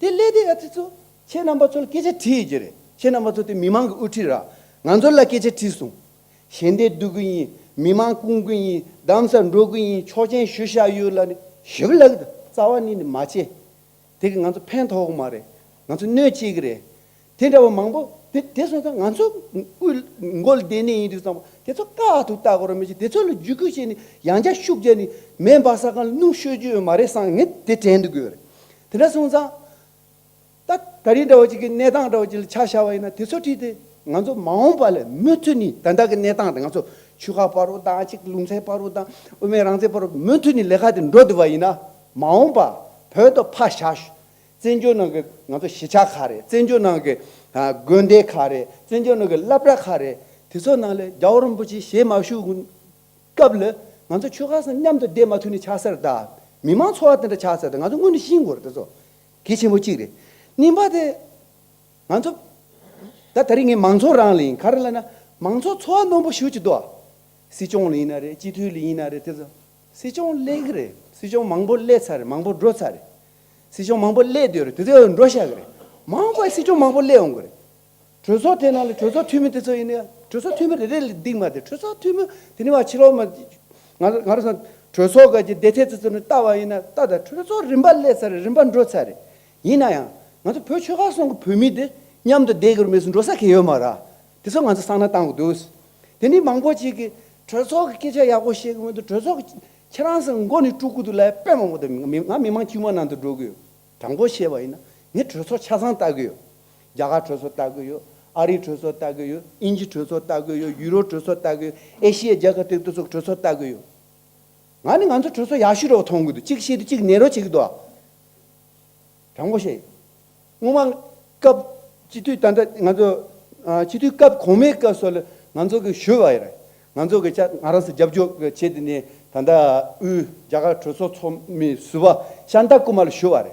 དེ་སླེབས་དེ་ཡ་དེ་ཚོ་ཁྱེད་རྣམ་པ་ཚོ་ལ་སྐད་ཆ་དྲིས་ཡོད་ཀྱི་རེད། ཁྱེད་རྣམ་པ་ཚོ་དེ་མི་མང་གི་དབུ་ཁྲིད་ར། ང་ཚོ་ལ་སྐད་ཆ་དྲིས་སོང་། ཞལ་འདེབས་བསྡུ་གི་ཡིན། མི་མང་སྐུང་གི་ཡིན། རྡ་རམ་ས་འགྲོ་གི་ཡིན། ཆོག་མཆན་ཞུ་བཞག་ཡོད་ལབ་ནས་ཞིབ་ལབ་གི་འདུག་རྩ་བ་ཉིད་ནས་མ་བྱེད། དེ་གི་ང་ཚོ་ཕན་ཐོགས་གི་མ་རེད། ང་ཚོ་གནོད་བྱེད་གི་རེད། དེ་འདྲ་བ་མང་པོ་དེ་དེ་སོང་ཙང་ང་ཚོ་དབུས་མགོ་ལ་བསྡད་ནས་ཡིན་དུས་ཙམ་པ་དེ་ཚོ་ཀ་ཐུག་ལྟ་དགོས་ར་མི་བྱེད། དེ་ཚོ་ལ་རྒྱུད་སྐུལ་བྱས་ནས་ཡང་བསྐྱར་ཤུགས་རྒྱག་ནས་མེ་འབར་ས་སྒང་ལ་སྣུམ་ཤོད་རྒྱུ་ཡོད་མ་རེད་བསམ་ངས་དེ་དྲན་འདུག་གི་ཡོད་རེད། དེ་འདྲ་སོང་ཙང་། ད་ད་རིང་འདྲ་བོ་ཅིག་གི་གནས་སྟངས་འདྲ་བོ་ཅིག་ལ་ཆ་བཞག་པ་ཡིན་ན་དེ་ཚོ་ཁྲིད་དེ་ང་ཚོ་མ་འོངས་པ་ལ་མུ་མཐུད་ནས་ད་ལྟ་གི་གནས་སྟངས་དེ་ང་ཚོ་ཆོལ་ཁ་བར་དུ་དང་ཅིག་ལུང་ཚན་བར་དུ་དང་དབུ་མའི་རང་བཙན་བར་དུ་མུ་མཐུད་ནས་ལས་ཀ་དེ་འགྲོ་བསྡད་པ་ཡིན་ན་མ་འོངས་པ་བོད་དུ་ཕར་བཞག་བཙན་བྱོལ་ནང་གི་ང་ཚོ་གཞིས་ཆགས་ཁག་རེད། བཙན་བྱོལ་ནང་གི་ཨ་དགོན་སྡེ་ཁག་རེད། བཙན་བྱོལ་ནང་གི་སློབ་གྲྭ་ཁག་རེད། དེ་ཚོ་ནང་ལ་རྒྱལ་བ་རིན་པོ་ཆེ་ཞལ་མ་བཞུགས་སྐབས་ལ་ང་ཚོ་ཆོལ་ཁ་གསུམ་མཉམ་དུ་བསྡད་མ་ཐུབ་ནས་ཆགས་ས་རེད། ད་མི་མང་ཚོར་བ་དེ་འདྲ་ཆགས་ས་རེད། ང་ཚོ་དངོས་གནས་ཤེས་དགོས་རེད། དེ་ཚོ་གལ་ཆེན་པོ་གཅིག་རེད། གཉིས་པ་དེ་ང་ཚོ་ད་ད་རིང་ངས་མང་ཚོགས་རང་ལ་ཡིན་ག་རེ་ལབ་ན་མང་ཚོགས་ཚོར་བ་རྣོན་པོ་ཞེ་པོ་ཅིག་འདུག་ཨ། སྲིད་སྐྱོང་ལ་ཡིན་ན་རེད། སྤྱི་འཐུས་ལ་ཡིན་ན་རེད། དེ་ཚོ་སྲིད་སྐྱོང་སླེབས་གི་རེད། སྲིད་སྐྱོང་མང་པོ་སླེབས་ཚར་རེད། མང་པོ་འགྲོ་ཚར་རེད། སྲིད་སྐྱོང་མང་པོ་སླེབས་བསྡད་ཡོད་རེད། དེ་ཚོ་འགྲོ་བཞག་གི་རེད། མ་འོངས་པར་སྲིད་སྐྱོང་མང་པོ་སླེབས་འོང་གི་རེད། གྲོས་ཚོགས་དེ་ནང་ལ་གྲོས་ཚོགས་འཐུས་མི་དེ་ཚོ་ཡིན་ན་ཡང་གྲོས་ཚོགས་འཐུས་མི་རེ་རེ་ལ་སྡིགས་མ་དེ་གྲོས་ཚོགས་འཐུས་མི་དེ་ནི་བ་ཕྱི་ལོགས་མ་ང་ང་རང་ཚོ་གྲོས་ཚོགས་ག་གི་སྡེ་ཚན་དེ་ཚོ་ནས་ལྟ་བ་ཡིན་ན་ལྟ་ད་གྲོས་ཚོགས་རིམ་པ་སླེབས་ཚར་རེད། རིམ་པ་འགྲོ་ཚར་རེད། ཡིན་ན་ཡང་ང་ཚོ་བོད་ཆོལ་ཁ་གསུམ་གི་བོད་མི་དེ་མཉམ་དུ་བསྡད་དགོས་མེད་སུ་འགྲོ་ས་གང་ཡོད་མ་རེད། དེ་ཚོ་ང་ཚོ་བསམ་བློ་བཏང་དགོས་འདུག་དེ་ནི་མང་པོ་ཅིག་གིས་གྲོས་ཚོགས་ཀྱི་སྐད་ཆ་ཡག་པོ་བཤད་གི་མི་འདུག་གྲོས་ཚོགས་ཀྱི་ཁྱེད་རང་ཚོ་མགོ་ནས་དཀྲུག་གི་འདུག་ལབ་དཔེ་མང་པོ་འདུག་ང་མི་མང་དཀྱུས་མ་ནང་དུ་འགྲོ་གི་ཡོད། དྲང་པོ་བཤད་པ་ཡིན་ན་ངས་གྲོས་ཚོགས་ཆ་ཚང་ལྟ་གི་ཡོད། རྒྱ་གར་གྲོས་ཚོགས་ལྟ་གི་ཡོད། ཨ་རིའི་གྲོས་ཚོགས་ལྟ་གི་ཡོད། དབྱིན་ཇི་གྲོས་ཚོགས་ལྟ་གི་ཡོད། ཡུ་རོབ་གྲོས་ཚོགས་ལྟ་གི་ཡོད། ཨེ་ཤི་ཡའི་རྒྱལ་ཁབ་དེ་ཚོ་གྲོས་ཚོགས་ལྟ་གི་ཡོད། ང་ནི་ང་ཚོ་གྲོས་ཚོགས་ཡག་ཤོས་རེད་པ་མཐོང་གི་འདུག་གཅིག་བཤད་དུས་གཅིག་ནན་རོགས་བྱེད་ཀྱི་འདུག་ཨ། དྲང་པོ་བཤད། སྔོན་མ་སྐབས་སྤྱི་འཐུས་ད་ལྟ་ང་ཚོ་ཨ་སྤྱི་འཐུས་སྐབས་གོང་མའི་སྐབས་སུ་ལ་ང་ཚོ་གི་ཞུས་པ་ཡིན་རེད། ང་ཚོ་གི་ཅག་ང་རང་ཚོ་རྒྱབ་སྐྱོར་གི་བྱེད་དེ་ནས་ད་ལྟ་དབུས་རྒྱ་གར་གྲོས་ཚོགས་ཚོགས་མི་ཟུར་པ་ཤཱནྟ་ཀུ་མར་ལ་ཞུས་པ་རེད།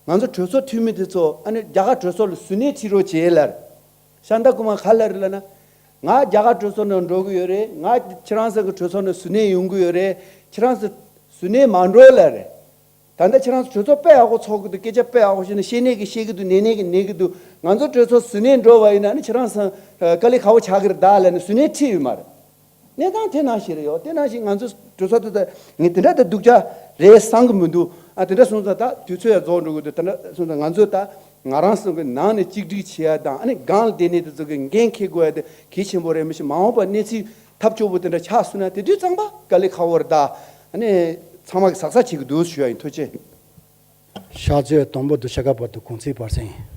ང་ཚོ་གྲོས་ཚོགས་འཐུས་མི་དེ་ཚོ་ཨ་ནི་རྒྱ་གར་གྲོས་ཚོགས་ལ་ཟུར་སྣོན་ཁྲིད་རོགས་བྱེད་ལབ་རེད། ཤཱནྟ་ཀུ་མར་ག་ལབ་རེད་ལབ་ན། ང་རྒྱ་གར་གྲོས་ཚོགས་ནང་འགྲོ་གི་ཡོད་རེད། ང་ཁྱེད་རང་ཚོ་གི་གྲོས་ཚོགས་ནང་ཟུར་སྣོན་ཡོང་གི་ཡོད་རེད། ཁྱེད་རང་ཚོ་ཟུར་སྣོན་མ་འགྲོ་ལབ་རེད། ད་ལྟ་ཁྱེད་རང་ཚོ་གྲོས་ཚོགས་དཔེ་ཡག་པོ་ཚོགས་ཀྱི་འདུག་སྐད་ཆ་དཔེ་ཡག་པོ་བཤད་ན་བཤད་ནས་ཀྱི་བཤད་ཀྱི་འདུག་ནས་ནས་ཀྱི་ནས་ཀྱི་འདུག་ང་ཚོ་གྲོས་ཚོགས་ཟུར་སྣོན་འགྲོ་བ་ཡིན་ན་ནི་ཁྱེད་རང་ཚོ་དཀའ་ལས་ཁག་པོ་ཆགས་ཀྱི་རེད་ད་ལབ་ནས་ཟུར་སྣོན་ཁྲིད་ཡོད་མ་རེད། གནས་སྟངས་དེ་ནང་བཞིན་རེད་ཡོད། དེ་ནང་བཞིན་ང་ཚོ་གྲོས་ཚོགས་དེ་ད་ངས་དེ་འདྲ་ད་སྡུག་ཅག་རེད་བསམ་གྱི་མི་འདུག་ཨ་དེ་འདྲ་སོང་ཙང་ད་དུས་ཚོད་ཡང་རྫོགས་འགྲོ་གི་འདུག་དེ་འདྲ་སོང་ཙང་ང་ཚོས་ད་ང་རང་ཚོ་གི་ནང་ནས་གཅིག་སྒྲིལ་བྱེད་ཡ་དང་ཨ་ནི་སྒང་ལ་བསྡད་ནས་དེ་ཚོ་གི་འགན་འཁྱེར་དགོས་ཡ་དེ་གལ་ཆེན་པོ་རེད། མི་ཤེས་མ་འོངས་པ་གནས་ཚུལ་ཐབས་སྐྱོ་པོ་དེ་འདྲ་ཆགས་སོང་ན་དེ་དུས་ཚང་མ་དཀའ་ལས་ཁག་པོ་རེད། ད་ཨ་ནི་ཚང་མ་གི་ཟག་ཟག་བྱེད་ཀྱི་འདུག་ཞུ་ཡ་ཡིན། ཐུགས་རྗེ་ཆེ། ཕྱག་མཛོད་དང་པོ་དུ་ཤ་ཁ་བར་དུ་གུང་ཚིགས་བར་གསེང་།